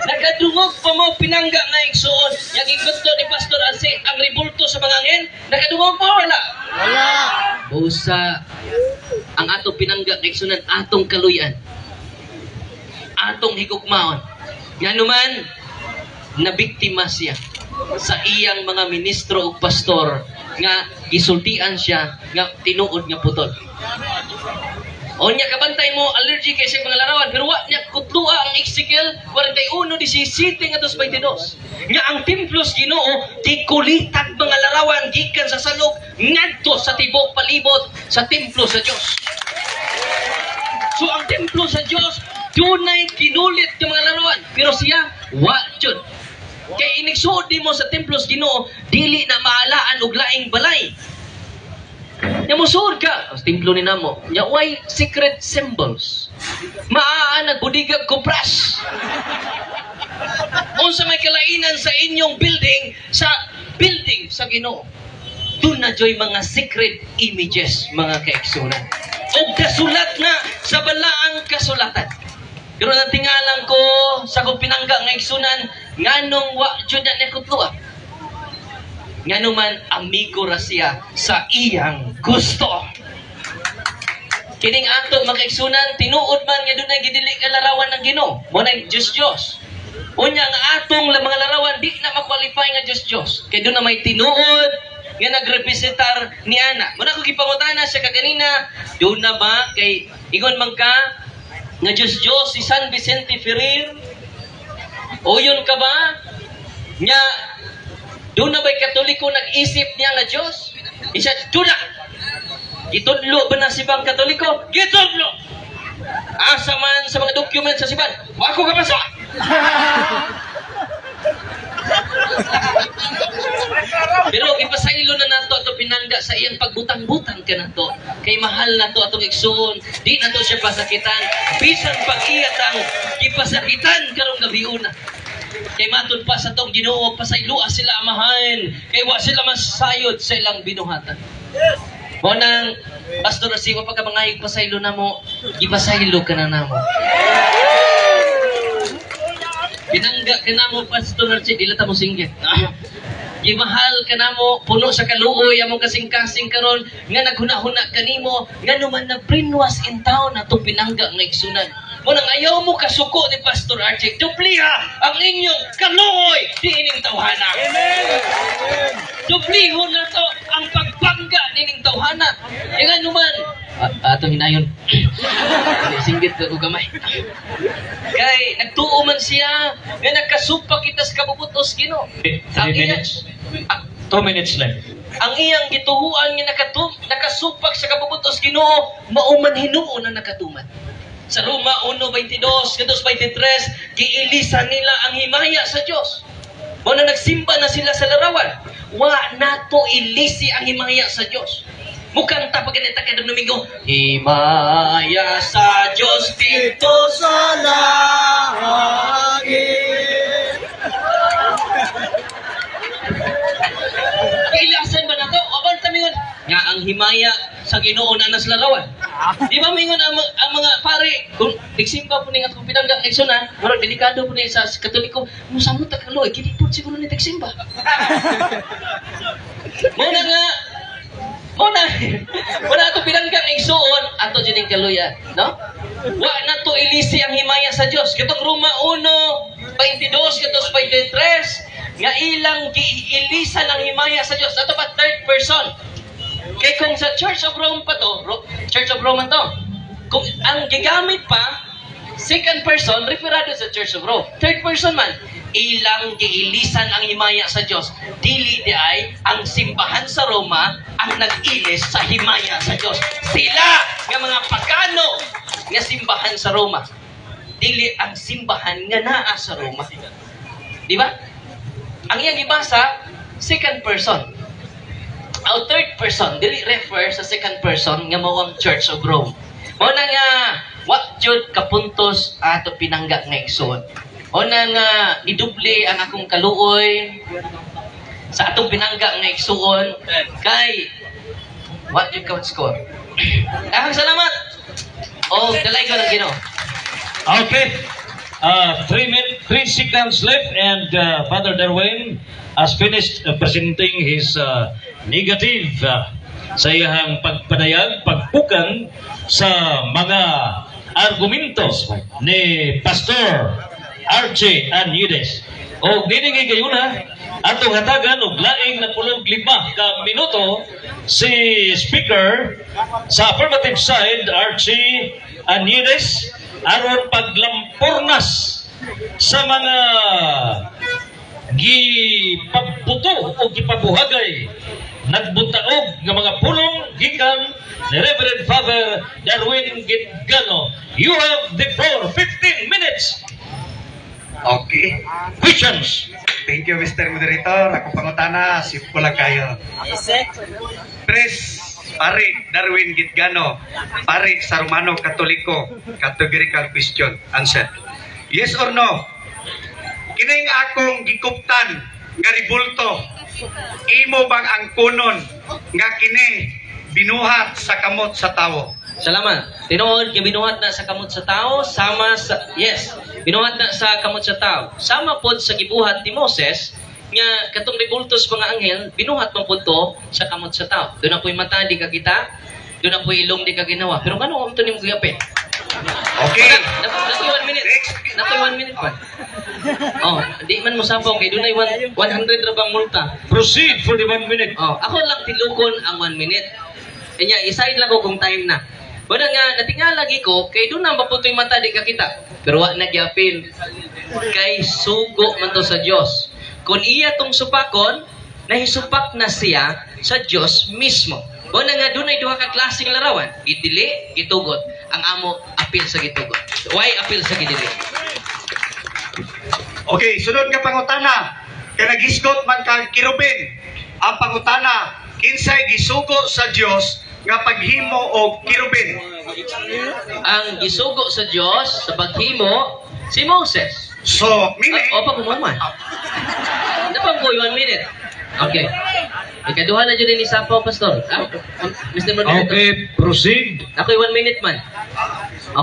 Nakadungog pa mo pinangga nga igsuon. Yang ikutlo ni Pastor Ase ang ribulto sa mga anghel. Nakadungog pa wala? Wala. Busa ang atong pinangga nga igsuonan, atong kaluyan. Atong higugmaon. Nganuman nabiktima siya sa iyang mga ministro ug pastor nga gisultian siya nga tinuod nga putol. Unya kabantay mo, allergy kay sa mga larawan, pero wa niya kutlua ang Ezekiel 41:17 ngadto sa 22. Nga ang templo sa Ginoo gikulitag mga larawan gikan sa salog ngadto sa tibok palibot sa templo sa Dios. So ang templo sa Dios dunay kinulit ng mga larawan, pero siya wa jud. Kay inigsuod nimo sa templo sa Ginoo, dili na maalaan og laing balay. Nya mosuod ka, ang templo ni namo. Nya way secret symbols. Maa nagbudigag kupras. Unsa may kalainan sa inyong building sa building sa Ginoo. Doon na joy mga secret images, mga kaigsuonan. Og kasulat na sa balaang kasulatan. Pero natingalan ko sa akong pinangga nga igsunan, nganong wa jud na ni kutloa. Ngano man amigo ra siya sa iyang gusto. Kining ato mga kaigsunan, tinuod man nga dunay gidili ka larawan ng Ginoo. Mo na Diyos Diyos. Unya nga atong mga larawan di na ma-qualify nga Diyos Diyos. Kay doon na may tinuod nga nagrepresentar ni ana. Muna ko gipangutana siya kaganina, doon na ba kay ingon man ka nga Diyos Diyos si San Vicente Ferrer? O yun ka ba? Nga doon na ba'y Katoliko nag-isip niya nga Diyos? Isa, doon na! Gitudlo ba na si Bang Katoliko? Gitudlo! Asa man sa mga document sa siban, wako ka basa! Pero ipasaylo na nato ato pinangga sa iyang pagbutang-butang ka nato. Kay mahal nato atong igsuon, di nato siya pasakitan. Bisan pag-iyatang gipasakitan karong gabiuna. Kay matud pa sa tong Ginoo, pasayloa sila amahan. Kay wa sila masayod sa ilang binuhatan. Mo nang Pastor Asiwa, pagka mga pasaylo na mo, ipasaylo ka na namo. Pinangga ka na mo, Pastor Archie, dila ta mo singgit. Gimahal ka na mo, puno sa kaluoy, among kasing-kasing karon nga naghuna-huna kanimo, nga numan na brainwash in town atong pinangga nga igsunan. Mo nang ayaw mo kasuko ni Pastor Archie, dupliha ang inyong kaluoy diining tawhana. Dubliho na to ang pagbangga nining tawhana. E nga numan, atong hinayon. Singgit ko gamay. Kay nagtuo man siya nga nagkasupa kita sa kabubutos Ginoo. 3 Ang iya- minutes. 2 minutes left. Ang iyang gituhuan nga nakasupak sa kabubutos Ginoo, mao man hinuon ang nakatuman. Sa Roma 1:22 ngadto 23, giilisan nila ang himaya sa Dios. Mao na nagsimba na sila sa larawan. Wa nato ilisi ang himaya sa Dios. Mukanta pa ganita kay Domingo, himaya sa Dios dito Sa langit. Kailasan ba na to? O ba tamingon? Nga ang himaya sa Ginoo na nas larawan. Di ba mingon ang mga pare kung nagsimba po ning atong pinanggang igsoon, murag delikado po ni sa Katoliko, musamot ta kaloy kini po siguro ni tagsimba. Mo na nga mo na ato pinanggang igsoon ato jud ning kaluya, no? Wa na to ilisi ang himaya sa Dios. Katong Roma 1:22 katos 23 nga ilang giilisan ang himaya sa Dios. Ato pa third person. Kay kung sa Church of Rome pa to, Church of Rome to. Kung ang gigamit pa second person referado sa Church of Rome. Third person man, ilang giilisan ang himaya sa Dios. Dili di ay ang simbahan sa Roma ang nag-ilis sa himaya sa Dios. Sila nga mga pagano nga simbahan sa Roma. Dili ang simbahan nga naa sa Roma. Di ba? Ang iyang gibasa, second person. Ang third person, dili refer sa second person nga mao ang Church of Rome. Mao na nga wa jud kapuntos ato pinangga nga igsoon. Mao na nga giduble ang akong kaluoy sa atong pinangga nga igsuon kay Wa jud ka score. Daghang salamat. O dalaygon ang Ginoo. Okay. 3 seconds left, and Father Darwin has finished presenting his negative sa iyang pagpadayag, pagpukan sa mga argumento ni Pastor RJ Anides. O nining higayuna, atong hatagan og laing 15 ka minuto si speaker sa affirmative side, RJ Anides, aron paglampurnas sa mga gipabuto o gipabuhagay nagbuntaog nga mga pulong gikan ni Reverend Father Darwin Gitgano. You have the floor, 15 minutes. Okay. Questions. Thank you, Mr. Moderator. Ako pangutana, simple lang kayo. Pres, pare Darwin Gitgano, pare sa Romano Katoliko, categorical question, answer. Yes or no? Kining akong gikuptan nga ribulto, imo bang ang kunon nga kini binuhat sa kamot sa tawo? Salamat. Tinuod kay binuhat na sa kamot sa tao sama sa, yes, binuhat na sa kamot sa tao. Sama pod sa gibuhat ni Moses nga katong rebultos mga anghel binuhat man pod to sa kamot sa tao. Duna po'y mata di ka kita, duna po'y ilong di ka ginawa. Pero ngano to nimo gihapit? Okay. Nakoy 1 minute. Next. Nakoy 1 minute pa. Oh, di man mo sapaw kay dunay 100 ra bang multa. Proceed for the 1 minute. Oh, ako lang tilukon ang 1 minute. Kanya, iside lang ko kung time na. Wala nga, natingala lagi ko, kay doon na maputoy mata, di ka kita. Pero wa nagyapil. Kay sugo man to sa Dios. Kung iya tong supakon, nahisupak na siya sa Dios mismo. Wala nga dunay duha ka klaseng larawan, gidili, gitugot. Ang amo apil sa gitugot. Why apil sa gidili? Okay, sunod nga pangutana. Kay nagisgot man kang kirubin. Ang pangutana, kinsay gisugo sa Dios nga paghimo og kirubin? Ang gisugo sa Dios sa paghimo si Moses. So, meaning, Ah, opa, kumuman. Napang ko, 1 minute. Okay. Ikaduha na dyan ni Sapaw, Pastor. Ah, Mr. Moderator. Okay, proceed. Ako'y 1 minute man.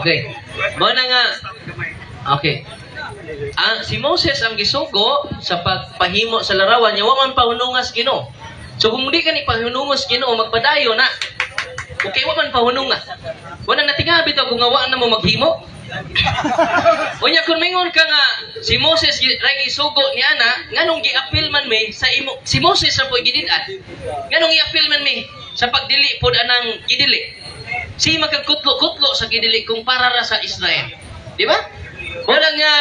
Okay. Mao na nga. Okay. Ang si Moses ang gisugo sa pagpahimo sa larawan niya, wa man pahunungas Ginoo. So kung di ka ni pahunungos Ginoo, magpadayo na. Okay, wa man pahununga. Wala natinga bitaw kung nga wa na mo maghimo. Unya kung mingon ka nga si Moses ray gisugo ni ana, nganong giapil man may sa imo si Moses ra po'y gidid-an. Nganong giapil man may sa pagdili pod anang gidili. Si magkakutlo-kutlo sa gidili kung para ra sa Israel. Di ba? Wala nga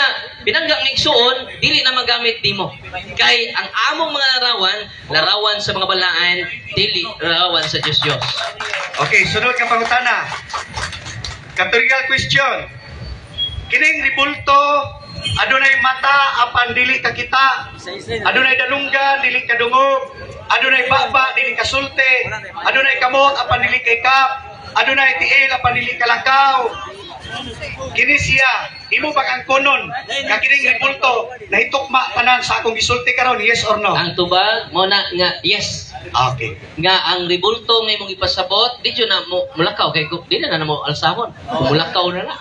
binangga ng igsuon, dili na magamit nimo. Kay ang among mga larawan, larawan sa mga balaan, dili larawan sa Dios Dios. Okay, sunod nga pangutana. Categorical question. Kining ribulto, adunay mata apan dili ka kita. Adunay dalunggan dili ka dungog. Adunay baba dili ka sulte. Adunay kamot apan dili ka ikap. Adunay tiil apan dili ka lakaw. Kini siya, imo bang ang kunon nga kining ribulto nahitukma tanan sa akong gisulti karon, yes or no? Ang tubag mo na nga yes nga ang ribulto nga imong ipasabot di jud na mo mulakaw kay di na na mo alsahon, mulakaw na na.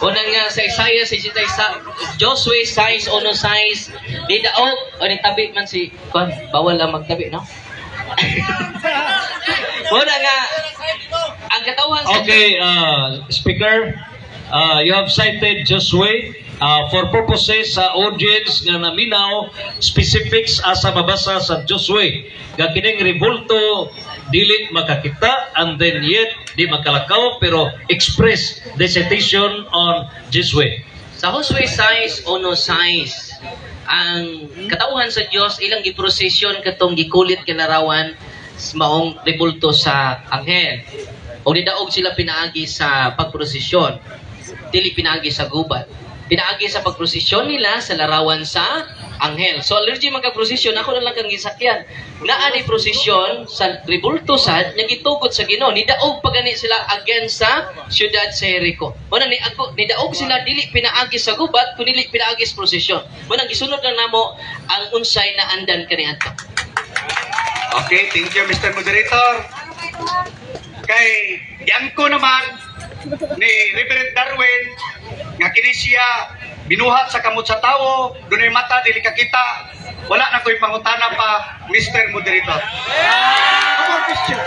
Una nga sa Isaiah 66, Joshua 6 ono 6 di daog o ni tabi man si kon, bawal lang magtabi, no? Una nga ang katawhan sa Okay, Speaker, you have cited Josue for purposes sa audience nga naminaw specifics asa mabasa sa Josue nga kining rebulto dili makakita and then yet di makalakaw, pero express the citation on Josue. Sa Josue 6 ono 6, ang katawhan sa Dios ilang giprosesyon katong gikulit kinarawan maong rebulto sa anghel. O nidaog sila pinaagi sa pagprosesyon. Dili pinaagi sa gubat. Pinaagi sa pagprosesyon nila sa larawan sa anghel. So allergy magka-prosesyon, ako na lang kang gisakyan. Naa ni prosesyon sa rebulto sad nga gitugot sa Ginoo. Nidaog pa gani sila against sa siyudad sa Jericho. Muna ni ako nidaog sila dili pinaagi sa gubat kun dili pinaagi sa prosesyon. Muna gisunod lang namo ang unsay na andan kaniadto. Okay, thank you, Mr. Moderator. Kay giangko naman ni Reverend Darwin nga kini siya binuhat sa kamot sa tawo, dunay mata dili kakita. Wala na ko'y pangutana pa, Mr. Moderator. No more question.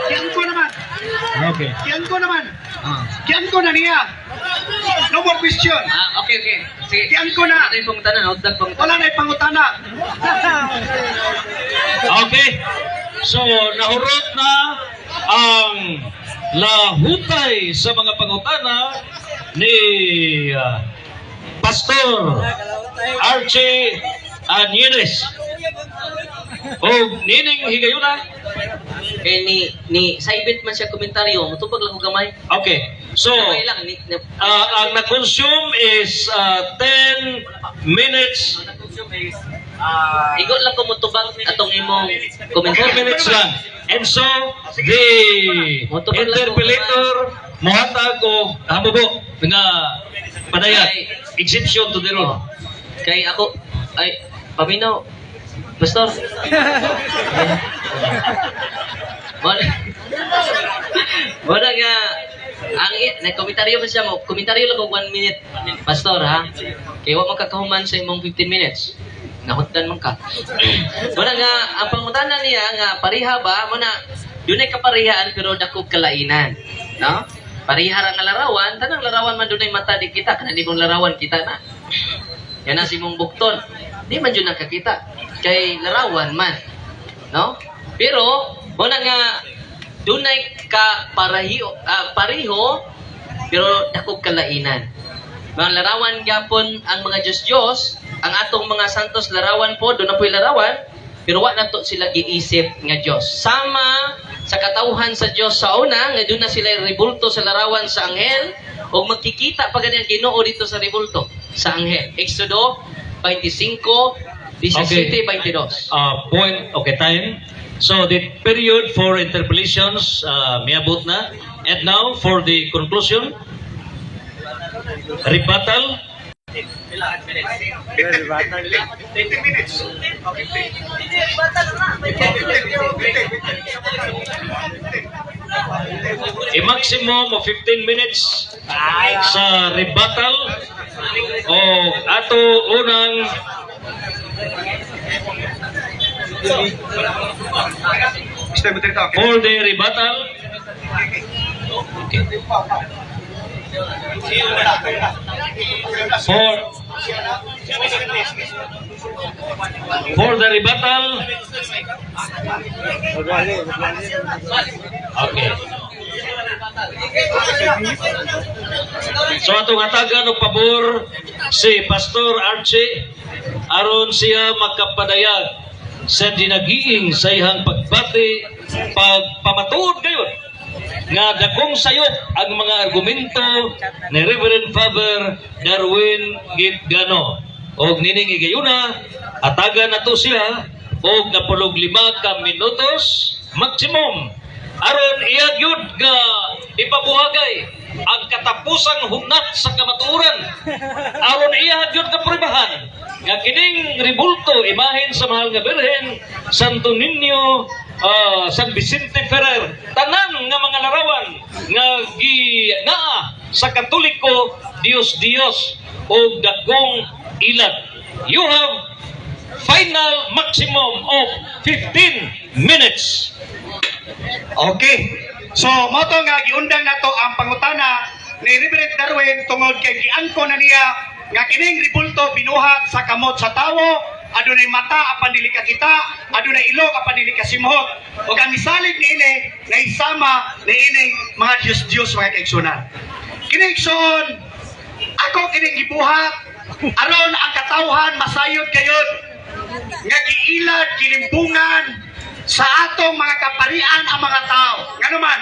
Giangko naman. Giangko naman. Giangko na niya. No more question. Ah, okay. Sige. Giangko na. Wala na yung pangutana, hotdog pangutana. Wala na pangutana. Okay. So, nahurot na ang lahutay sa mga pangutana ni Pastor Archie Anyenes. O nining higayuna. Kay ni saibit man siya komentaryo, mutubag lang ko gamay. Okay. So, Gamay lang ni, ni ang na-consume is 10 minutes. Igo lang ko mutubag atong imong 10 komentaryo. Minutes lang. And so, the interpellator mohatag og hamubo nga padayag. Exception to the rule. Kay ako ay paminaw, Pastor. Wala nga ang nagkomentaryo man siya mo, komentaryo lang og 1 minute. Pastor ha. Kay wa man kakahuman sa imong 15 minutes. Nahutdan man ka. Wala nga ang pangutana niya nga pareha ba mo na dunay kaparehaan pero dako kalainan, no? Pareha ra nga larawan, tanang larawan man dunay mata di kita, kana nimong larawan kita na. Yan ang simong bukton. Di man jud nakakita. Kay larawan man. No? Pero, muna nga, dunay ka parahiyo, pareho, pero dakog kalainan. Mga larawan gyapon ang mga Diyos-Diyos, ang atong mga santos larawan po, doon na po'y larawan, pero wa na to sila giisip nga Diyos. Sama sa katawhan sa Diyos sa una, nga doon na sila ribulto sa larawan sa anghel, o magkikita pa gani ang Ginoo dito sa ribulto sa anghel. Exodo 25, 17, 22. Point, okay, time. So the period for interpellations, miabot na. And now for the conclusion, rebuttal. 15 minutes. A maximum of 15 minutes sa rebuttal o ato unang Mr. Moderator, okay. For the rebuttal. Okay. For the rebuttal. Okay. So atong hatagan og pabor si Pastor Archie aron siya makapadayag sa dinagiing sa iyang pagbati pagpamatuod gayon nga dakong sayop ang mga argumento ni Reverend Father Darwin Gitgano. Og nining higayuna, atagan nato siya og napulog 5 ka minutos maximum aron iya gyud nga ipabuhagay ang katapusang hunat sa kamatuoran aron iya gyud nga pruebahan nga kining ribulto imahen sa mahal nga Birhen, Santo Niño, San Vicente Ferrer, tanan nga mga larawan nga gi naa sa Katoliko, Dios Dios og dakong ilag. You have final maximum of 15 minutes. Okay. So, mo to nga giundang nato ang pangutana ni Reverend Darwin tungod kay giangko na niya nga kining ribulto binuhat sa kamot sa tawo, adunay mata apan dili kakita, adunay ilong apan dili kasimhot. Ug ang misalig niini naisama niining mga Diyos-Diyos, mga kaigsunan. Kini, igsoon, ako kining gibuhat aron ang katawhan masayod gayod nga giilad, gilimbungan sa atong mga kaparian ang mga tao. Ngano man,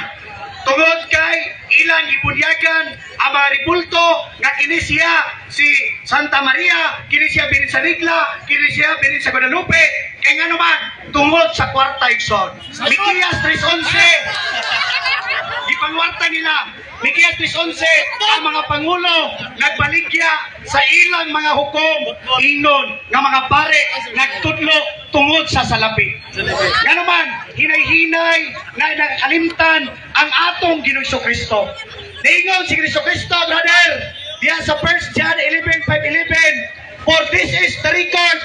tungod kay ilang gibunyagan ang mga ribulto nga kini siya si Santa Maria, kini siya bilin sa Rigla, kini siya bilin sa Guadalupe, kay ngano man, tungod sa kwarta, igsoon. Mikias 3:11, gipangwarta nila. Mikias 3:11, ang mga pangulo nagbaligya sa ilang mga hukom, ingon nga mga pare nagtudlo tungod sa salapi. Nga naman, hinay-hinay na nakalimtan ang atong Ginoong Kristo. Niingon si Kristo Kristo, brother, diya sa 1 John 11:5-11, "For this is the record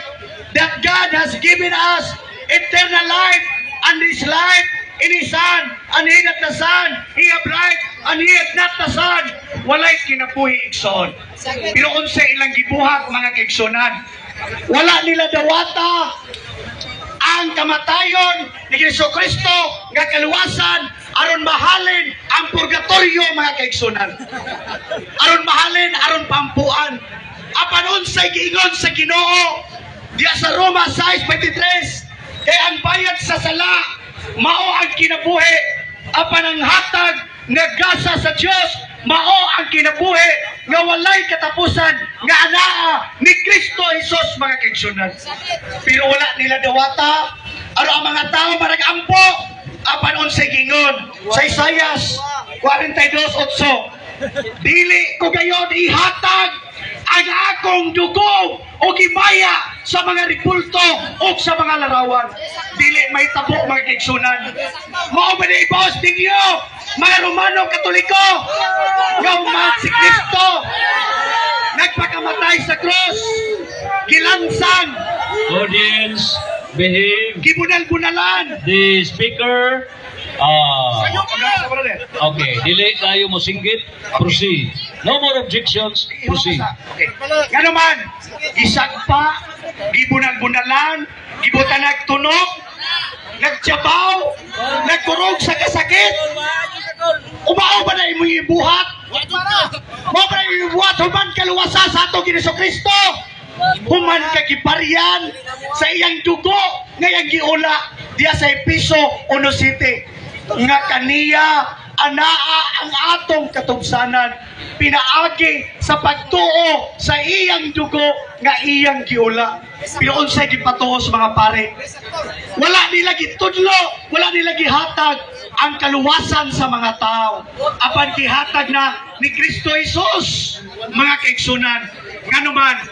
that God has given us eternal life, and this life in His Son, and he that the Son, he have life, and he hath not the Son, walay kinabuhi," igsoon. Pero unsa ilang gibuhat, mga kaigsunan? Wala nila dawata ang kamatayon ni Kristo Kristo nga kaluwasan aron mahalin ang purgatorio, mga kaigsunan. Aron mahalin, aron pampuan. Apan unsay giingon sa Ginoo diya sa Roma 6:23? Kay ang bayad sa sala mao ang kinabuhi, apan ang hatag nga gasa sa Dios mao ang kinabuhi nga walay katapusan nga anaa ni Kristo Jesus, mga kaigsunan. Pero wala nila dawata aron ang mga tao managampo. Apan unsay giingon sa Isaias 42:8? Dili ko gayon ihatag ang akong dugo o gimaya sa mga rebulto o sa mga larawan. Dili mahitabo, mga kaigsunan. Mao ba ni ibaos ninyo, mga Romano Katoliko, nga human si Kristo nagpakamatay sa krus, gilansang, Audience, behave. Gibunal-bunalan. The speaker, okay, dili tayo mo singgit. Proceed. No more objections. Proceed. Okay. Nga naman, gisagpa, gibunal-bunalan, gibutan nagtunok, nagtsabaw, nagkurog sa kasakit. Umao ba na imong ibuhat? Mao ba na imong ibuhat human kaluwasa sa ato Ginoong Kristo? Human ka gibaryan sa iyang dugo nga iyang giula diya sa Episo 1:7 nga kaniya anaa ang atong katugsanan pinaagi sa pagtuo sa iyang dugo nga iyang giula. Pero unsay gipatuo sa mga pare? Wala nila gitudlo, wala nila gihatag ang kaluwasan sa mga tao. Apan gihatag na ni Kristo Jesus, mga kaigsunan. Nganuman,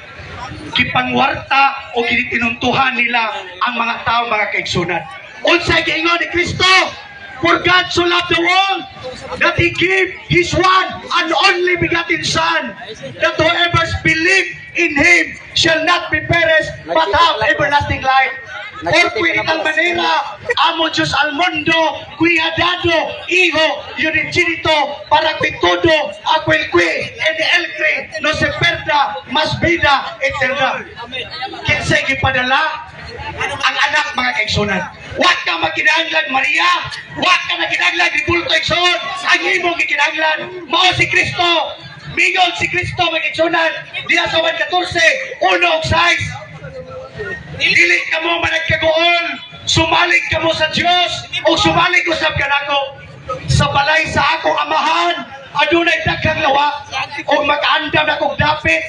gipangwarta o ginitinuntuhan nila ang mga tao, mga kaigsunan. Unsay giingon ni Kristo? "For God so loved the world that He gave His one and only begotten Son, that whoever believe in Him shall not be perished but have everlasting life. Por qui in tal manera amó Dios al mundo, qui ha dado Hijo unigenito para que todo aquel que en él cree no se perda, mas vida eterna." Kinsay gipadala? Ang anak, mga kaigsunan. Wa ka makinahanglan Maria, wa ka makinahanglan rebulto, igsoon. Ang imong gikinahanglan mao si Kristo. Miingon si Kristo, mga kaigsunan, diya sa 1:14, 1 ug 6. Dili kamo managkaguol, sumalig kamo sa Dios o sumalig usab kanako. Sa balay sa akong amahan, adunay daghang lawa ug makaandam na kog dapit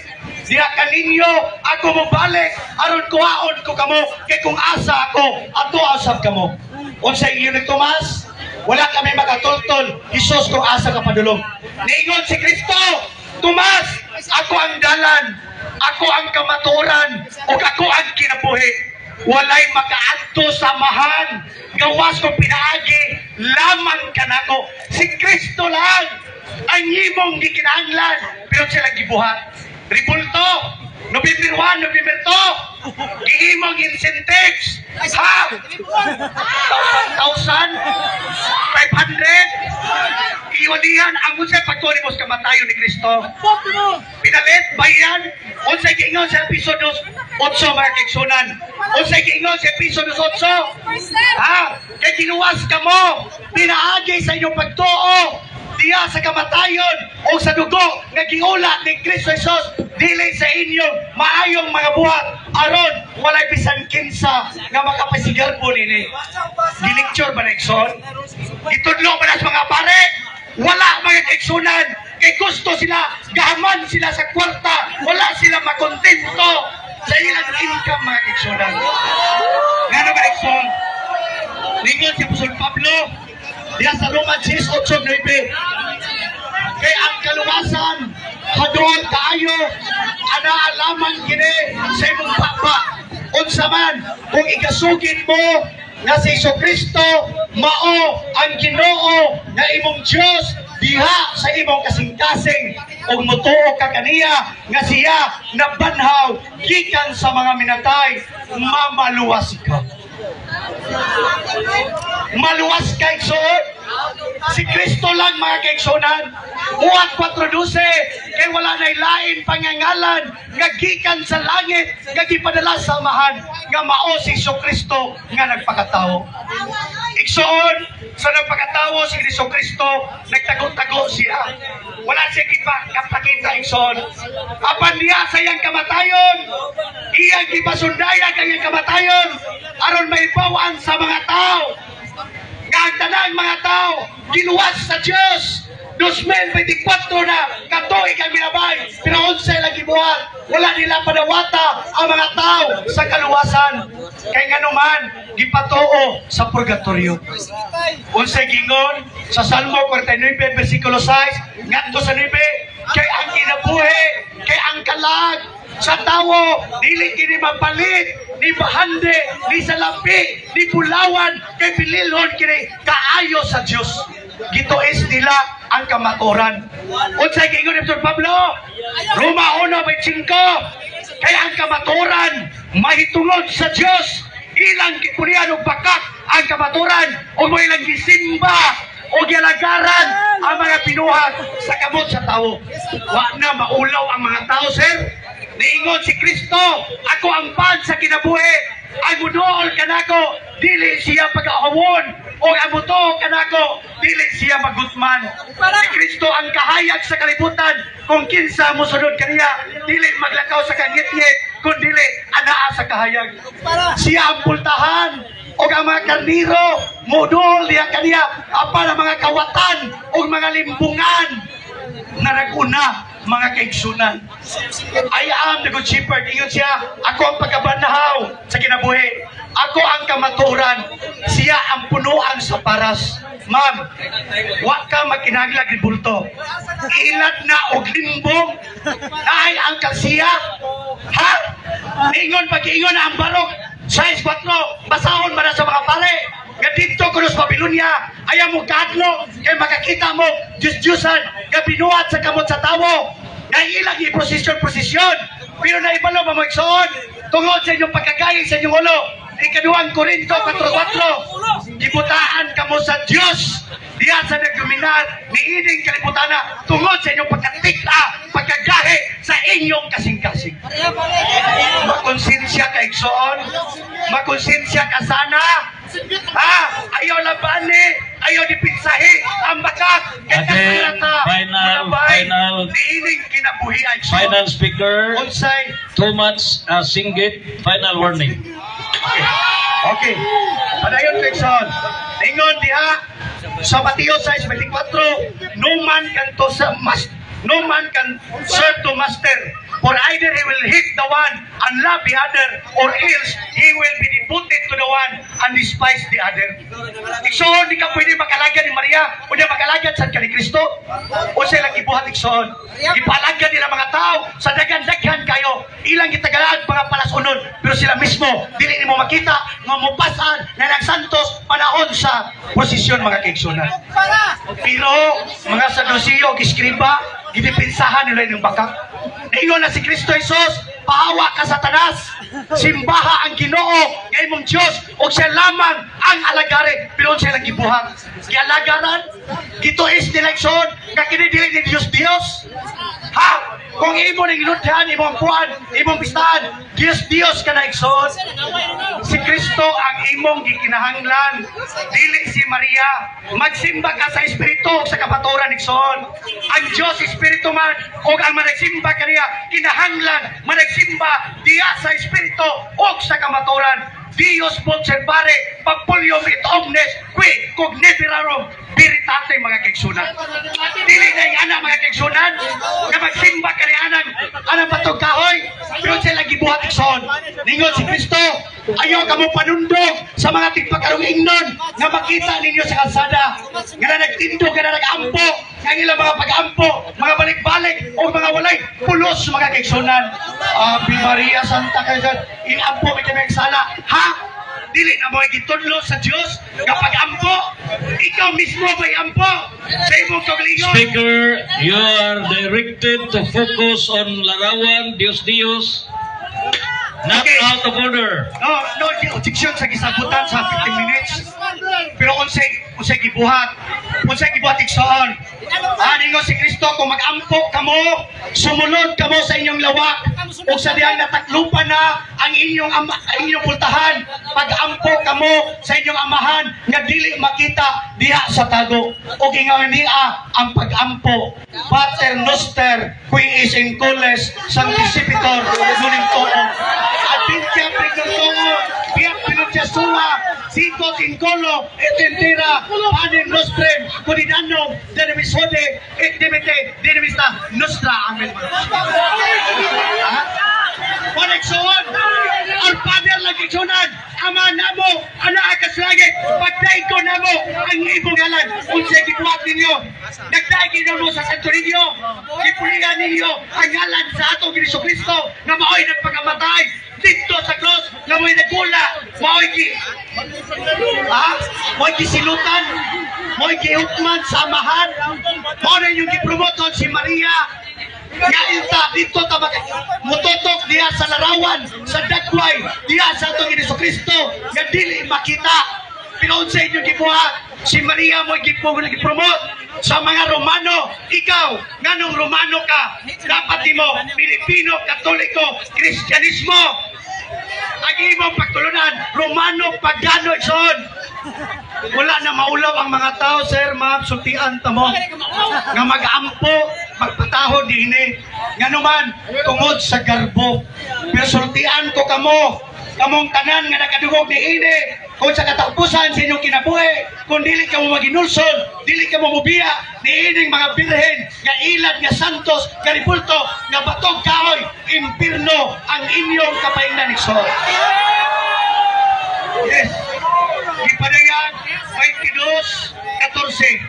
diha kaninyo, ako mobalik aron kuhaon ko kamo, kay kung asa ako, ato usab kamo. Unsay ingon ni Tomas? "Wala kami makatultol, Jesus, kung asa ka padulong." Niingon si Kristo, "Tomas, ako ang dalan, ako ang kamatuoran, ug ako ang kinabuhi. Walay makaadto sa Amahan gawas kung pinaagi lamang kanako." Si Kristo lang ang imong gikinahanglan, pero sila gibuhat. Rebulto, November 1, November 2, gihimong incentives. Ha? Thousand, 500, iwalihan ang unsay pagtuo nimo sa kamatayon ni Kristo. Pinalit, bayan, unsay giingon sa episode 8, mga kaigsunan? Unsay giingon sa episode 8? Ha? Kay giluwas kamo, pinaagi sa inyong pagtuo diya sa kamatayon o sa dugo nga giula ni Kristo Jesus, dili sa inyong maayong mga buhat, aron walay bisan kinsa nga makapasigarbo nini. Gilecture ba na, igsoon? Gitudlo ba na sa mga pare? Wala, mga kaigsunan, kay gusto sila, gahaman sila sa kwarta, wala sila makontento sa ilang income, mga kaigsunan. Nga naman, igsoon, ningon si Apostol Pablo diya sa Roma 10, 8, 9, kay ang kaluwasan haduol kaayo, anaa lamang kini sa imong baba. Unsa man kung ikasugid mo nga si Kristo mao ang Ginoo nga imong Dios diha sa imong kasing-kasing ug motuo ka kaniya nga siya nabanhaw gikan sa mga minatay, mamaluwas ka. Maluwas ka, igsoon. Si Kristo lang, mga kaigsunan. Juan 4:12, kay wala na lain pangangalan nga gikan sa langit nga gipadala sa Amahan nga mao si Kristo nga nagpakatao. Igsoon, sa nagpakatao si Kristo Kristo, nagtago-tago siya. Wala siya kapakita, igsoon. Apan niya sa iyang kamatayon, iyang gipasundayag ang iyang kamatayon aron maibaw-an sa mga tao nga ang tanang mga tao giluwas sa Diyos. 2024 na katuig ang milabay, pero unsay lang gibuhat? Wala nila padawata ang mga tao sa kaluwasan, kay nganuman gipatuo sa purgatorio. Unsay gingon sa Salmo 49 versikulo 6 ngadto sa 9? Kay ang kinabuhi, kay ang kalag sa tawo dili kini mapalit ni bahandi, ni salapi, ni bulawan, kay bililhon kini kaayo sa Dios. Gituis nila ang kamaturan. Unsay giingon ni Dr. Pablo? Roma 1:25, kay ang kamaturan mahitungod sa Dios. Ilang gipunian og bakak ang kamaturan ug mo ilang gisimba o gialagaran ang mga binuhat sa kamot sa tao. Wa na maulaw ang mga tao, sir. Niingon si Kristo, "Ako ang pan sa kinabuhi. Ang muduol kanako, dili siya pag-ahawon. O ang mutuo kanako, dili siya magutman." Si Kristo ang kahayag sa kalibutan. Kung kinsa mosunod kaniya, dili maglakaw sa kangitngit, kun dili anaa sa kahayag. Siya ang pultahan o ang mga karniro mudol diha kaniya, apan ang mga kawatan o mga limbungan na naguna, mga kaigsunan. "I am the good shepherd." Ingon siya, "Ako ang pagkabanhaw sa kinabuhi. Ako ang kamaturan." Siya ang punuan sa paras. Ma'am, wa ka magkinahanglag bulto. Ilat na og limbong. Naay ang kalsiya. Ha? Ingon pag-ingon ang Baruk 6:4. Basahon ba na sa mga pare? Nga dito kuno sa Babylonia, ayaw mo kahadlok kay makakita mo Diyos-Diyusan nga binuhat sa kamot sa tawo. Nga ilang i-prosesyon-prosesyon. Pero naibalo ba mo, igsoon? Tungod sa inyong pagkagayang sa inyong ulo. Ikaduhang Korinto 4:4. Gibutaan kamo sa Diyos diya sa nagdominar niining kalibutana tungod sa inyong pagkatikla, pagkagahi sa inyong kasing-kasing. Makonsensya ka, igsoon. Makonsensya ka sana. Ha? Ayaw labani, ayaw dipinsahi ang bakak. Kay Again, kasarata, final, mulabay, final. niining kinabuhi ay igsoon. Final speaker, Unsay too much singgit, final warning. Okay. Padayon ko, igsoon. Ingon diha sa Mateo 6:24, no man can to sa mas no man can serve two master, for either he will hate the one and love the other, or else he will be devoted to the one and despise the other. Igsoon, di ka pwede makalagad ni Maria o di makalagad sa ni Kristo. O sila gibuhat, igsoon. Ipalagad nila mga tao sa daghan-daghan kayo. Ilang gitagalaan mga palasunon, pero sila mismo dili nimo makita nga mopasan na ng Santos panahon sa posisyon, mga kaigsunan. Pero mga Saduceo ug Eskriba, gidipinsahan nila yung bakak. Ingon na si Kristo Jesus, "Pahawa ka, Satanas. Simbaha ang Ginoo nga imong Dios ug siya lamang ang alagari." Pero siya lang gibuhat. Gialagaran, gituis nila, igsoon, nga kini dili ni Dios Dios. Ha? Kung imo ning inudhan, imong puan, imong pistahan, Dios Dios ka na, igsoon. Si Kristo ang imong gikinahanglan, dili si Maria. Magsimba ka sa espiritu ug sa kamatuoran, igsoon. Ang Dios espiritu man ug ang managsimba kaniya kinahanglan managsimba diya sa espiritu ug sa kamatuoran. Deus vult servare. Populium et omnes qui cogniferarum veritate, mga kaigsunan. Dili na yung ana, mga kaigsunan, nga magsimba ka ni anang anang batong kahoy, pero sila gibuhat, igsoon. Ningon si Kristo, ayaw ka mo panundog sa mga tigpakarong ingnon nga makita ninyo sa kalsada, nga na nagtindog, nga na nag-ampo, nga ang ilang mga pag-ampo, mga balik-balik, o mga walay pulos, mga kaigsunan. Ave Maria Santa Kaigsunan, iampo may kami sala. Ha? Dili na mo gitudlo sa Dios nga pag-ampo. Ikaw mismo may ampo sa imong kaugalingon. Speaker, you are directed to focus on larawan, Dios Dios, not out of order. No, di objection sa gisagutan sa 15 minutes. Pero unsay unsay gibuhat? Unsay gibuhat, igsoon? Ah, ningon si Kristo, kung mag-ampo kamo, sumulod kamo sa inyong lawak ug sa dihang nataklupan na ang inyong ama, ang inyong pultahan, pag-ampo kamo sa inyong amahan nga dili makita diha sa tago. Ug ingon niya ang pag-ampo. Pater noster qui es in coelis sanctificetur nomen tuum. Adventia regnum tuum, fiat voluntas tua, sicut in caelo et in terra, panem nostrum quotidianum da nobis hodie et dimitte dimitta nostra. Amen. Ha? Wala, igsoon. Our Father lang, igsunan. Ama namo, anaa ka sa langit, pagdaigo namo ang imong ngalan. Unsay gibuhat ninyo? Nagdaig ninyo sa Santo Niño. Gipulihan ninyo ang ngalan sa atong Ginoong Kristo nga mao'y nagpakamatay dito sa cross, nga mao'y nagula, mao'y gi ha? Mao'y gisilutan, mao'y gihukman sa amahan. Mao na inyong gipromote si Maria nga ilta dito ta mututok diha sa larawan sa dagway diha sa atong Hesus Kristo nga dili makita. Pero unsa inyong gibuhat? Si Maria mo gipromote sa mga Romano. Ikaw, nganong Romano ka? Dapat nimo Pilipino, Katoliko, Kristyanismo ang imong pagtulunan. Romano, Pagano, igsoon. Wala na maulaw ang mga tao, sir, ma'am, sultian ta mo. Nga mag-ampo, magpatahod dinhi. Nga naman, tungod sa garbo. Pero sultian ko kamo, kamong tanan nga nakadungog ni ini, kung sa katapusan sa inyong kinabuhi, kung dili ka mo maginulsol, dili ka mo mubiya, ni ining mga birhen, nga ilad, nga santos, nga ribulto, nga batong kahoy, impirno ang inyong kapaingnan, igsoon. Yes. Gipadayag 22:14.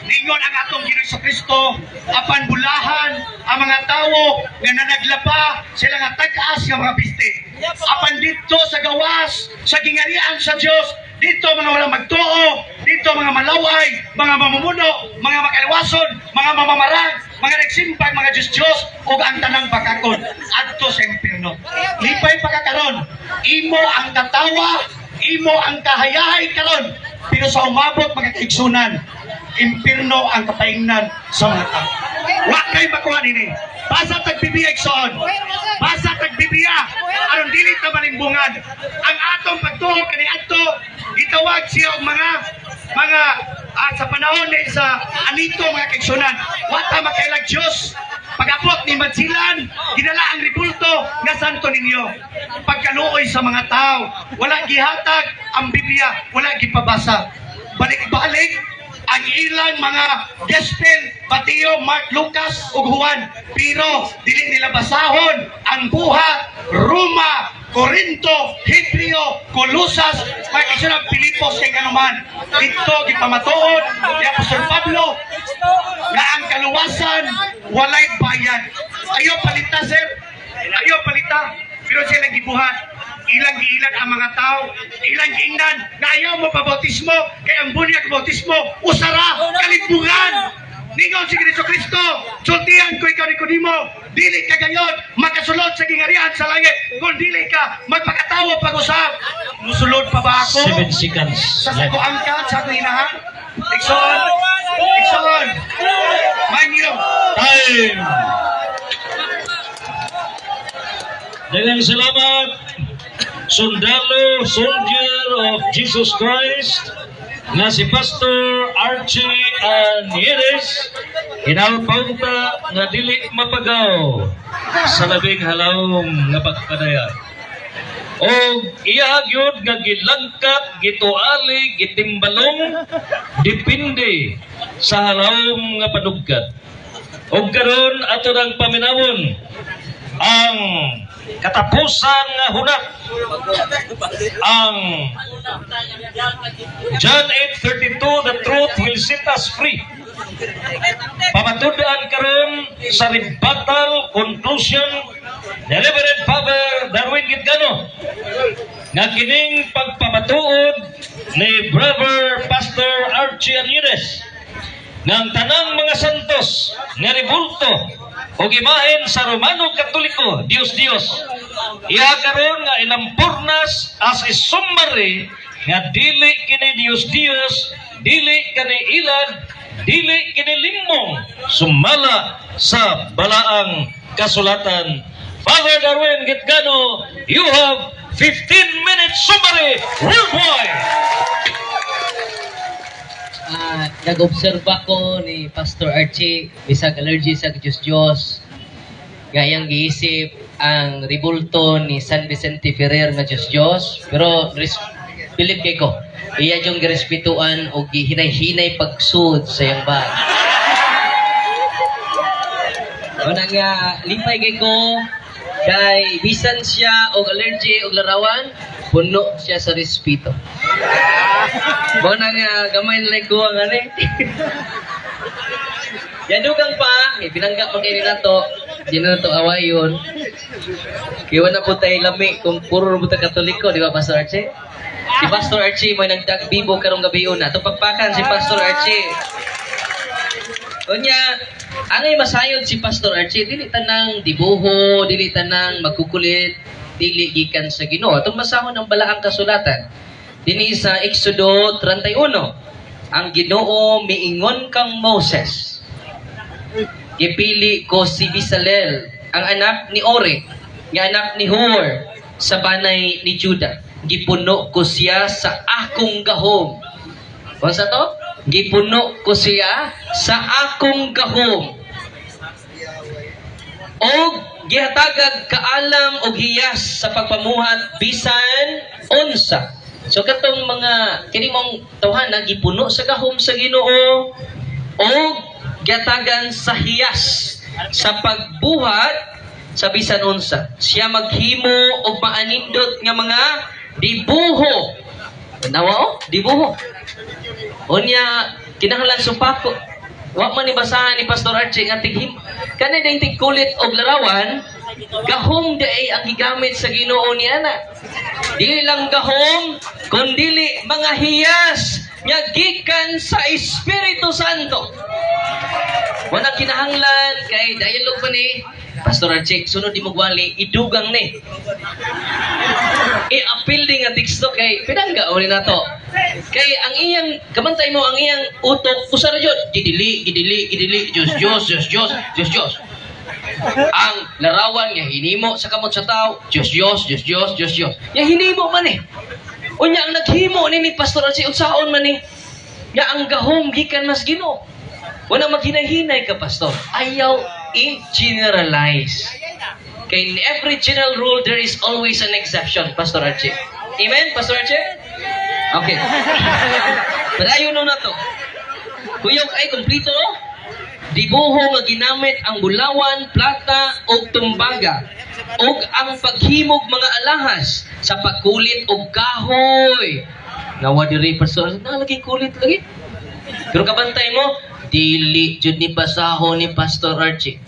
Ningon ang atong Ginoong Kristo, apan bulahan ang mga tawo nga nanaglaba sila nga tag-as nga mga biste. Apan dito sa gawas, sa gingarian sa Dios, dito mga walang magtuo, dito mga malaway, mga mamumuno, mga makaliwason, mga mamamarang, mga nagsimbag, mga Diyos-Diyos, ug ang tanang bakakon, adto sa impierno. Lipay pa ka karon, imo ang katawa, imo ang kahayahay karon, pero sa umabot, mga kaigsunan, impirno ang kapaingnan sa mga tao. Wa kay makuha nini. Basa tag Biblia, igsoon. Basa tag Biblia aron dili ta malimbungan. Ang atong pagtuo kani adto gitawag siya og mga sa panahon ni sa anito, mga kaigsunan. Wa ta makailag Dios. Pag-abot ni Magellan, gidala ang rebulto nga Santo Niño. Pagkaluoy sa mga tao, wala gihatag ang Biblia, wala gipabasa. Balik-balik ang ilang mga gospel, Mateo, Mark, Lucas ug Juan, pero dili nila basahon ang Buhat, Roma, Corinto, Hebreo, Colosas, mga kaigsunan, Pilipos, kay kanuman. Dito gipamatuod ni Apostol Pablo nga ang kaluwasan walay bayad. Ayaw palita, sir. Ayaw palita. Pero sila gibuhat. Ilang giilan ang mga tao, ilang giingnan na ayaw mo pabautismo, kay ang bunyag bautismo, usara, kalimbungan. Ningon si Kristo Kristo, sultihan ko ikaw Nicodemo, dili ka gayon makasulod sa gingarian sa langit, kung dili ka magpakatawo pag-usab. Musulod pa ba ako? 7 seconds Sa left. sako angkat, sa akong inahan? Igsoon, igsoon, manyo. Time! Daghang salamat, Sundalo, Soldier of Jesus Christ, nga si Pastor Archie Anieres, hinalpaunta nga dili mapagaw sa labing halawom nga pagpadayag. O iya gyud nga gilangkat, gituali, gitimbalong, depende sa halawom nga panugkat. Og karon ato nang paminawon ang katapusan nga hunat, ang John 8:32, "The truth will set us free." Pamatud-an karon sa rebuttal conclusion ni Reverend Father Darwin Gitgano nga kining pagpamatuod ni Brother Pastor Archie Anires nga ang tanang mga santos nga rebulto o imahen sa Romano Katoliko Dios Dios, iya karon nga inampurnas as a summary nga dili kini Dios Dios, dili kini ilad, dili kini limong, sumala sa balaang kasulatan. Father Darwin Gitgano, you have 15 minutes summary worldwide. Nag-obserba ko ni Pastor Archie, bisag allergy sa Diyos Diyos, nga iyang giisip ang ribulto ni San Vicente Ferrer nga Diyos Diyos, pero bilib kay ko, iya yung girespetuan o gihinay-hinay pagsud sa iyang bag. Una nga, lipay kay ko, kay bisan siya og allergy og larawan, puno siya sa respeto. Mao na nga gamay na ko ang ani. Yadugang pa, ipinangga pa kay nato, di na nato awayon. Kaya wala po tayo lami kung puro ra ta Katoliko, di ba, Pastor Archie? Si Pastor Archie may nagdagbibo karong gabi una. Ato pagpakan si Pastor Archie. Unya, angay masayod si Pastor Archie, dili tanang dibuho, dili tanang magkukulit, dili gikan sa Ginoo. Atong basahon ang balaang kasulatan. Dinhi sa Exodo 31, ang Ginoo miingon kang Moses, "Gipili ko si Bezalel, ang anak ni Ori, nga anak ni Hur, sa banay ni Judah. Gipuno ko siya sa akong gahom." Unsa to? "Gipuno ko siya sa akong gahom. Og gihatagag kaalam og hiyas sa pagpamuhat bisan unsa." So katong mga kini mong tawhana gipuno sa gahom sa Ginoo og gihatagan sa hiyas sa pagbuhat sa bisan unsa. Siya maghimo og maanindot nga mga dibuho. Tanawa oh, dibuho. Unya kinahanglan supako. Wa man ni basahan ni Pastor Archie nga tighim. Kanay ding tigkulit og larawan, gahom diay ang gigamit sa Ginoo niya na. Dili lang gahom, kundili mga hiyas nga gikan sa Espiritu Santo. Wala kinahanglan kay dialogue pa ni Pastor Archie, sunod di magwali, idugang ni. I-appeal din nga teksto kay pinangga uli na to. Kay ang iyang kamantay mo ang iyang utok usa ra jud, gidili, gidili, gidili, Diyos, Diyos, Diyos, Diyos, Diyos, Diyos. Ang larawan nga hinimo sa kamot sa tao, Diyos, Diyos, Diyos, Diyos, Diyos, Diyos. Nga hinimo man eh. Unya ang naghimo ni Pastor Archie, unsaon man ni nga ang gahom gikan mas Ginoo. Wala maghinay-hinay ka, Pastor. Ayaw i-generalize. Kay in every general rule, there is always an exception, Pastor Archie. Amen, Pastor Archie? Okay. Padayon na to. Kuyog ay kompleto, no? Dibuho nga ginamit ang bulawan, plata ug tumbaga ug ang paghimog mga alahas sa pagkulit og kahoy. Nawa diri, Pastor, na lagi kulit lagi. Pero kabantay mo, dili jud ni basahon ni Pastor Archie.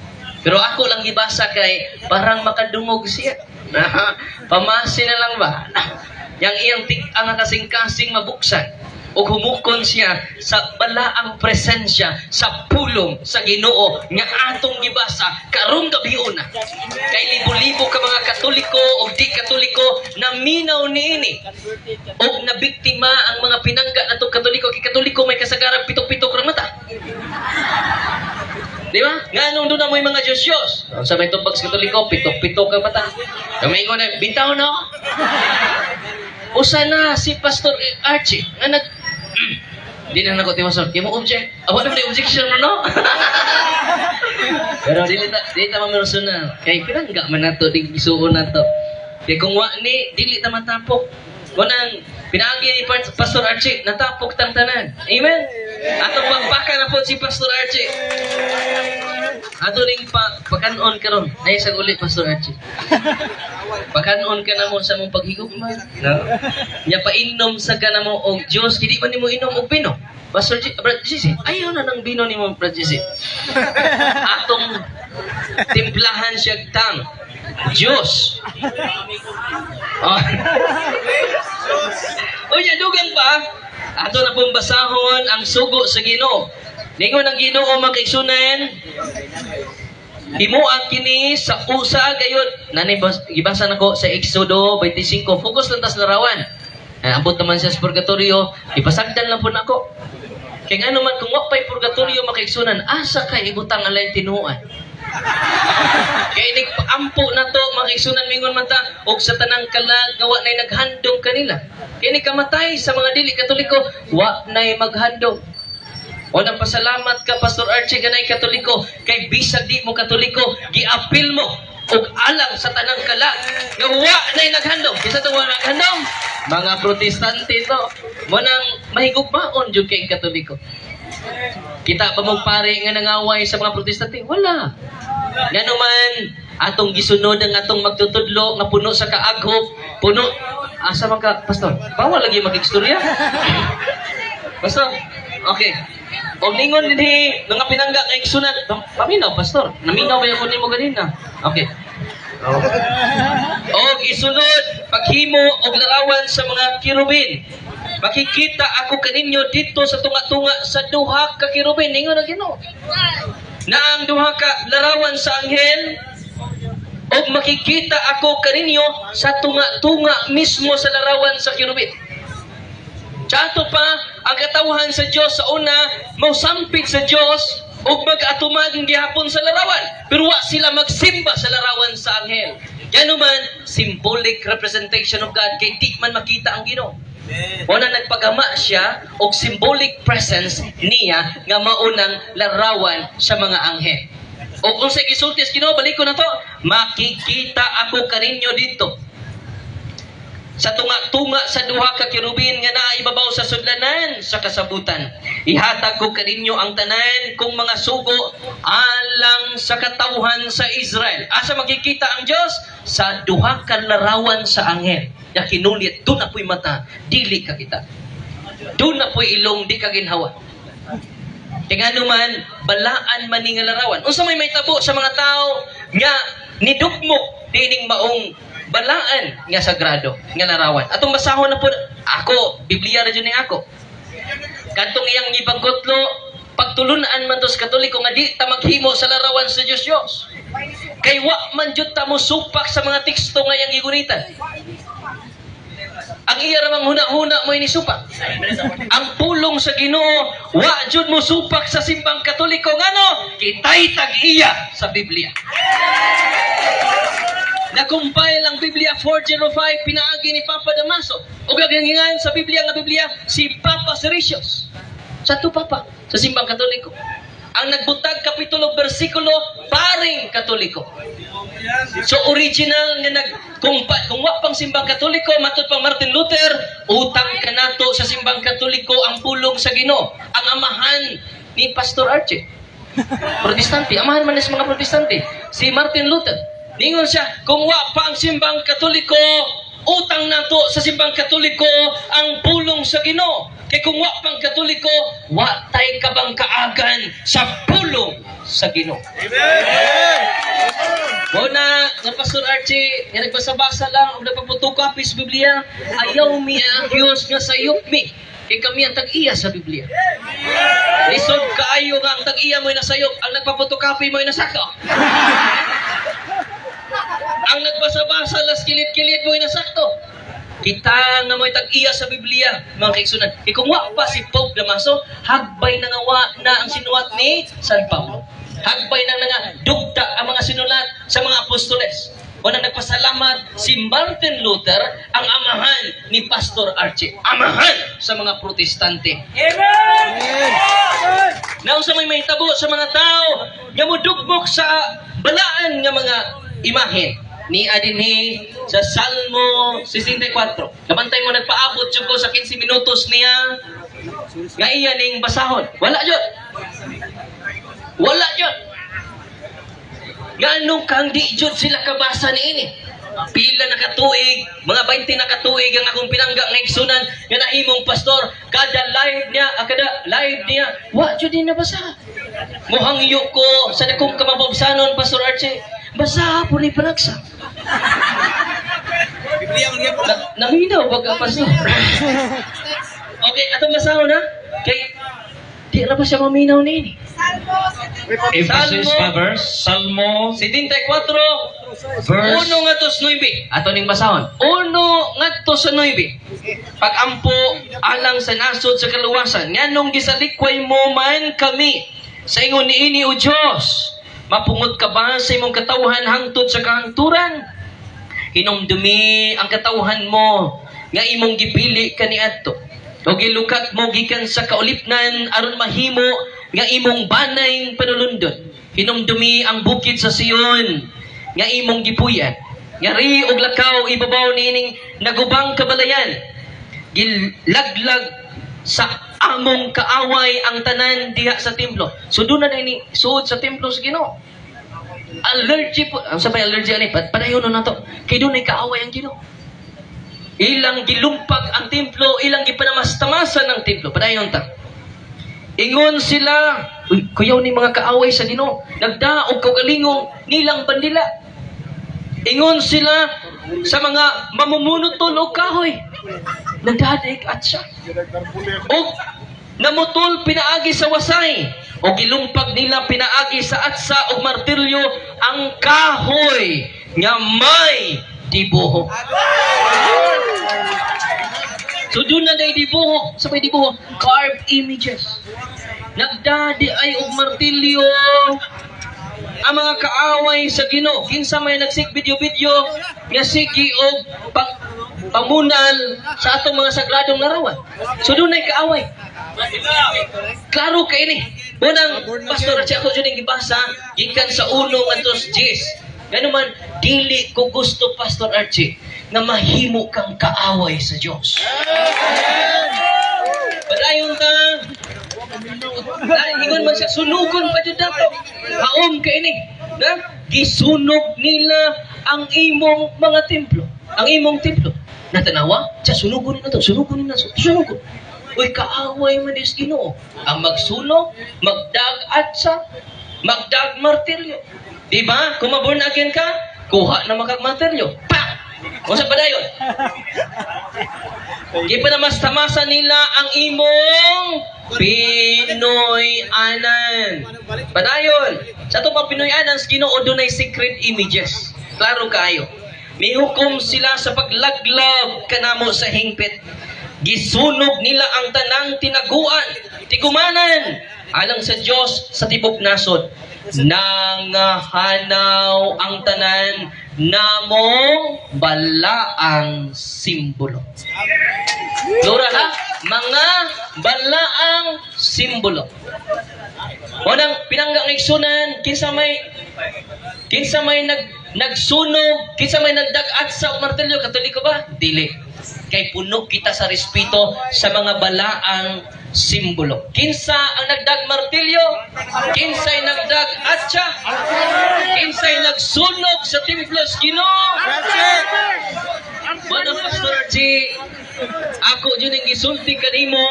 Pero ako lang gibasa kay parang makadungog siya. Pamasi na lang ba? Yang iyang tig ang kasing-kasing mabuksan ug humukon siya sa balaang presensya sa pulong sa Ginoo nga atong gibasa karong gabiuna. Kay libo-libo ka mga Katoliko ug di Katoliko naminaw niini ug nabiktima ang mga pinangga natong Katoliko, kay Katoliko may kasagaran pitok-pitok ra mata. Di ba? Nga nung doon na mo'y mga Diyos Diyos. Sa may tubag sa Katoliko, pitok-pitok ang mata. Kami na, bintaw na ako. Usa na si Pastor Archie nga nag di na nako ti Pastor, kimo object. Awa na may objection no? Pero dili ta mamersonal. Kay pinangga man nato ding isuon nato. Kay kung wa ni, dili ta matapok. Munang pinaagi ni Pastor Archie, natapok tang tanan. Amen? Atong pagpaka na po si Pastor Archie. Ato ning pa pakanon karon. Nay sa uli, Pastor Archie. Pakanon ka na mo sa mong paghigugma. No? Nya painom sa ka na mo og Dios, hindi man nimo inom og bino. Pastor G, Brad Jesse, ayaw na ng bino nimo, Brad Jesse. Atong timplahan siya tang Diyos. Oh. Unya, dugang pa, ato na pong basahon ang sugo sa Ginoo. Ningon ang Ginoo, mga kaigsunan, "Himoa kini sa usa gayud." Nani gibasa nako sa Exodo 25. Focus lang tas larawan. Ay, ambot naman siya sa purgatorio, ipasagdan lang po nako. Kay ngano man kung wa pay purgatorio, mga kaigsunan, asa kay ibutang ang laing tinuan? Kay nigpaampo na to, mga kaigsunan, mingon man ta og sa tanang kalag nga wa nay naghandom kanila. Kay ni kamatay sa mga dili Katoliko, wa nay maghandom. Walang pasalamat ka, Pastor Archie, ganay Katoliko, kay bisag di mo Katoliko, giapil mo og alang sa tanang kalag nga wa nay naghandom. Kinsa to wa naghandom? Mga Protestante to. Mo nang mahigugmaon jud kay Katoliko. Kita ba mong pare nga nangaway sa mga Protestante? Wala. Ngano man atong gisunod ang atong magtutudlo nga puno sa kaaghop, puno asa man ka, Pastor? Bawal lagi makigstorya. Pastor, okay. Og ningon dinhi mga pinangga kay igsunan, paminaw, Pastor. Naminaw ba ako nimo ganina? Okay. Og isunod paghimo og larawan sa mga kerubin. "Makikita ako kaninyo dito sa tunga-tunga sa duha ka kerubin," ningon ang Ginoo. Na ang duha ka larawan sa anghel og makikita ako kaninyo sa tunga-tunga mismo sa larawan sa kerubin. Sa pa, ang katawhan sa Dios sa una, mausampit sa Dios ug mag-atumag gihapon sa larawan. Pero wa sila magsimba sa larawan sa anghel. Yan man, symbolic representation of God kay di man makita ang Ginoo. Wala nagpagama siya og symbolic presence niya nga maunang larawan sa mga anghel. O kung sa gisulti sa Ginoo, balik ko na to, "Makikita ako kaninyo dito sa tunga-tunga sa duha ka kerubin nga naa ibabaw sa sudlanan sa kasabutan. Ihatag ko kaninyo ang tanan kong mga sugo alang sa katawhan sa Israel." Asa makikita ang Dios? Sa duha ka larawan sa anghel. Ya kinulit, duna po'y mata, dili ka kita. Duna po'y ilong, di ka ginhawa. Kaya ngano man, balaan man ni nga larawan. Unsa may mahitabo sa mga tao nga nidugmok dining maong balaan nga sagrado nga larawan? Atong basahon na po ako, Biblia ra jud ni ako. Kadtong iyang gibagkotlo, pagtulunan man to sa Katoliko nga di ta maghimo sa larawan sa Dios Dios. Kay wa man jud ta mo supak sa mga teksto nga iyang gigunitan. Ang iya ramang huna-huna mo ini supak. Ang pulong sa Ginoo wa jud mo supak sa simbang Katoliko, ngano kitay tag-iya sa Biblia. Na-compile ang Biblia 405 pinaagi ni Papa Damaso. Ug ang sa Biblia nga Biblia si Papa Siricius. Sa to Papa sa simbang Katoliko. Ang nagbutag kapitulo bersikulo paring Katoliko. So original nga nag kung wa pang simbang Katoliko, matud pang Martin Luther, utang kanato sa simbang Katoliko ang pulong sa Ginoo. Ang amahan ni Pastor Archie. Protestante, amahan man ni sa mga Protestante. Si Martin Luther. Ningon siya, kung wa pa ang simbang Katoliko, utang nato sa simbang Katoliko ang pulong sa Ginoo. Kay kung wa pang Katoliko, wa tay kabang kaagan sa pulong sa Ginoo. Mao na nga Pastor Archie, nga nagbasa-basa lang og nagpa-photocopy sa Biblia, ayaw mi accuse nga sayop mi. Kay kami ang tag-iya sa Biblia. Lisod kaayo nga ang tag-iya mo'y nasayop, ang nagpa-photocopy mo'y nasakto. Ang nagbasa-basa las kilid-kilid mo'y nasakto. Kita nga mo'y tag-iya sa Biblia, mga kaigsunan. Kay kung wa pa si Pope Damaso, hagbay na nga wa na ang sinuwat ni San Pablo. Hagbay na nga dugta ang mga sinulat sa mga apostoles. Wala nagpasalamat si Martin Luther, ang amahan ni Pastor Archie. Amahan sa mga Protestante. Naunsa may mahitabo sa mga tao nga modugmok sa balaan nga mga imahen? Ni dinhi sa Salmo 64. Kabantay mo, nagpaabot jud ko sa 15 minutos niya nga iya ning basahon. Wala jud. Wala jud. Nganong kang di jud sila kabasa niini? Pila na katuig, mga 20 na katuig ang akong pinangga nga igsunan nga nahimong pastor, kada live niya, kada live niya, wa jud ni nabasa. Muhangyo ko sa dakong kamabobsanon, Pastor Archie, basa po ni panagsa. Naminaw ba ka, Pastor? Okay, atong basahon na. Kay, di na ba siya maminaw nini? Emphasis Salmo. pa verse. Salmo 74, verse 1 ngadto sa 9. Ato ning basahon. 1 ngadto sa 9. Pagampo alang sa nasod sa kaluwasan. Nganong gisalikway mo man kami sa ingon niini, o Dios? Mapungot ka ba sa imong katawhan hangtod sa kahangturan? Hinumdumi ang katawhan mo nga imong gipili kaniadto. O gilukat mo gikan sa kaulipnan aron mahimo nga imong banay panulundon. Hinumdumi ang bukid sa Sion nga imong gipuyan. Ngari og lakaw ibabaw niining nagubang kabalayan. Gilaglag sa among kaaway ang tanan diha sa templo. So doon na ini suod sa templo sa Ginoo. Allergy po. Ang sabay allergy ani padayon na nato. Kay dunay kaaway ang Ginoo. Ilang gilumpag ang templo, ilang gipanamastamasan ang templo. Padayon ta. Ingon sila, uy, kuyaw ni mga kaaway sa Ginoo. Nagdaog kaugalingong nilang bandila. Ingon sila sa mga mamumunutol og kahoy. Nagdadig at siya. Og namutol pinaagi sa wasay. O gilumpag nila pinaagi sa atsa og martilyo ang kahoy nga may dibuho. So doon na day dibuho, sa may dibuho, carved images. Nagdadi ay og martilyo ang mga kaaway sa Ginoo. Kinsa may nagsik video-video nga sige og pang pamunal sa atong mga sagradong larawan. So doon ay kaaway. Klaro kay ni. Unang pastor at ako jud ang gibasa gikan sa uno ngadto sa 10. Ngano man dili ko gusto, Pastor Archie, nga mahimo kang kaaway sa Dios. Padayon ta. Dahil ingon man siya, sunugon pa jud nato. Haom kay ni. Na gisunog nila ang imong mga templo. Ang imong templo. Natanawa, siya sunugon nila to, sunugon nila, sunugon. Uy, kaaway man is Ginoo. Ang magsunog, magdag atsa, magdag martilyo. Di ba? Kung maborn again ka, kuha na makag martilyo. Pak! O sa padayon. Di pa na mas tamasa nila ang imong Pinoy-anan. Padayon. Sa ato pa Pinoy-anan, sa Ginoo dunay secret images. Klaro kaayo. Mihukom sila sa paglaglag kanamo sa hingpit. Gisunog nila ang tanang tinaguan, tigumanan, alang sa Dios sa tibok nasod. Nangahanaw ang tanan namong balaang simbolo. Plural ha? Mga balaang simbolo. Unang pinangga ng igsunan, kinsa may nagsunog, kinsa may nagdag-at sa martilyo, Katoliko ba? Dili. Kay puno kita sa respeto sa mga balaang simbolo. Kinsa ang nagdag martilyo? Kinsay nagdag atsa? Kinsay nagsunog sa templo sa Ginoo? Wala, Pastor Archie, ako yun ang gisulti kanimo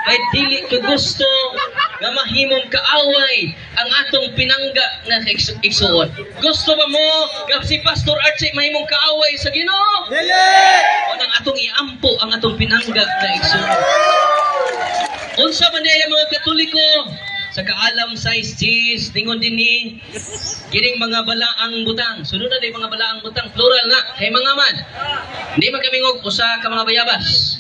kay dili ko gusto nga mahimong kaaway ang atong pinangga nga igsuon. Gusto ba mo nga si Pastor Archie mahimong kaaway sa Ginoo? Dili! O nang atong iampo ang atong pinangga nga igsuon. Unsa man diay ang mga Katoliko sa kaalam sa 10, ningon dinhi kining mga balaang butang. Sunod na mga balaang butang, plural na kay mga man. Hindi man kami og usa ka mga bayabas.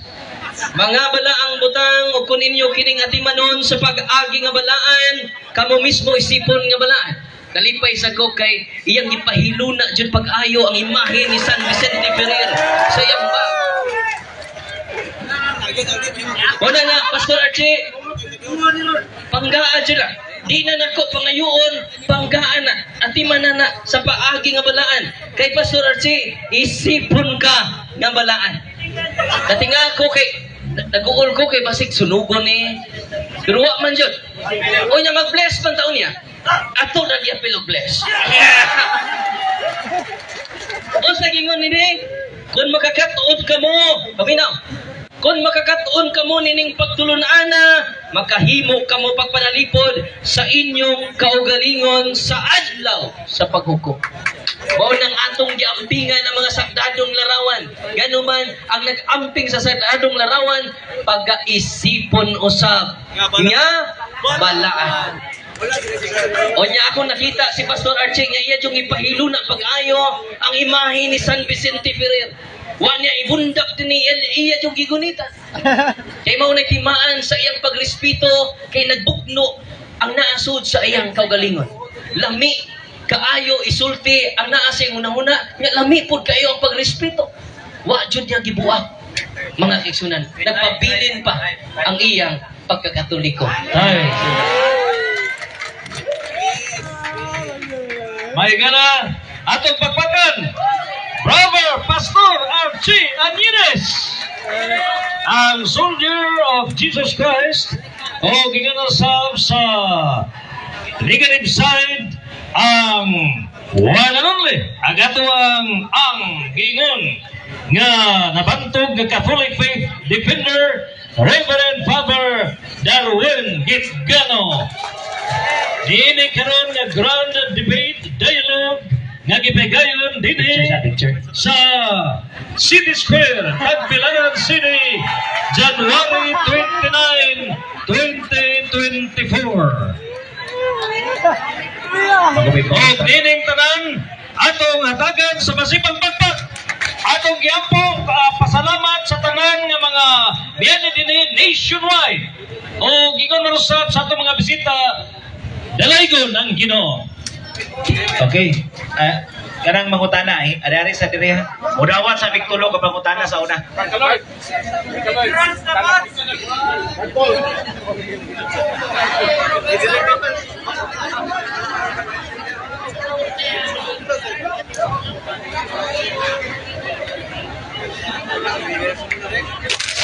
Mga balaang butang, ug kun inyo kining atimanon sa pag-agi nga balaan, kamo mismo isipon nga balaan. Nalipay sa ko kay iyang gipahiluna jud pag-ayo ang imahe ni San Vicente Ferrer sa iyang bag. Wala na, Pastor Archie, panggaan sila. Di na nako pangayoon, panggaan na. Atiman na na sa paagi nga balaan. Kay Pastor Archie, isipon ka nga balaan. Katinga ko kay nag-uol ko kay basig sunugon ni. Pero wa man jud. O nya mag-bless man taon niya. Ato na diya pilo bless. Unsa gingon nini? Kung makakatuod kamo, paminaw. Kung makakatuon kamo nining pagtulun-ana, makahimo kamo pagpanalipod sa inyong kaugalingon sa adlaw sa paghukom. Mao nang atong giampingan ang mga sagradong larawan. Ganuman ang nag-amping sa sagradong larawan, pagaisipon usab nga balaan. O niya ako nakita si Pastor Archie nga iya yung ipahilo na pag-ayo ang imahe ni San Vicente Ferrer. Wa niya ibundak din ni iya yung gigunitan. Kay mao na timaan sa iyang pagrespeto kay nagbugno ang naasud sa iyang kaugalingon. Lami kaayo isulti ang naa sa iyang hunahuna nga lami pud kaayo ang pagrespeto. Wa jud niya gibuak mga kaigsunan. Nagpabilin pa ang iyang pagkakatoliko. Ay. May gana atong pagpakan. Brother Pastor Archie Anines, ang soldier of Jesus Christ o giganasab sa negative side, ang one and only, ang atuang ang gingon nga nabantog nga Catholic faith defender, Reverend Father Darwin Gitgano. Dini karon nga grand debate dialogue nga gipegayon dinhi sa City Square, Tagbilaran City, January 29, 2024. Og nining tanan atong hatagan sa masipang pagpak. Atong giampo pasalamat sa tanan nga mga biyani dinhi nationwide. O gigon man usab sa atong mga bisita, dalaygon ang Ginoo. Okay. Ah, kanang mangutana eh. Ari sa diri ha. Mudawat sa Victulo ka pangutana sa una.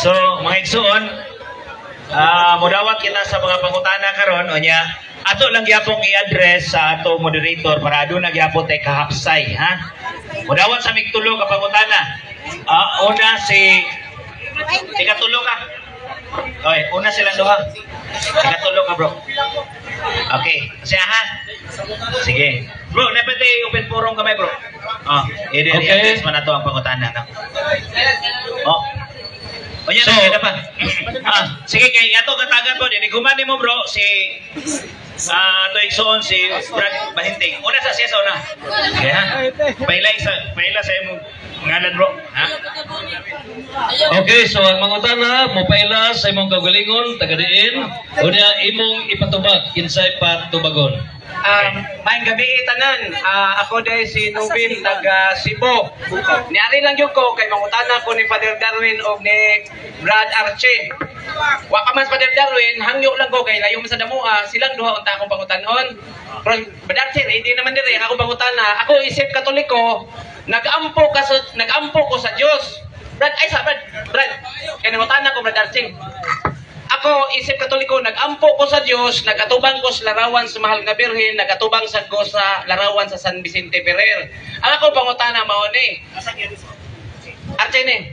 So, mga igsuon, mudawat kita sa mga pangutana karon unya ato lang gyapong i-address sa ato moderator para aduna gyapon tay kahapsay ha. Mudawat sa migtulo ka pangutana. Una si Ikatulo ka. Okay, una silang duha. Ikatulo ka, bro. Okay, siya ha. Sige. Bro, napatay open forum kamay, bro. Oh, i-address man nato ang pangutana no. Oh. O yan, So, so, na pa. Sige, kay ato katagan po, diniguman nimo bro si ato igsoon si Brad Bahinting. Una sa siya sa una. Okay, ha? Paila sa imong ngalan bro, ha? Okay, so ang mangutana mopaila sa imong kaugalingon taga diin, unya imong ipatubag kinsay patubagon. Maayong gabi tanan. Ako dahil si Nubin taga Cebu. Niari lang yun ko kay mangutana ko ni Father Darwin og ni Brad Archie. Wa pa man si Father Darwin, hangyo lang ko kay layo man sa damoa, silang duha unta akong pangutanon. Pero Brad Archie, hindi naman diri ang akong pangutana. Ako isip Katoliko, nagampo ko sa Dios. Brad, ay sa Brad, Brad, kay nangutana ko Brad Archie. Ako, isip Katoliko, nagampo ko sa Dios, nagatubang ko sa larawan sa Mahal nga Birhen, nagatubang sad ko sa larawan sa San Vicente Ferrer. Ang ako pangutana mao ni. Archie.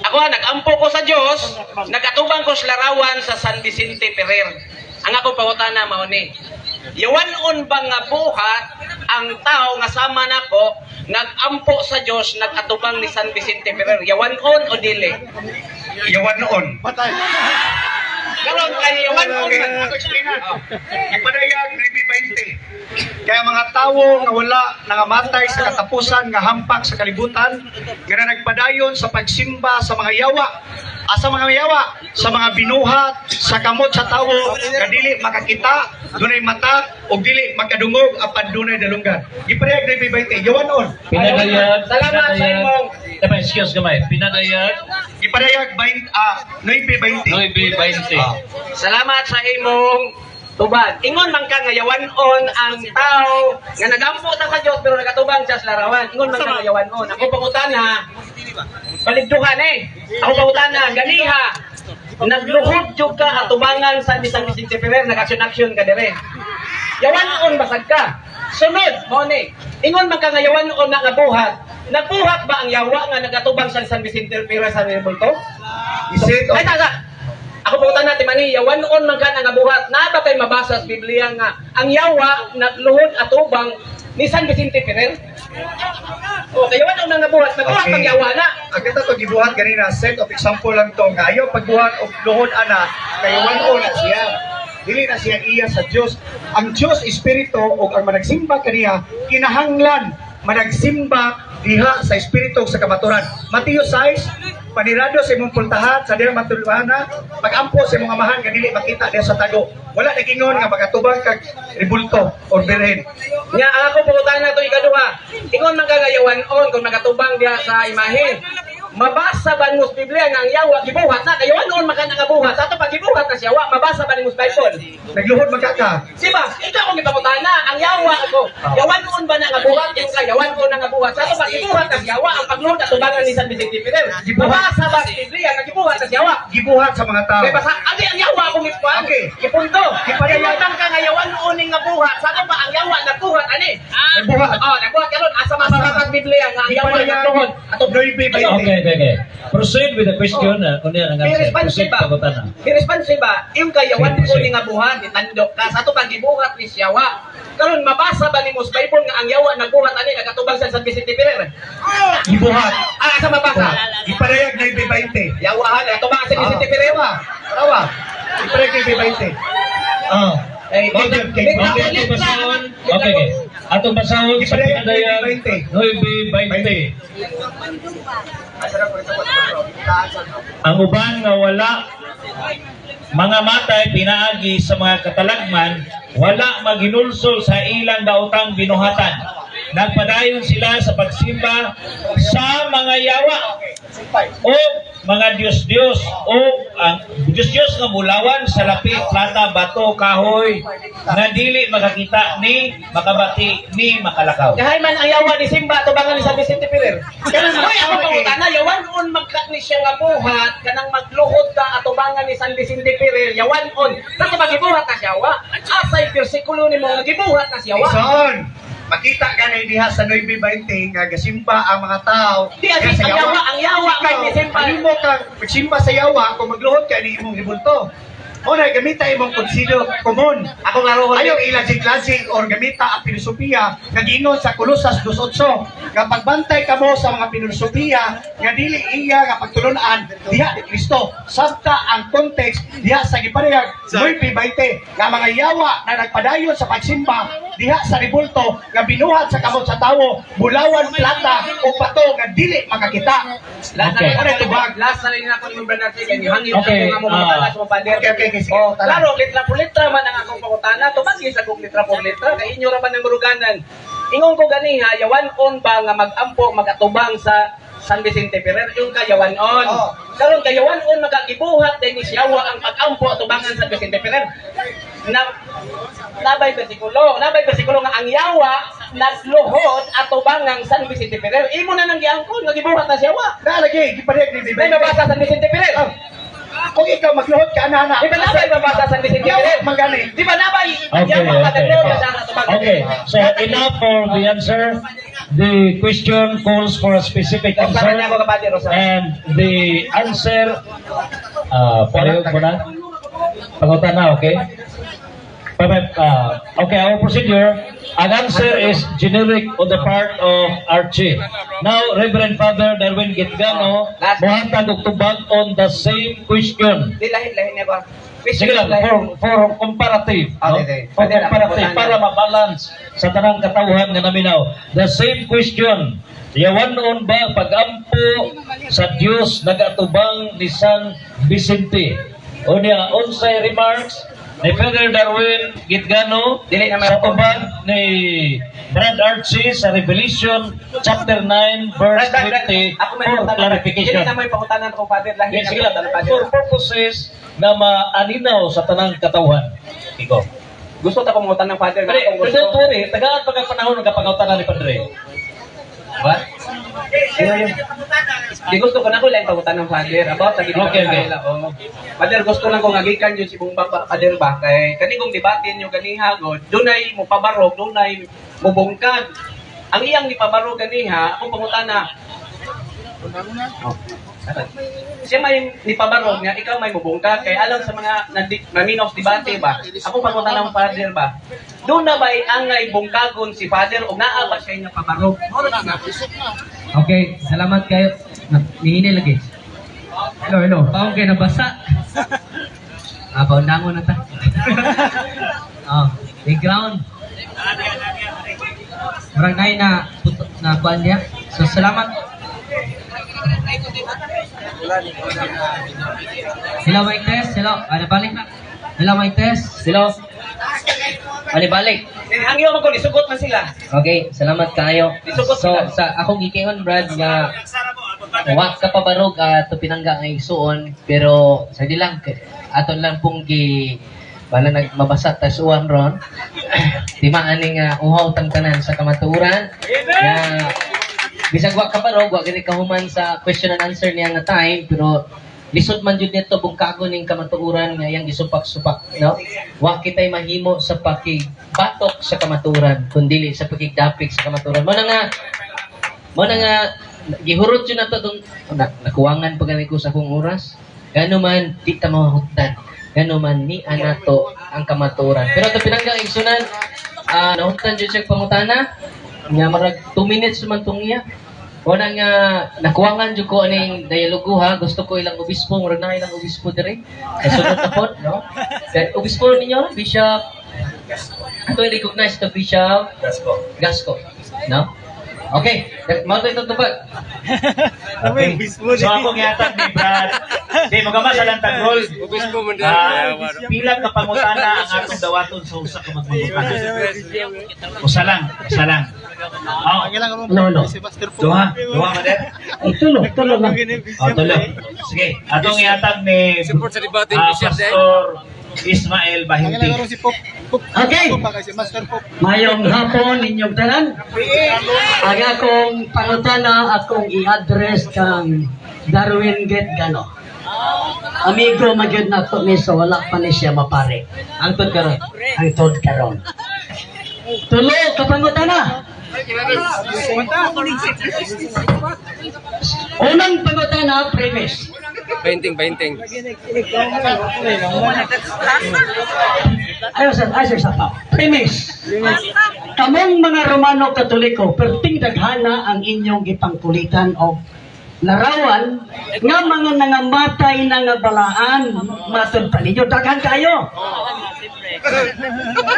Ako ha, nagampo ko sa Dios, nagatubang ko sa larawan sa San Vicente Ferrer. Ang ako pangutana mao ni. Yawan-on ba nga buhat ang tao nga sama nako nagampo sa Dios, nagatubang ni San Vicente Ferrer? Yawan-on o dili? Yawan noon. Karon kay yawan-on Okay, man. ako explain na. Ipadayag 9:20. Kaya mga tawo nga wala nangamatay sa katapusan nga hampak sa kalibutan, nga na nagpadayon sa pagsimba sa mga yawa, asa mga yawa, sa mga binuhat, sa kamot sa tawo nga dili makakita, dunay mata ug dili makadungog apan dunay dalunggan. Gipadayag 9:20. Yawan noon. Pinadayag. Salamat sa imong Tama, excuse gamay. Pinadayag Gipadayag 20 9:20. 9:20. Salamat sa imong Tubag. Ingon man ka nga yawan-on ang tao nga nagampo ta sa Dios pero nagatubang siya sa larawan. Ingon man ka nga yawan-on. Ako pangutana, baligduhan eh. Ako pangutana, ganiha. Nagluhod jud ka atubangan sa ni San Vicente Ferrer, nag-action-action ka dire. Yawan-on basag ka. Sunod, mao ni. Ingon man ka nga yawan-on na nga buhat. Nagbuhat ba ang yawa nga nagatubang sa San Vicente Ferrer sa Rebulto? Isit Ay, ta, ta. Ako po natin mani, yawan on man ka nga buhat. Na ba kay mabasa sa Biblia nga ang yawa nagluhod atubang ni San Vicente Ferrer? O, kay yawan on nga buhat, nagbuhat ang yawa na. Ang kita to gibuhat ganina, set of example lang to nga ayaw pagbuhat og luhod ana kay walo na siya. Dili na siya iya sa Dios. Ang Dios espiritu ug ang managsimba kaniya kinahanglan managsimba diha sa espiritu ug sa kamaturan. Mateo 6, panirado sa imong pultahan sa dihang matulana, pagampo sa imong amahan nga dili makita diha sa tago. Wala nagingon nga magatubang kag rebulto or birhen. Nya ang ako pangutana to ikaduha. Ingon man ka nga yawan on kung nagatubang diha sa imahe. Mabasa ba nimo sa Biblia nga ang yawa gibuhat na kay yawan on man ka nga buhat. Sa ato pag gibuhat na siya wa mabasa ba nimo sa Bible? Nagluhod man ka ka. Siba, ikaw akong gipangutana, ang yawa ako. Yawan on ba na nga buhat? Yung ka, yawan on na nga buhat. Sa ato pag gibuhat na siyawa, ang pagluhod at tubangan ni San Vicente Ferrer. Gibuhat. Mabasa ba sa Biblia nga gibuhat na siyawa? Gibuhat sa mga tao. Kay basa, adi ang yawa akong ipuan. Okay. Ipunto. Gipadayag. Ingon ka nga yawan on nga buhat. Sa ato pa ang yawa nagbuhat ani. Nagbuhat. Oh, nagbuhat karon asa mabasa sa Biblia nga ang yawa nagluhod. Ato 9:20. Okay. Proceed with the question. Unya ang May answer. response Proceed ba? pangutana. May response ba? Yung kayawan Okay, ko proceed. ni nga buhat, itandok ka. Sa ato pag gibuhat ni siyawa. Karon mabasa ba nimo sa Bible nga ang yawa nagbuhat ani nagatubang sa San Vicente Ferrer? Gibuhat. Ah, asa mabasa? Ipadayag 9:20. Yawahan, nagatubang sa San Vicente Ferrer. Tawa. Tawa. Ipadayag 9:20. Ah. Eh, Okay, okay. Okay, atong basahon. Okay. Atong basahon sa Ipadayag pinadayag 9:20. 9:20. Ang uban nga wala mga matay pinaagi sa mga katalagman, wala maghinulsol sa ilang daotang binuhatan. Nagpadayon sila sa pagsimba sa mga yawa o mga Diyos-Diyos o ang Diyos-Diyos nga bulawan sa lapi, plata, bato, kahoy nga dili makakita ni makabati ni makalakaw. Kahay man ang yawa ni Simba tubangan ni San Vicente Ferrer. Kanang hoy ako pangutana yawan on magka ni siya nga buhat kanang magluhod ka atubangan ni San Vicente Ferrer yawan on. Sa pag gibuhat na siya wa. Asay bersikulo nimo nga gibuhat na siya wa. Ison. Makita ka na diha sa 9:20 nga gasimba ang mga tao. Di, Diha sa ang yawa Ikaw, may gisimba. Mahimo kang magsimba sa yawa kung magluhod ka ni imong ribulto. Mo na gamita imong konsilyo komon. Ako laro Ayaw ilajig-lajig or gamita ang filosofiya nga giingon sa Colosas 2:8 nga pagbantay kamo sa mga filosofiya nga dili iya nga pagtulunan diha ni Kristo. Sabta ang context diha sa giparehag 9:20 nga mga yawa na nagpadayon sa pagsimba diha sa ribulto nga binuhat sa kamot sa tawo bulawan, plata o bato nga dili makakita. Last Okay. na Ora tubag. Last na lang ako ni Brother Archie kay hangyo Okay, ako nga mo pangutana sa mga pader. Okay, sige. Oh, klaro litra por litra man ang akong pangutana. Tubag sa kong litra por litra kay inyo ra man ang muruganan. Ingon ko ganiha yawan on ba nga magampo magatubang sa San Vicente Ferrer yung kayawan on. Oh. Karon kayawan on magagibuhat dahil ni siyawa ang pagampo atubangan San Vicente Ferrer. Na nabay bersikulo nga ang yawa nagluhod atubangang San Vicente Ferrer. Imo na nang giangkon nga gibuhat na siyawa. Nalagi giparehag May 9:20. mabasa San Vicente Ferrer. Kung ikaw magluhod ka ana Di ba nabay mabasa San Vicente Yawa Ferrer? man gani. Di ba nabay ang Okay, yawa okay. nagluhod na siya atubang? Okay, so enough for the answer. The question calls for a specific Rosara answer. niya ako kapatid, Rosara. And the answer, pareho mo na. Pangutana, okay? Bye-bye. Okay, our procedure, an answer is generic on the part of Archie. Now, Reverend Father Darwin Gitgano, Last. muhatag og tubag on the same question. Di lahi lahi niya ba? Sige lang, for comparative. No? Okay. For Okay, comparative, okay. para mabalance sa tanang katawhan nga naminaw. The same question, yawanon ba pagampo sa Dios nagatubang ni San Vicente? O niya, unsay remarks ni Father Darwin Gitgano Dili na may sa tubag ni Brad Archie sa Revelation chapter 9 verse 20 Ako may for pangutana. clarification. Dili na may pangutana ko father lahi Yes, na sige lang. pangutana, Father. For purposes na maaninaw sa tanang katawhan. Ikaw. Gusto ta ko mangutan ng Father Pero, na akong pero gusto. don't worry, tagaan pagka panahon nagkapangutana ni Padre. What? Di gusto ko na ko lang pangutan ng Father about sa gidibate Okay. nila. Oo. Father, gusto lang ko nga gikan yun si Bumba Father ba kay kani kong debate niyo ganiha god, dunay mo pabarog, dunay mubungkag. Ang iyang nipabarog ganiha, akong pangutana. Oh. Siya may nipabarog nga, ikaw may mubungkag kay alam sa mga naminaw sa debate ba. Akong pangutana ng Father ba. Doon na ba'y angay bungkagon si Father o naa ba siya nga pabarog? Okay, salamat kayo. Nihini lagi. Hello, hello. Paong kayo nabasa. Paundangon na ta. Oh, background. Murag nay na puto, na kuan niya. So salamat. Hello, mic test. Hello. Ano balik na? Hello, mic test. Hello. Ano balik? Eh, ang iyo man ko nisugot man sila. Okay, salamat kayo. Isugot So, sila. sa akong gikingon, Brad, nga wa ka pabarog ato pinangga nga igsuon, pero sa di lang aton lang pong gi wala nagmabasa ta suwan ron. Timaan ni nga uhaw tang tanan sa kamatuoran. Nga bisag wa ka barog, wa gani kahuman sa question and answer niya nga time, pero lisod man jud nito bungkagon ning kamatuoran nga iyang gisupak-supak, no? Wa kitay mahimo sa pakigbatok sa kamatuoran kun dili sa pakigdapik sa kamatuoran. Mo na nga gihurot yun nato tong na, nakuwangan pa gani ko sa akong oras. Gano man di ta mahutdan. Gano man ni anato ang kamatuoran. Pero ito pinangga igsunan, nahutdan jud siya pangutana nga marag 2 minutes man tong iya. Una nga nakuwangan jud ko aning dialogo ha. Gusto ko ilang obispo, murag na ilang obispo dire. Kasunod na pod, no? Kay obispo ninyo, Bishop. Ato recognize to Bishop Gasco. Gasco, no? Okay, mao to itong tubag. Okay. So ako gihatag ni Brad. Di magama sa lang tagrol. Pila ka pangutana ang atong dawaton sa usa ka magmangutana? Usa lang, usa lang. Oh, No, no. duha, duha man. Ay, tulo, tulo lang. Oh, tulo. Sige, atong ihatag ni Pastor Ismael Bahinti. Okay. Mayong hapon ninyong tanan. Ang akong pangutana akong i-address kang Darwin Get Gano. Amigo magyud na to ni so wala pa ni siya mapare. Angtod karon. Ang tod karon. Tulo ka pangutana. Unang pangutana, premise. Painting, painting. Ayaw sir, ayaw sir, sa pa. Premise. Kamong mga Romano Katoliko, perting daghana ang inyong gipangkulitan og larawan nga mga nangamatay na nga balaan matod pa ninyo daghan kayo.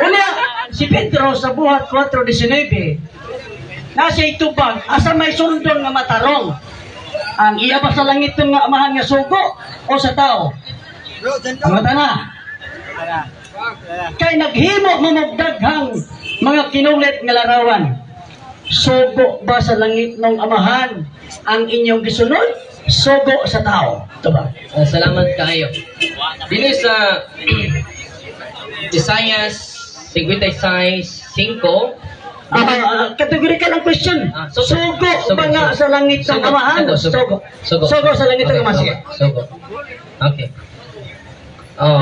Unya, si Pedro sa Buhat 4:19 nasa itubag asa may sundon nga matarong ang iya ba sa langit nga amahan nga sugo o sa tao? Ang mata na. Kay naghimo mamugdaghang mga kinulit nga larawan. Sugo ba sa langit ng amahan ang inyong gisunod? Sugo sa tao. Ito ba? Salamat kayo. Dili sa Isaias 56:5. Categorical ang question. Sugo. Sugo Sugo, ba nga sugo. sa langit ng Sugo, amahan? sugo, sugo. Sugo. Sugo sa langit ng Okay, amahan. Sige. Sugo. Okay. Oh,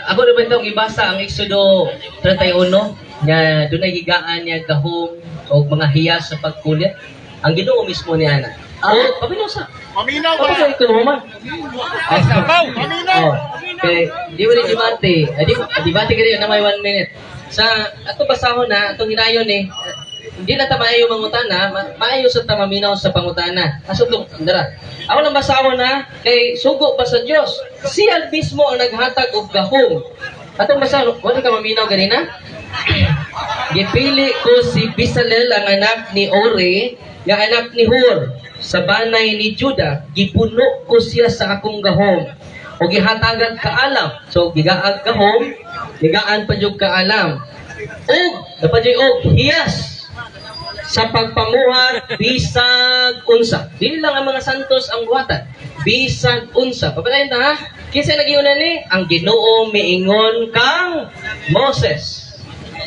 ako na ba itong ibasa ang Exodo 31 nga dunay gigaan niya gahom og mga hiyas sa pagkulit. Ang Ginoo mismo niya na. Oh, paminaw sa. Paminaw ba? Ikaw naman. Paminaw. Oh, okay, di mo ni debate. Di debate kayo na may 1 minute. Sa ato basahon na atong hinayon eh. Hindi na ta maayo mangutana, maayo sa ta maminaw sa pangutana. Aso tong dara. Ako nang basahon na kay sugo pa sa Dios. Siya mismo ang naghatag og gahom. Atong basahon, wala ka maminaw ganina? Gipili ko si Bisalel ang anak ni Ori, nga anak ni Hur, sa banay ni Juda, gipuno ko siya sa akong gahom. O gihatagan kaalam. So, gigaag gahom, gigaan pa jud kaalam. Og, dapat jud og hiyas sa pagpamuhat bisag unsa. Dili lang ang mga santos ang buhatan. Bisag unsa. Papatayin ta ha. Kinsa nagiunan ni? Ang Ginoo miingon kang Moses.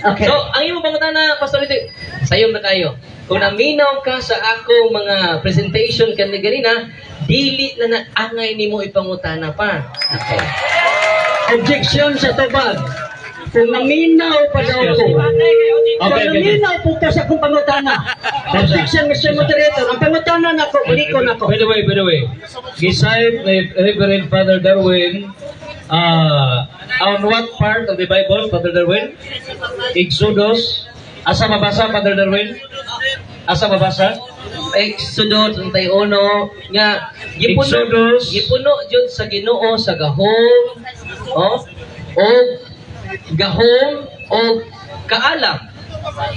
Okay. So, ang imong pangutana, Pastor Ito, sayon na kayo. Kung naminaw ka sa ako mga presentation kanina ganina, dili na naangay nimo ipangutana pa. Okay. Objection sa tubag. Kung naminaw pa daw ko. Kung naminaw po ka sa akong pangutana. Objection, Mr. Moderator. Ang pangutana nako, bulikon nako. By the way, gi-cite ni Reverend Father Darwin on what part of the Bible, Father Darwin? Exodus. Asa mabasa, Father Darwin? Asa mabasa? Exodo 31 nga gipuno Exodus. Gipuno jud sa Ginoo sa gahom, oh, og gahom og kaalam.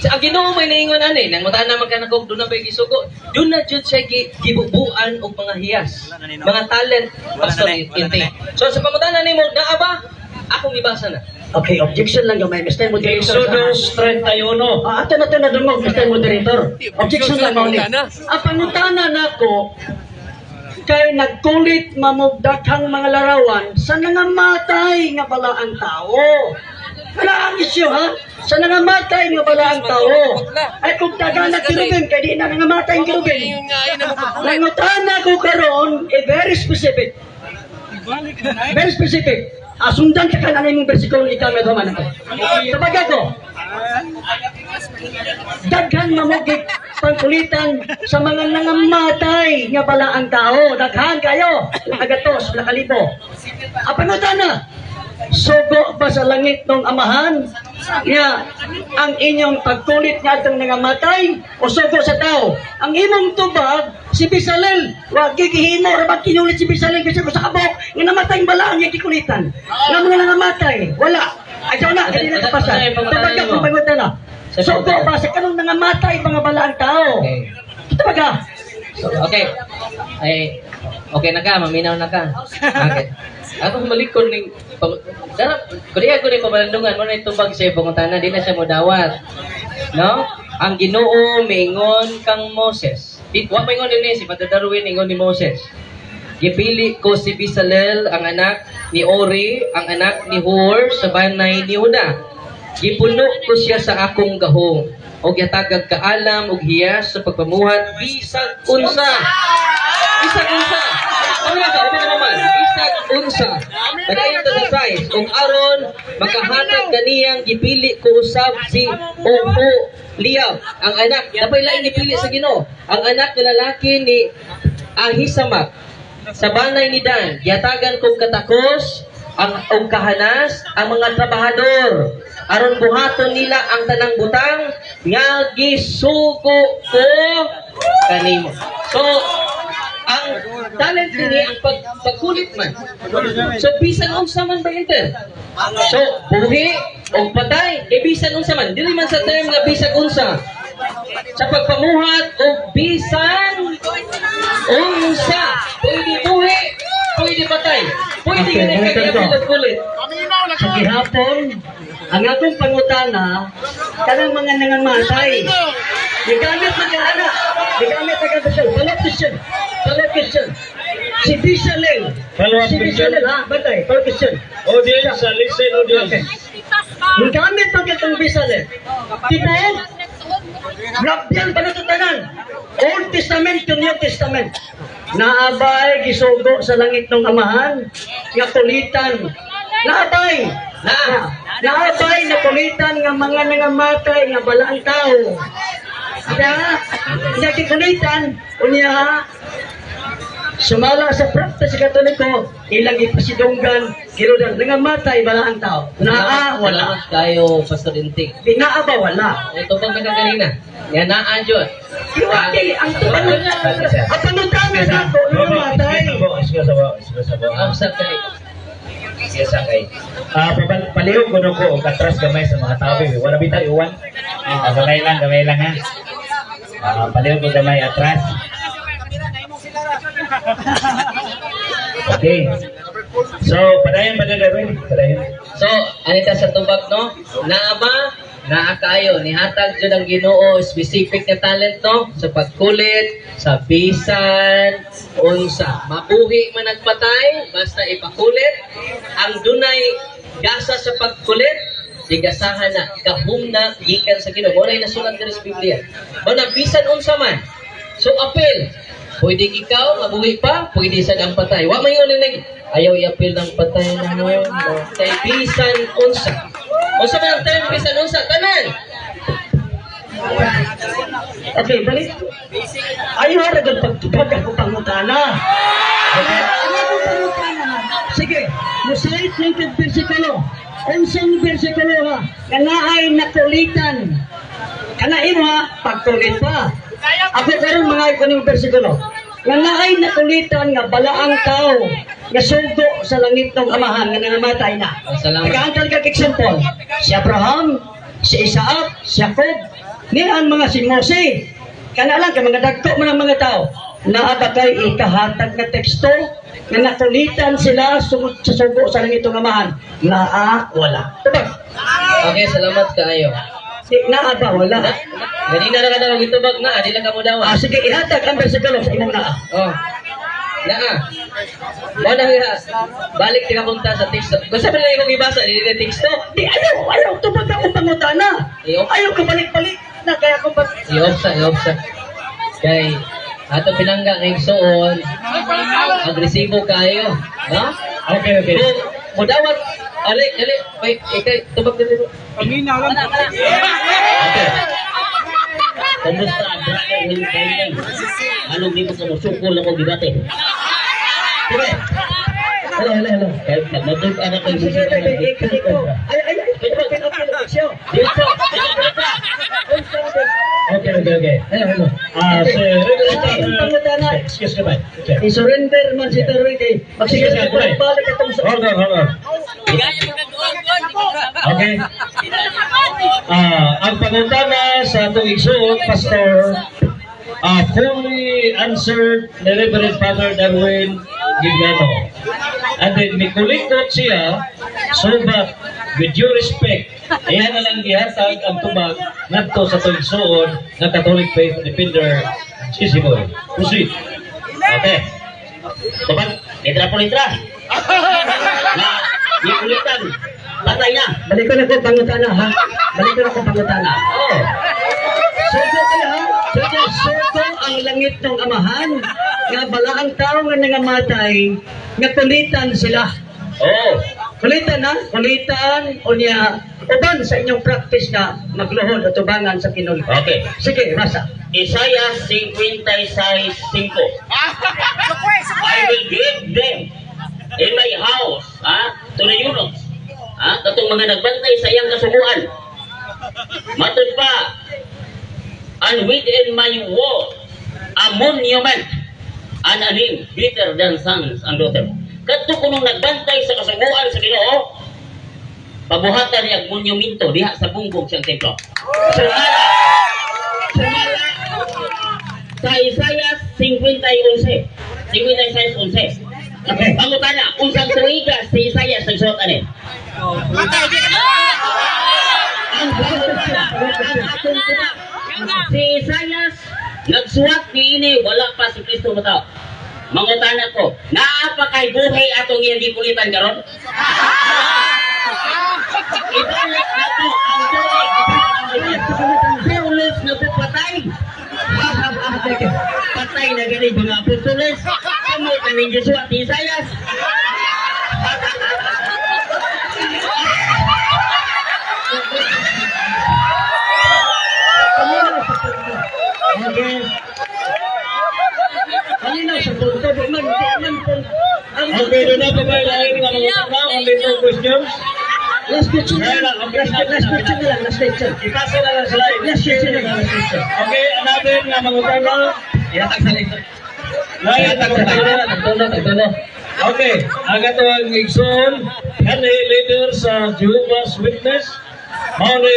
Sa ang Ginoo may naingon ani, nang mutaan naman ka nako doon na ba gisugo? Doon na jud siya gibubuan og mga hiyas, mga talent, Pastor Inti. So sa pangutana nimo, naa ba? Akong gibasa na. Okay, objection lang gamay, Mr. Moderator. Exodus 31. Ah, ato na to na dungog, Mr. Moderator. Objection lang mao ni. Ang pangutana nako kay nagkulit mamugdakhang mga larawan sa nangamatay nga balaang tao. Wala ang isyu ha? Sa nangamatay nga balaang tao. Ay kung taga na kirubin, kay di na nangamatay ang kirubin. Nangutana ko karon, eh, very specific. Very specific. Ah, sundan ka kanan imong bersikulo ikaw na duman ako. Tabaga ko. Daghan mamugik pangkulitan sa mga nangamatay nga balaang tao. Daghan kayo. Nakagatos, nakalibo. Apanutan na. Sugo ba sa langit ng amahan nga ang inyong pagkulit nga atong nangamatay o sugo sa tao? Ang imong tubag si Bisalel, wa gigihimo ra ba kinulit si Bisalel kasi ko sa kabok nga namatay ang balaan nga gikulitan. Nga mga nangamatay, wala. Ay na, kani na kapasa. Tubag ako pangutana. Sugo ba sa kanong nangamatay mga balaang tao? Okay. Tubag ka. So, okay. Ay, okay na ka, maminaw na ka. Okay. Ako malikon ning darap kuliya ko ni pamalandungan mo na itubag sa pangutana, di na siya modawat. No? Ang Ginoo miingon kang Moses. Di wa maingon dinhi si Father Darwin, ingon ni Moses. Gipili ko si Bisalel, ang anak ni Ori, ang anak ni Hur, sa banay ni Huda. Gipuno ko siya sa akong gahom og yatagag kaalam og hiyas sa pagpamuhat bisag unsa. Bisag unsa. Wala ka, open naman. Bisag unsa. Padayon ta sa size. Kung aron makahatag kaniyang gipili ko usab si Oho Liab, ang anak, napay laing gipili sa Ginoo. Ang anak nga lalaki ni Ahisamak sa banay ni Dan, yatagan kong katakos ang og kahanas ang mga trabahador aron buhaton nila ang tanang butang nga gisugo ko kanimo. So ang talent dinhi ang pagkulit man. So bisan unsa man ba inter? So buhi og patay, e bisan unsa man. Dili man sa term nga bisan unsa. Sa pagpamuhat og bisan unsa, pwede buhi, pwede patay. Pwede Okay, okay, balikan kaya ko. kulit. Sa gihapon, ang atong pangutana, kanang mga nangamatay. Gigamit na ka, anak. Gigamit na ka, Bishop. Follow question. Follow question. Si Bisalel. Follow up Si question. Bisalel, ha? Bantay. Follow question. Audience, listen audience. Okay. Gigamit na ka itong Bisalel. Tipo, Grabyan pa na ito tanan. Old Testament to New Testament. Naabay gisugo sa langit ng amahan nga kulitan. Naabay. Na. Naabay na kulitan nga mga nangamatay nga balaang tao. Kaya, nga gikulitan, unya sumala sa practice sa Katoliko, ilang ipasidunggan, kirudan, nangamatay balaang tao. Naa, wala. Salamat kayo, Pastor Intik. Naa ba, wala. Ito bang ka kanina? Yan naa jud. Iwaki ang tubangan ang panutana nato nangamatay. Excuse abo, excuse abo. Observe kay. Excuse kay. Ah, palihog kuno ko og atras gamay sa mga tabi. Wala bitaw iwan. Ah, gamay lang, gamay lang ha. Ah, palihog ko gamay atras. Okay. So, padayon pa na Darwin. Padayon. So, anita sa tubag no? Naa ba? Naa kayo. Nihatag jud ang Ginoo specific na talent no sa pagkulit, sa bisan, unsa. Mabuhi man nagpatay, basta ipakulit. Ang dunay gasa sa pagkulit, Tigasahan na, gahom na gikan sa Ginoo. Mao na nasulat diri sa Biblia. Mao na bisan unsa man. So appeal. Pwede ikaw mabuhi pa, pwede sad ang patay. Wa man yun ning ayaw i-appeal ng patay na mo. Kay bisan unsa. Unsa man ang term bisan unsa? Tanan. Okay, balik. Ayaw ra gud pagtubag ako pangutana. Okay? Ayaw akong pangutana. Sige, musayit ng kag bersikulo. Unsang bersikulo ha? Nga naay nakulitan. Kana imo ha, pagkulit pa. Ako karon mga kuning bersikulo. Nga naay nakulitan nga balaang tao nga sugo sa langit ng Amahan nga nangamatay na. Salamat. Nagaangkal kag example, si Abraham, si Isaac, si Jacob, niya ang mga si Mose. Kana lang kay mga dagko man ang mga tao. Naa ba kay ikahatag nga teksto nga nakulitan sila sugod sa sugo sa langit ng Amahan? Naa wala. Tubag. Okay, salamat kaayo. Di, naa ba wala? Ganina ra ka daw gitubag na, di lang ka mo daw. Ah, sige, ihatag ang bersikulo sa imong naa. Oh. Naa. Mao na nga balik ti punta sa teksto. Kung sa man imong gibasa dili na teksto. Di, ayaw, ayaw, tubag akong pangutana. Iyo. Ayaw ko balik-balik na kaya ko pag. I-off sa, i-off sa. Kay ato pinangga ng igsuon, agresibo kayo, no? Okay. Kung mudawat, ali, ali, wait, ikay, tubag dito. Okay. Kumusta, brother Will Biden? Anong di mo ka musukol ako gibate? Sige. Hello, hello, hello. Kahit pag matug-an ako yung Sige, musukol ay, ay, ay, ay, ay, ay, ay, Dito, dito, dito. Okay. Hello, hello. Ah, si Okay, ang pangutana. Excuse me. Okay. I-surrender man si Terwin kay magsige Sige, sige. balik atong sa Hold on, hold on. Okay. Ah, ang pangutana sa atong igsuon, Pastor, fully answered ni Reverend Father Darwin Gigiano. And then, mikulikot siya, so but with due respect, iyan na lang gihatag ang tubag ngadto sa atong igsuon nga Catholic Faith Defender, Sisi Boy. Proceed. Okay. Tubag, litra po litra. Na, gikulitan. Patay na. Balik ko na ko pangutana ha. Balik ko na ko pangutana. Oh. Sugo kaya ha. Sugo, sugo ang langit ng Amahan nga balaang tao nga nangamatay nga kulitan sila. Oh. Kulitan ha, kulitan unya uban sa inyong practice na magluhod at tubangan sa kinuli. Okay. Sige, basa. Isaiah 56:5. I will give them in my house, to the eunuchs. Katong mga nagbantay sa iyang kasuguan. Matud pa, and within my wall, a monument, and a name better than sons and daughters. Kadto kunong nagbantay sa kasuguan sa Ginoo, pabuhatan niya ang monumento diha sa bungbong siyang templo. Sumala, sa Isaiah 50:11. 56:11. Okay. Pangutana, unsang tuiga si Isaiah nagsuot ani? Ang ang atong tubag. Si Isaiah nagsuwat niini wala pa si Kristo mataw. Mangutana ko, naa pa kay buhay atong iyang gikulitan karon? Ibalik nato ang tuig. Paulos na po patay. Patay na gani mga apostoles. Amo kaning Joshua ti Isaias. Kanina sa punto. Okay. Kanina sa punto, di man, di man punto. Ang Okay, doon na pa ba lain nga mga utana? Only two questions. Last question na lang. Last question na lang, last question. Ipasa na lang sa lain. Last question na lang, last question. Okay, another nga mga utana. Ihatag sa likod. Lain nga mga utana. Tagtulo, tagtulo. Okay, ang atong igsoon, kanhi leader sa Jehovah's Witness, mao ni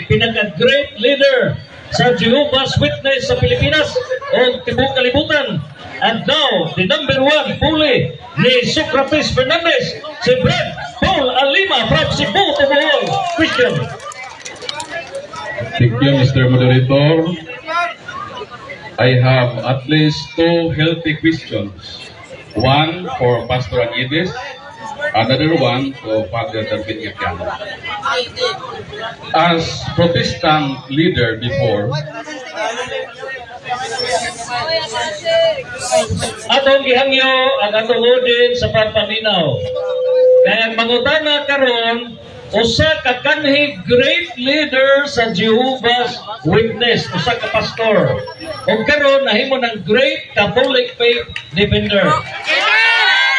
pinaka-great leader sa Jehovah's Witness sa Pilipinas o tibuok kalibutan. And now, the number one bully ni Socrates Fernandez, si Brad Paul Alima from Cebu to Bohol. Christian. Thank you, Mr. Moderator. I have at least two healthy questions. One for Pastor Aguides Another one to Father David Gacano. As Protestant leader before, Atong gihangyo ang atong audience sa pagpaminaw. Kaya ang mangutana karon, usa ka kanhi great leader sa Jehovah's Witness, usa ka pastor. Ug karon nahimo ng great Catholic faith defender.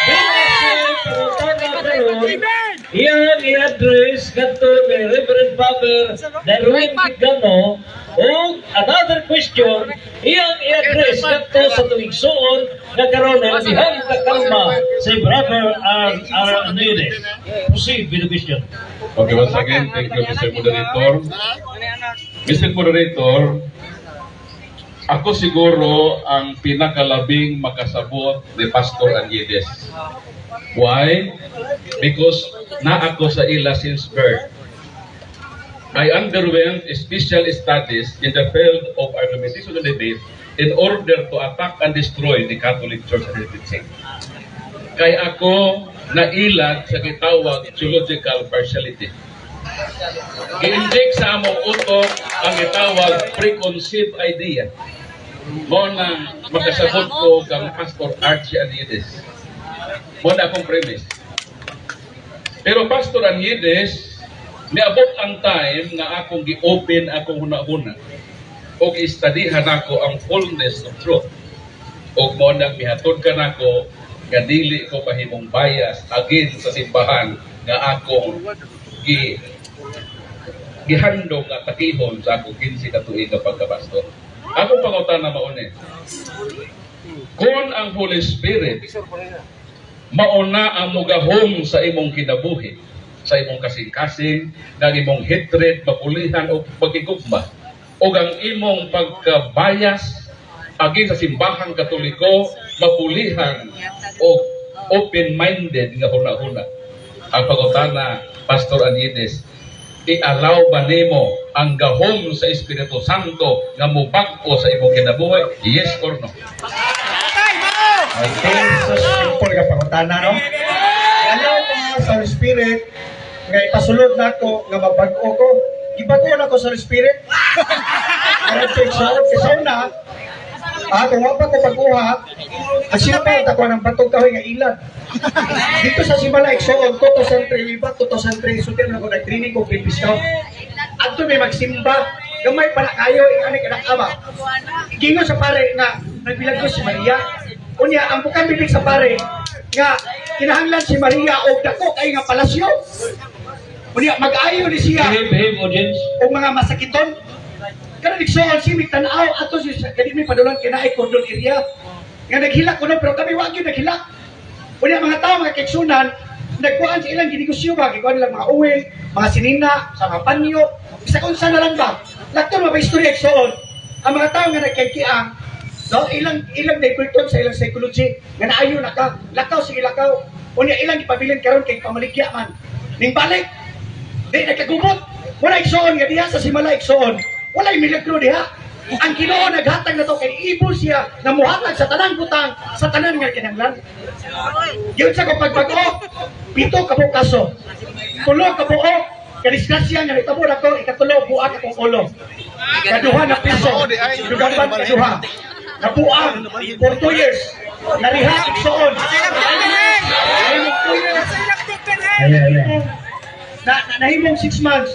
Dili pangutana karon, iyang i-address kadto kay Reverend Father Darwin Gano, ug another question iyang i-address kadto sa tuigsuon nga karon ay dihang kakalma si Brother R. R. Nunes. Proceed with the question. Okay, once again, thank you, Mr. Moderator. Mr. Moderator, ako siguro ang pinakalabing makasabot ni Pastor Angeles. Why? Because na ako sa ila since birth. I underwent special studies in the field of argumentation and debate in order to attack and destroy the Catholic Church and its teaching. Kay ako nailag sa gitawag theological partiality. Gi-inject sa among utok ang gitawag preconceived idea. Mao na makasabot ko kang Pastor Archie Aniedes. Mao na akong premise. Pero Pastor Aniedes, niabot ang time nga akong gi-open akong hunahuna og istudihan nako ang fullness of truth. Og mao nang mihatod ka nako nga dili ko mahimong bias against sa simbahan nga akong gihandong nga takihon sa akong 15 ka tuig nga pagkapastor. Akong pangutana mao ni: Kung ang Holy Spirit mauna ang mugahom sa imong kinabuhi, sa imong kasing-kasing, ng imong hatred, mapulihan o pagigugma, o ang imong pagkabayas against sa Simbahang Katoliko, mapulihan o open-minded nga huna-huna. Ang pangutana, Pastor Anyides, i-allow ba nimo ang gahom sa Espiritu Santo nga mubag-o sa imong kinabuhi? Yes or no? I think so simple nga pangutana, no? I-allow ba sa Holy Spirit nga ipasulod nako nga mabag-o ko? Gibag-o na ko sa Holy Spirit. Para check sa kay sa una, kung wa pa ko pag-uha, ang sino pa ako ng batog kahoy nga ilad. Dito sa Simala Igsoon, 2003, iba 2003, sulti na ako nag-training ko Philippine Scout. Adto may magsimba, gamay pa na kayo, ikanik anak ama. Gingon sa pare nga nagbilagos si Maria. Unya ang bukang bibig sa pare nga kinahanglan si Maria og dako kay nga palasyo. Unya mag-ayo ni siya Behave, behave, audience. og mga masakiton. Kanang igsoon si mig tan-aw ato si kani may padulan kinaay cordon area. Nga naghilak kuno, pero kami wa gyud naghilak. Unya mga tao, mga kaigsunan, nagkuan sa ilang ginegosyo ba, gikuan nilang mga oil, mga sinina, sa mga panyo, bisa kung saan na lang ba. Lakton ba istorya, igsoon? Ang mga tao nga nagkikiang, no, ilang ilang diverton sa ilang psychology nga naayo na ka, lakaw sige lakaw. Unya ilang ipabilin karon kay pamaligya man. Ning balik, di nagkagubot. Wala, igsoon, nga diha sa Simala, igsoon, walay milagro diha. Ang Ginoo naghatag na to kay ibol siya na muhatag sa tanang butang sa tanan nga kinahanglan. Yun sa kong pagbag-o, 7 ka buok kaso. 3 ka buok, kadisgrasya nga nitabo nako, ikatulo, buak akong ulo. Kaduha na piso, dugamban kaduha. Nabuang for 2 years. Nariha, igsoon. Nahimong 2 years. Na nahimong 6 months.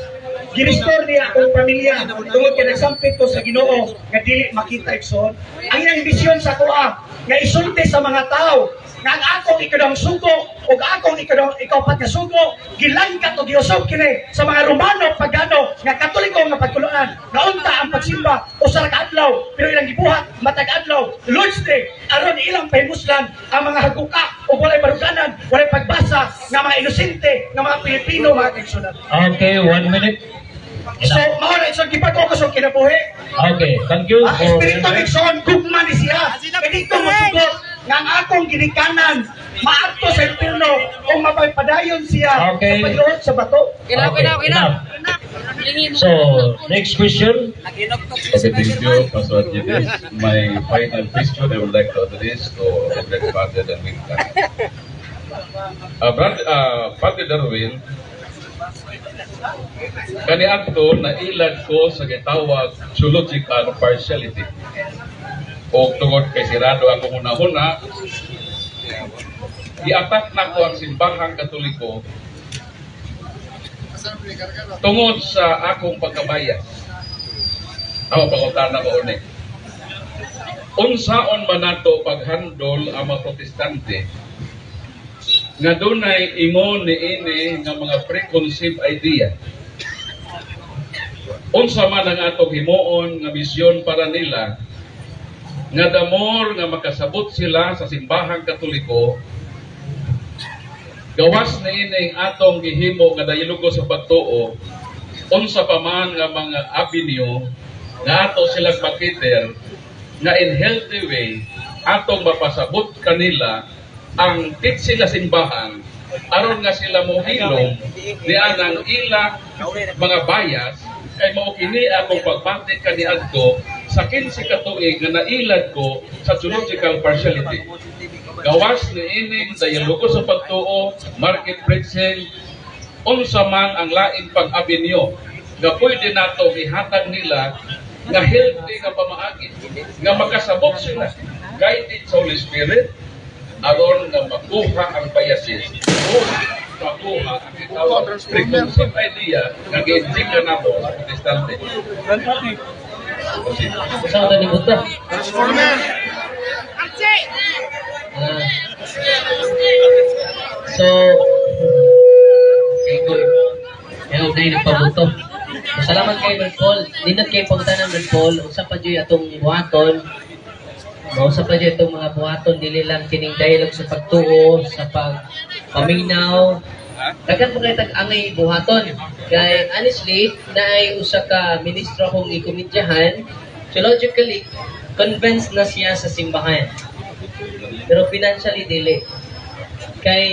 Girestore niya akong pamilya tungod kay nagsampit ko sa Ginoo nga dili makita, igsoon. Ang iyang misyon sa kuha nga isulti sa mga tao nga ang akong ikaduhang sugo ug akong ikaduhang ikaupat nga sugo gilangkat o giusog kini sa mga Romano pagano nga Katoliko nga pagtulunan nga unta ang pagsimba usa ra ka adlaw, pero ilang gibuhat matag adlaw, Lord's Day, aron ilang pahimuslan ang mga haguka ug walay baruganan, walay pagbasa nga mga inosente nga mga Pilipino, mga kaigsunan. Okay, one minute. So mao na, igsoon, gibag-o ko sa kinabuhi. Okay, thank you. Ang Espiritu, igsoon, gugma ni siya. Kay dito mo sugot nga ang akong ginikanan maadto sa impierno o mapadayon siya sa pagluhod sa bato. Okay, enough. So, next question. Okay, thank you, Pastor Angeles. My final question I would like to address to Reverend Father Darwin Cano. Brad, Padre Darwin, kaniadto nailad ko sa gitawag theological partiality. O tungod kay sirado akong hunahuna, gi-attack nako ang Simbahang Katoliko tungod sa akong pagkabayas. Ako pangutana ko uni. Unsaon man nato paghandol ang mga Protestante nga dunay ingon niini nga mga preconceived idea? Unsa man ang atong himuon nga misyon para nila nga the more nga makasabot sila sa Simbahang Katoliko gawas niining atong gihimo nga dialogo sa pagtuo? Unsa pa man nga mga avenue nga ato silang ma-cater nga in healthy way atong mapasabot kanila ang pitsi nga simbahan aron nga sila mohilom ni anang ila mga bias? Kay mao kini akong pagbati kaniadto sa 15 ka tuig nga nailad ko sa theological partiality gawas ni ining dialogo sa pagtuo, market preaching. Unsa man ang lain pang avenue nga pwede nato ihatag nila nga healthy nga pamaagi nga makasabot sila, guided sa Holy Spirit, aron nga makuha ang biases o makuha ang gitawag preconceived idea nga gi-inject na namo sa Protestante? Proceed. Usa ka ni buto. Ah. So, okay, kaya huwag na nagpabuto. So, salamat kay Brad Paul. Nindot kay pagtanan, Brad Paul. Usa pa dyo'y atong buhaton. Mausa pa dyo'y itong mga buhaton. Dili lang kining dialogue sa pagtuo, sa pagpaminaw. Daghan po kay tag-angay buhaton. Kay honestly, naay usa ka ministro akong gikomedyahan, theologically, convinced na siya sa simbahan. Pero financially, dili. Kay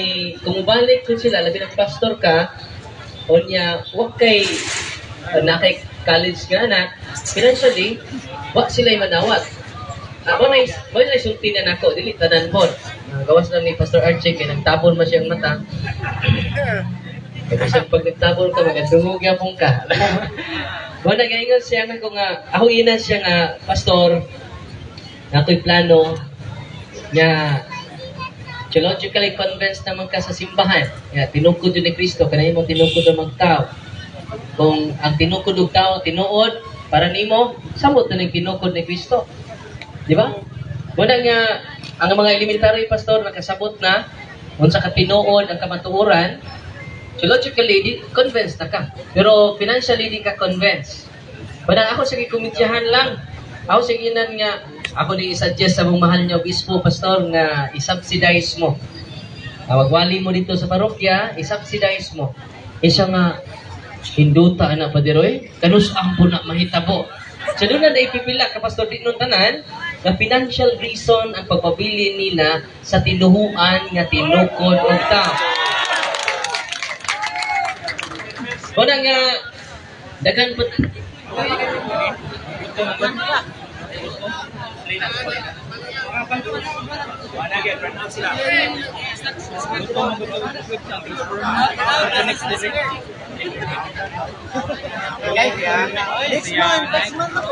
kung balik ko sila, labi ng pastor ka, unya, wa kay na kay college nga anak, financially, wa sila manawat. Ako na mo na sulti na nako, dili tanan po. Gawas lang ni Pastor Archie kay nagtabon man siyang mata. Kay bisag pag nagtabon ka, magadungog gyapon ka. Mo na gaingon siya nga ko nga ako ina siya nga, "Pastor, ako'y plano nga theologically convinced naman ka sa simbahan. Nga tinukod yun ni Kristo, kanang imong tinukod ang magtao. Kung ang tinukod og tao tinuod para nimo, samot na ning tinukod ni Kristo." Di ba? Muna nga ang mga elementary pastor nakasabot na unsa ka tinuod ang kamatuoran, theologically di convinced na ka. Pero financially di ka convinced. Manang ako sige komedyahan lang. Ako sige nan nga ako ni i-suggest sa mong mahal niyo obispo, pastor, nga i-subsidize mo. Magwali mo dito sa parokya, i-subsidize mo. Isa nga hinduta ana pa diroy, kanus ang po na mahitabo. So doon na naipipila ka, pastor, di nun tanan nga financial reason ang pagpabili nila sa tinuhuan nga tinukod og tao. Wala nga daghan po. Next month, next month ako.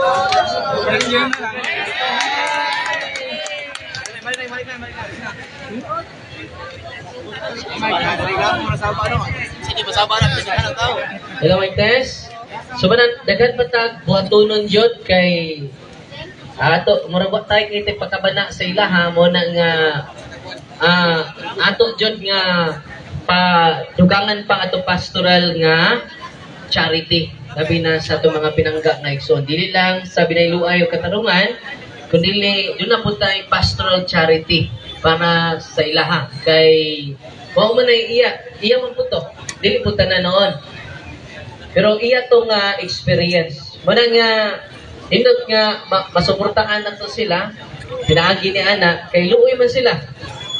Hello, mic test. So manan daghan pa tag buhatonon jud kay ato murag wa tayo kay tay pakabana sa ilaha mo na nga ato jud nga pa dugangan pa ato pastoral nga charity, labi na sa ato mga pinangga nga igsoon, dili lang sa binayluay o katarungan, kundi doon na po tayo pastoral charity para sa ilaha kay mao man ay iya iya man po to, dili po tanan noon, pero iya to nga experience. Muna nga nindot nga masuportahan na to sila pinaagi ni ana kay luoy man sila.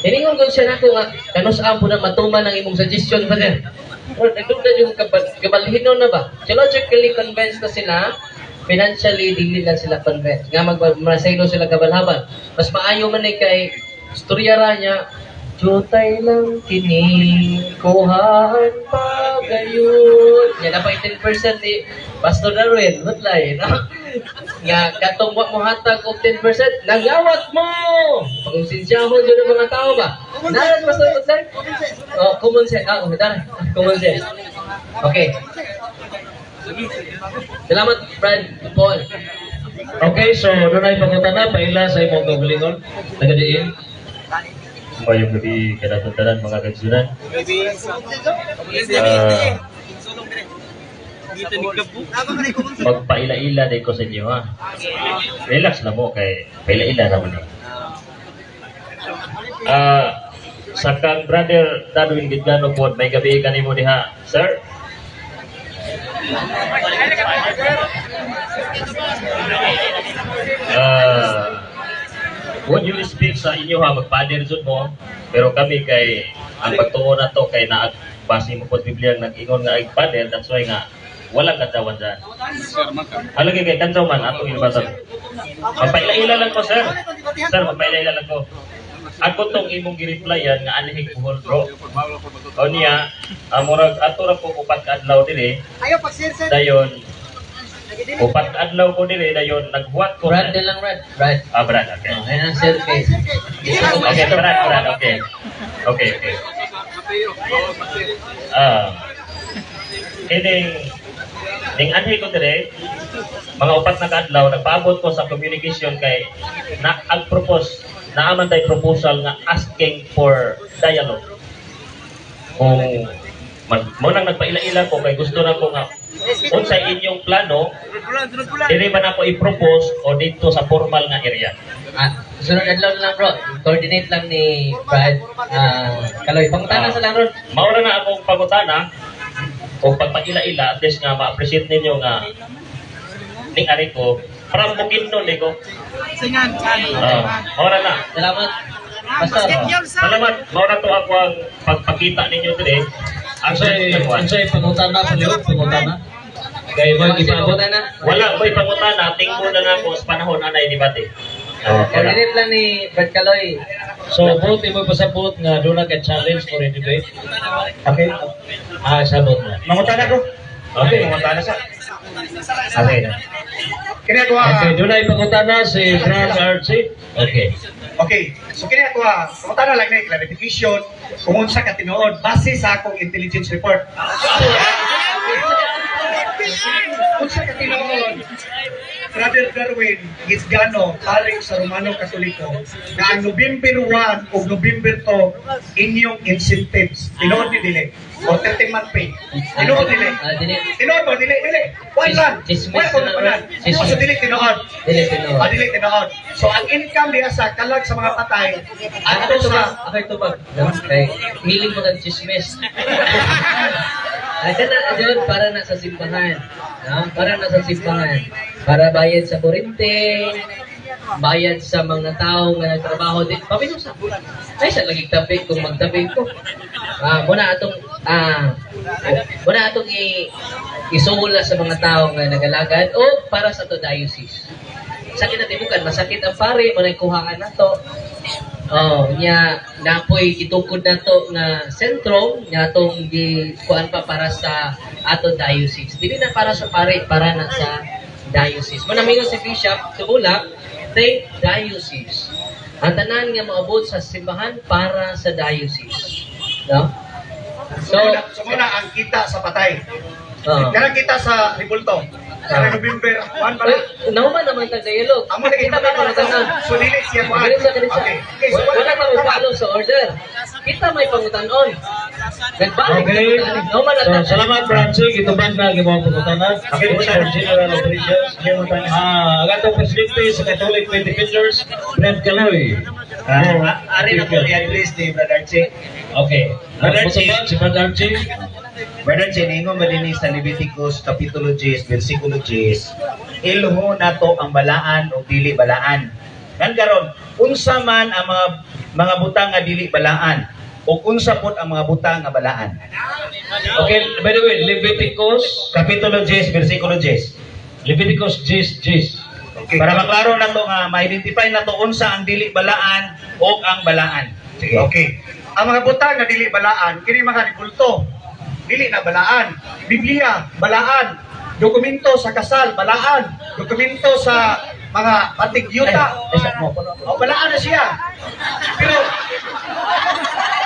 Hiningon ko siya nako nga kanus po na matuman ang imong suggestion, Father. Or nagduda yung kabalhinon na ba? Theologically convinced na sila, financially dili lang sila convinced. Nga magmasaylo sila kabalhabal. Mas maayo man ni kay istorya ra niya. Jutay lang kini, kuhaan pa gayud. Yan na pa 10% ni Pastor Darwin, Mutlay, no? Nga katong wa mo hatag og 10%, nangawat mo! Pagkonsensyahon yun ang mga tao ba? Naran, Pastor Mutlay? Oh, common sense. Ah, okay, tara. Common sense. Okay. Salamat, Brad Paul. Okay, so dunay pangutana paila sa imong kaugalingon. Taga diin. Mayong gabi kanatong tanan, mga kaigsunan. Ah, magpaila-ila day ko sa inyo, ha. Relax na mo kay paila-ila naman eh. Ah, sa kang Brother Darwin Gidlano po, may gabi kanimo diha, sir. Ah, would you speak sa inyo ha, magpader jud mo, pero kami kay ang pagtuo na to kay naag base mo po Biblia ang nag-ingon nga ay pader, that's why nga walang kadyawan dyan. Halagi kay kadyaw man atong ilbatan. Magpaila-ila lang ko, sir. Sir, magpaila-ila lang ko. Ako tong imong gi-replyan nga anhig buhol, bro. O niya, murag ato ra ko 4 ka adlaw diri. Ayaw, pag-share, sir. Dayon 4 ka adlaw ko diri, dayon naghuwat ko. Brad na lang, Brad. Brad. Ah, Brad, okay. Oh, ayun ang sir kay. Okay, Brad, Brad, okay. Okay. Ah. Kining ning anhi ko dire, mga 4 na kaadlaw nagpaabot ko sa communication kay na ang propose naaman tay proposal nga asking for dialogue. Kung man, mo nang nagpaila-ila ko kay gusto na ko nga unsa inyong plano, dili ba na ko i-propose o dito sa formal nga area. Ah, sunod adlaw na lang, bro. Coordinate lang ni Brad. Ah, Kaloy. Pangutana sa lang, bro. Maura na akong pangutana o pagpaila-ila, at least nga ma-appreciate ninyo nga ning ari ko from Bukidnon ni ko. Ah, maura na. Salamat, Pastor. Salamat, maura to ako ang pagpakita ninyo today. Ang Unsay unsay pangutana sa liog pangutana? Kay mo gipaabot. Pangutana. Wala ko'y pangutana, tingko na nga ko sa panahon anay debate. Oh, wala. Coordinate lang ni Brad Kaloy. So both imo pasabot nga doon ka challenge for a debate. Okay. Ah, sabot na. Mangutana ko. Okay. Mangutana sa. Okay. Kini ako ha. Okay, doon ay pangutana si Brad Archie. Okay. Okay. So kini ako ha. Pangutana lang na clarification kung unsa ka tinuod base sa akong intelligence report. Unsa ka tinuod, Brother Darwin Gizgano, pare sa Romano Katoliko, na ang November 1 o November 2 inyong incentives. Tinuod ni dili? O 13 month pay. Tinuod dili? Ah, dili. Tinuod mo dili? Dili. Wala lang. Chismis Wala ko na lang, na. chismis. So dili tinuod. Dili tinuod. Ah, dili tinuod. So ang income diha sa kalag sa mga patay Ako adto ito sa ba? Ako ito ba? No? Kay hiling mo ng chismis. Ay, kana dyan, para na sa simbahan. No? Para na sa simbahan. Para bayad sa kurente, bayad sa mga tao nga nagtrabaho din. Pamino sa. Ay, sa lagi tabi kung magtabi ko. Ah, muna atong muna atong i isula sa mga tao nga nagalagad o para sa to diocese. Sakit na tibukan, masakit ang pare, manay kuhaan na to. Oh, nya napoy gitukod nato nga sentro nga atong gikuan pa para sa ato diocese. Dili na para sa pare, para na sa diocese. Manamingon si Bishop Tumulak, think diocese. Ang tanan nga moabot sa simbahan para sa diocese. No? So, so muna ang kita sa patay. Oh. Kanang kita sa Ribulto. Kanang November 1 pala. Uy, nauman naman tag dialogue. Amo na Kita may pangutanan. So dili siya kuan. Ganito, ganito. Okay. Okay, so Wala ka mo follow sa order. Kita may pangutanon. Nagbalik. Okay. Nauman So, na salamat, Francie. Gitubag na ang imong pangutana. Okay, for General Operations. Ah, ang atong presidente sa Catholic Faith Defenders, Brad Caloy. Ah, ari na ko i-address ni Brother Archie. Okay. Brother Archie. Mutubag si Brad Archie. Brother Archie, ningon ba dinhi sa Leviticus Kapitulo 10, versikulo 10, ilho nato ang balaan o dili balaan. Ngan karon, unsa man ang mga butang nga dili balaan o unsa pod ang mga butang nga balaan? Okay, by the way, Leviticus, Kapitulo 10, versikulo 10. Leviticus 10, 10. Okay. Para maklaro nato nga ma-identify nato unsa ang dili balaan o ang balaan. Sige. Okay. Ang mga butang nga dili balaan, kini mga rebulto, dili na balaan. Biblia, balaan. Dokumento sa kasal, balaan. Dokumento sa mga patig yuta. O, balaan na siya. Pero,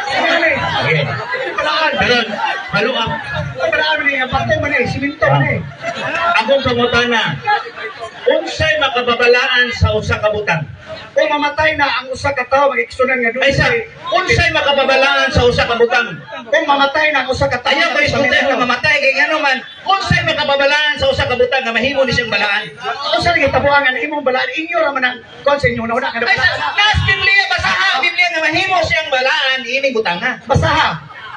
ano eh? Okay. Balaan. Karon, follow up. Ay, balaan man eh. Ang bato man eh. Simento man eh. Akong pangutana, unsay makababalaan sa usa ka butang? Kung mamatay na ang usa ka tawo, mag-iksunan nga doon. Ay sa, unsay makababalaan sa usa ka butang? Kung mamatay na ang usa ka tawo, Ayaw ko isgutin nga mamatay kay ngano man, unsay makababalaan sa usa ka butang nga mahimo ni siyang balaan? Usa lagi tabuangan imong balaan inyo ra man ang kon sa inyo una nga Ay sa, balaan. nas Biblia basaha ang Biblia nga mahimo siyang balaan ining butang ha. Basaha.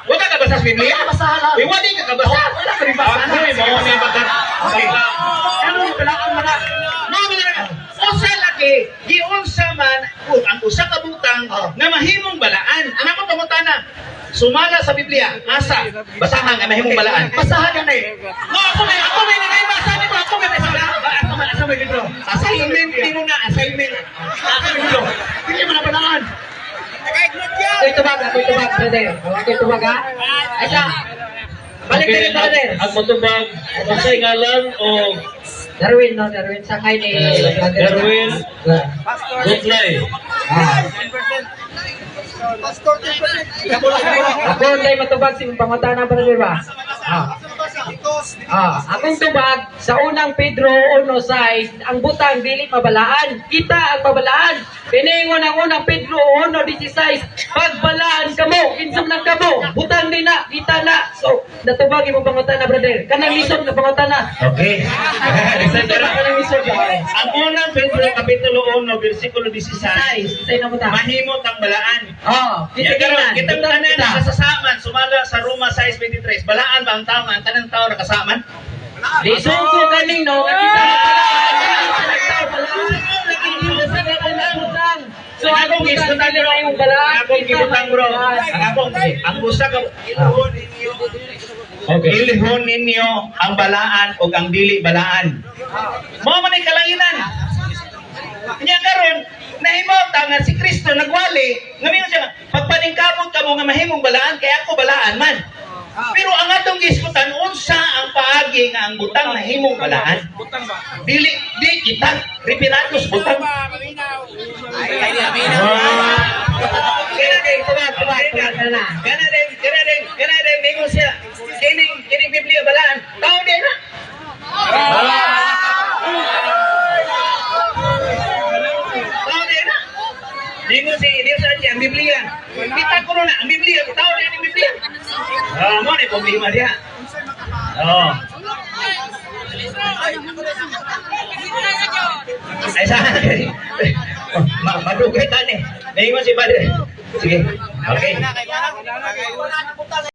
Wa ka kabasa sa Biblia? Basaha lang. Uy, wa di ka kabasa. Wala ka rin basa. Ako'y mao ni bakat. Okay. Ano yung balaan man na? Mao man na. Usa lagi giunsa man ang usa ka butang nga mahimong balaan. Ang akong pangutana, sumala sa Biblia, asa basaha nga mahimong balaan. Basaha ka na eh. No, ako may nakaibasa nito, ako may nakaibasa. Asa man, asa may libro? Assignment nimo na, assignment. Asa may libro? Dili man na balaan. Ako'y tubag, brother. Ako'y tubag, ha? Ay, sa. Balik Okay, okay, brother. ang matubag, unsay ngalan o Darwin, no? Darwin, sakay ni brother. Darwin Gutlay. Ah. Ako tay matubag si pangutana, brother ba? Ah. Ah, akong tubag sa unang Pedro 1:6, ang butang dili mabalaan, kita ang mabalaan. Piningon ang unang Pedro 1:16, pagbalaan kamo, kinsa man kamo, butang di na, kita na. So, natubag imong pangutana, brother. Kanang lisod nga pangutana. Okay. Natubag kanang lisod ba? Ang unang Pedro Kapitulo 1, versikulo 16, 6, say na mo ta. mahimot ang balaan. Oh, Yan kita karon, kita. kitang tanan nakasasaman sumala sa Roma 6:23. Balaan ba ang tao nga ang tanang tao nakasaman? Lisod ko kaning no, nga kita mabalaan. So, Ang ang akong butang gisgutan dili bro, na yung balaan. ang akong kita gibutang bro, mabalaan. ang akong ang usa ka Okay. Ilhon ninyo ang balaan o ang dili balaan. Mao man ay kalanginan. Nya karon nahimo ta nga si Kristo nagwali, nga mingon siya nga, pagpaningkamot kamo nga mahimong balaan kay ako balaan man. Pero ang atong gisgutan unsa ang paagi nga ang butang nahimong balaan? Dili di kita repirados butang. Kana din, Tubag, tubag, tubag na. Kana din, ningon siya. Kining Biblia balaan. Tao din na. Tao din na. Ningon si Dios sa ang Biblia. Kita ko na ang Biblia, tao din ang Biblia. Ah, mo ni problema diha. Oh. Ay sa madugay tani. Ningon si Padre. Sige. Okay.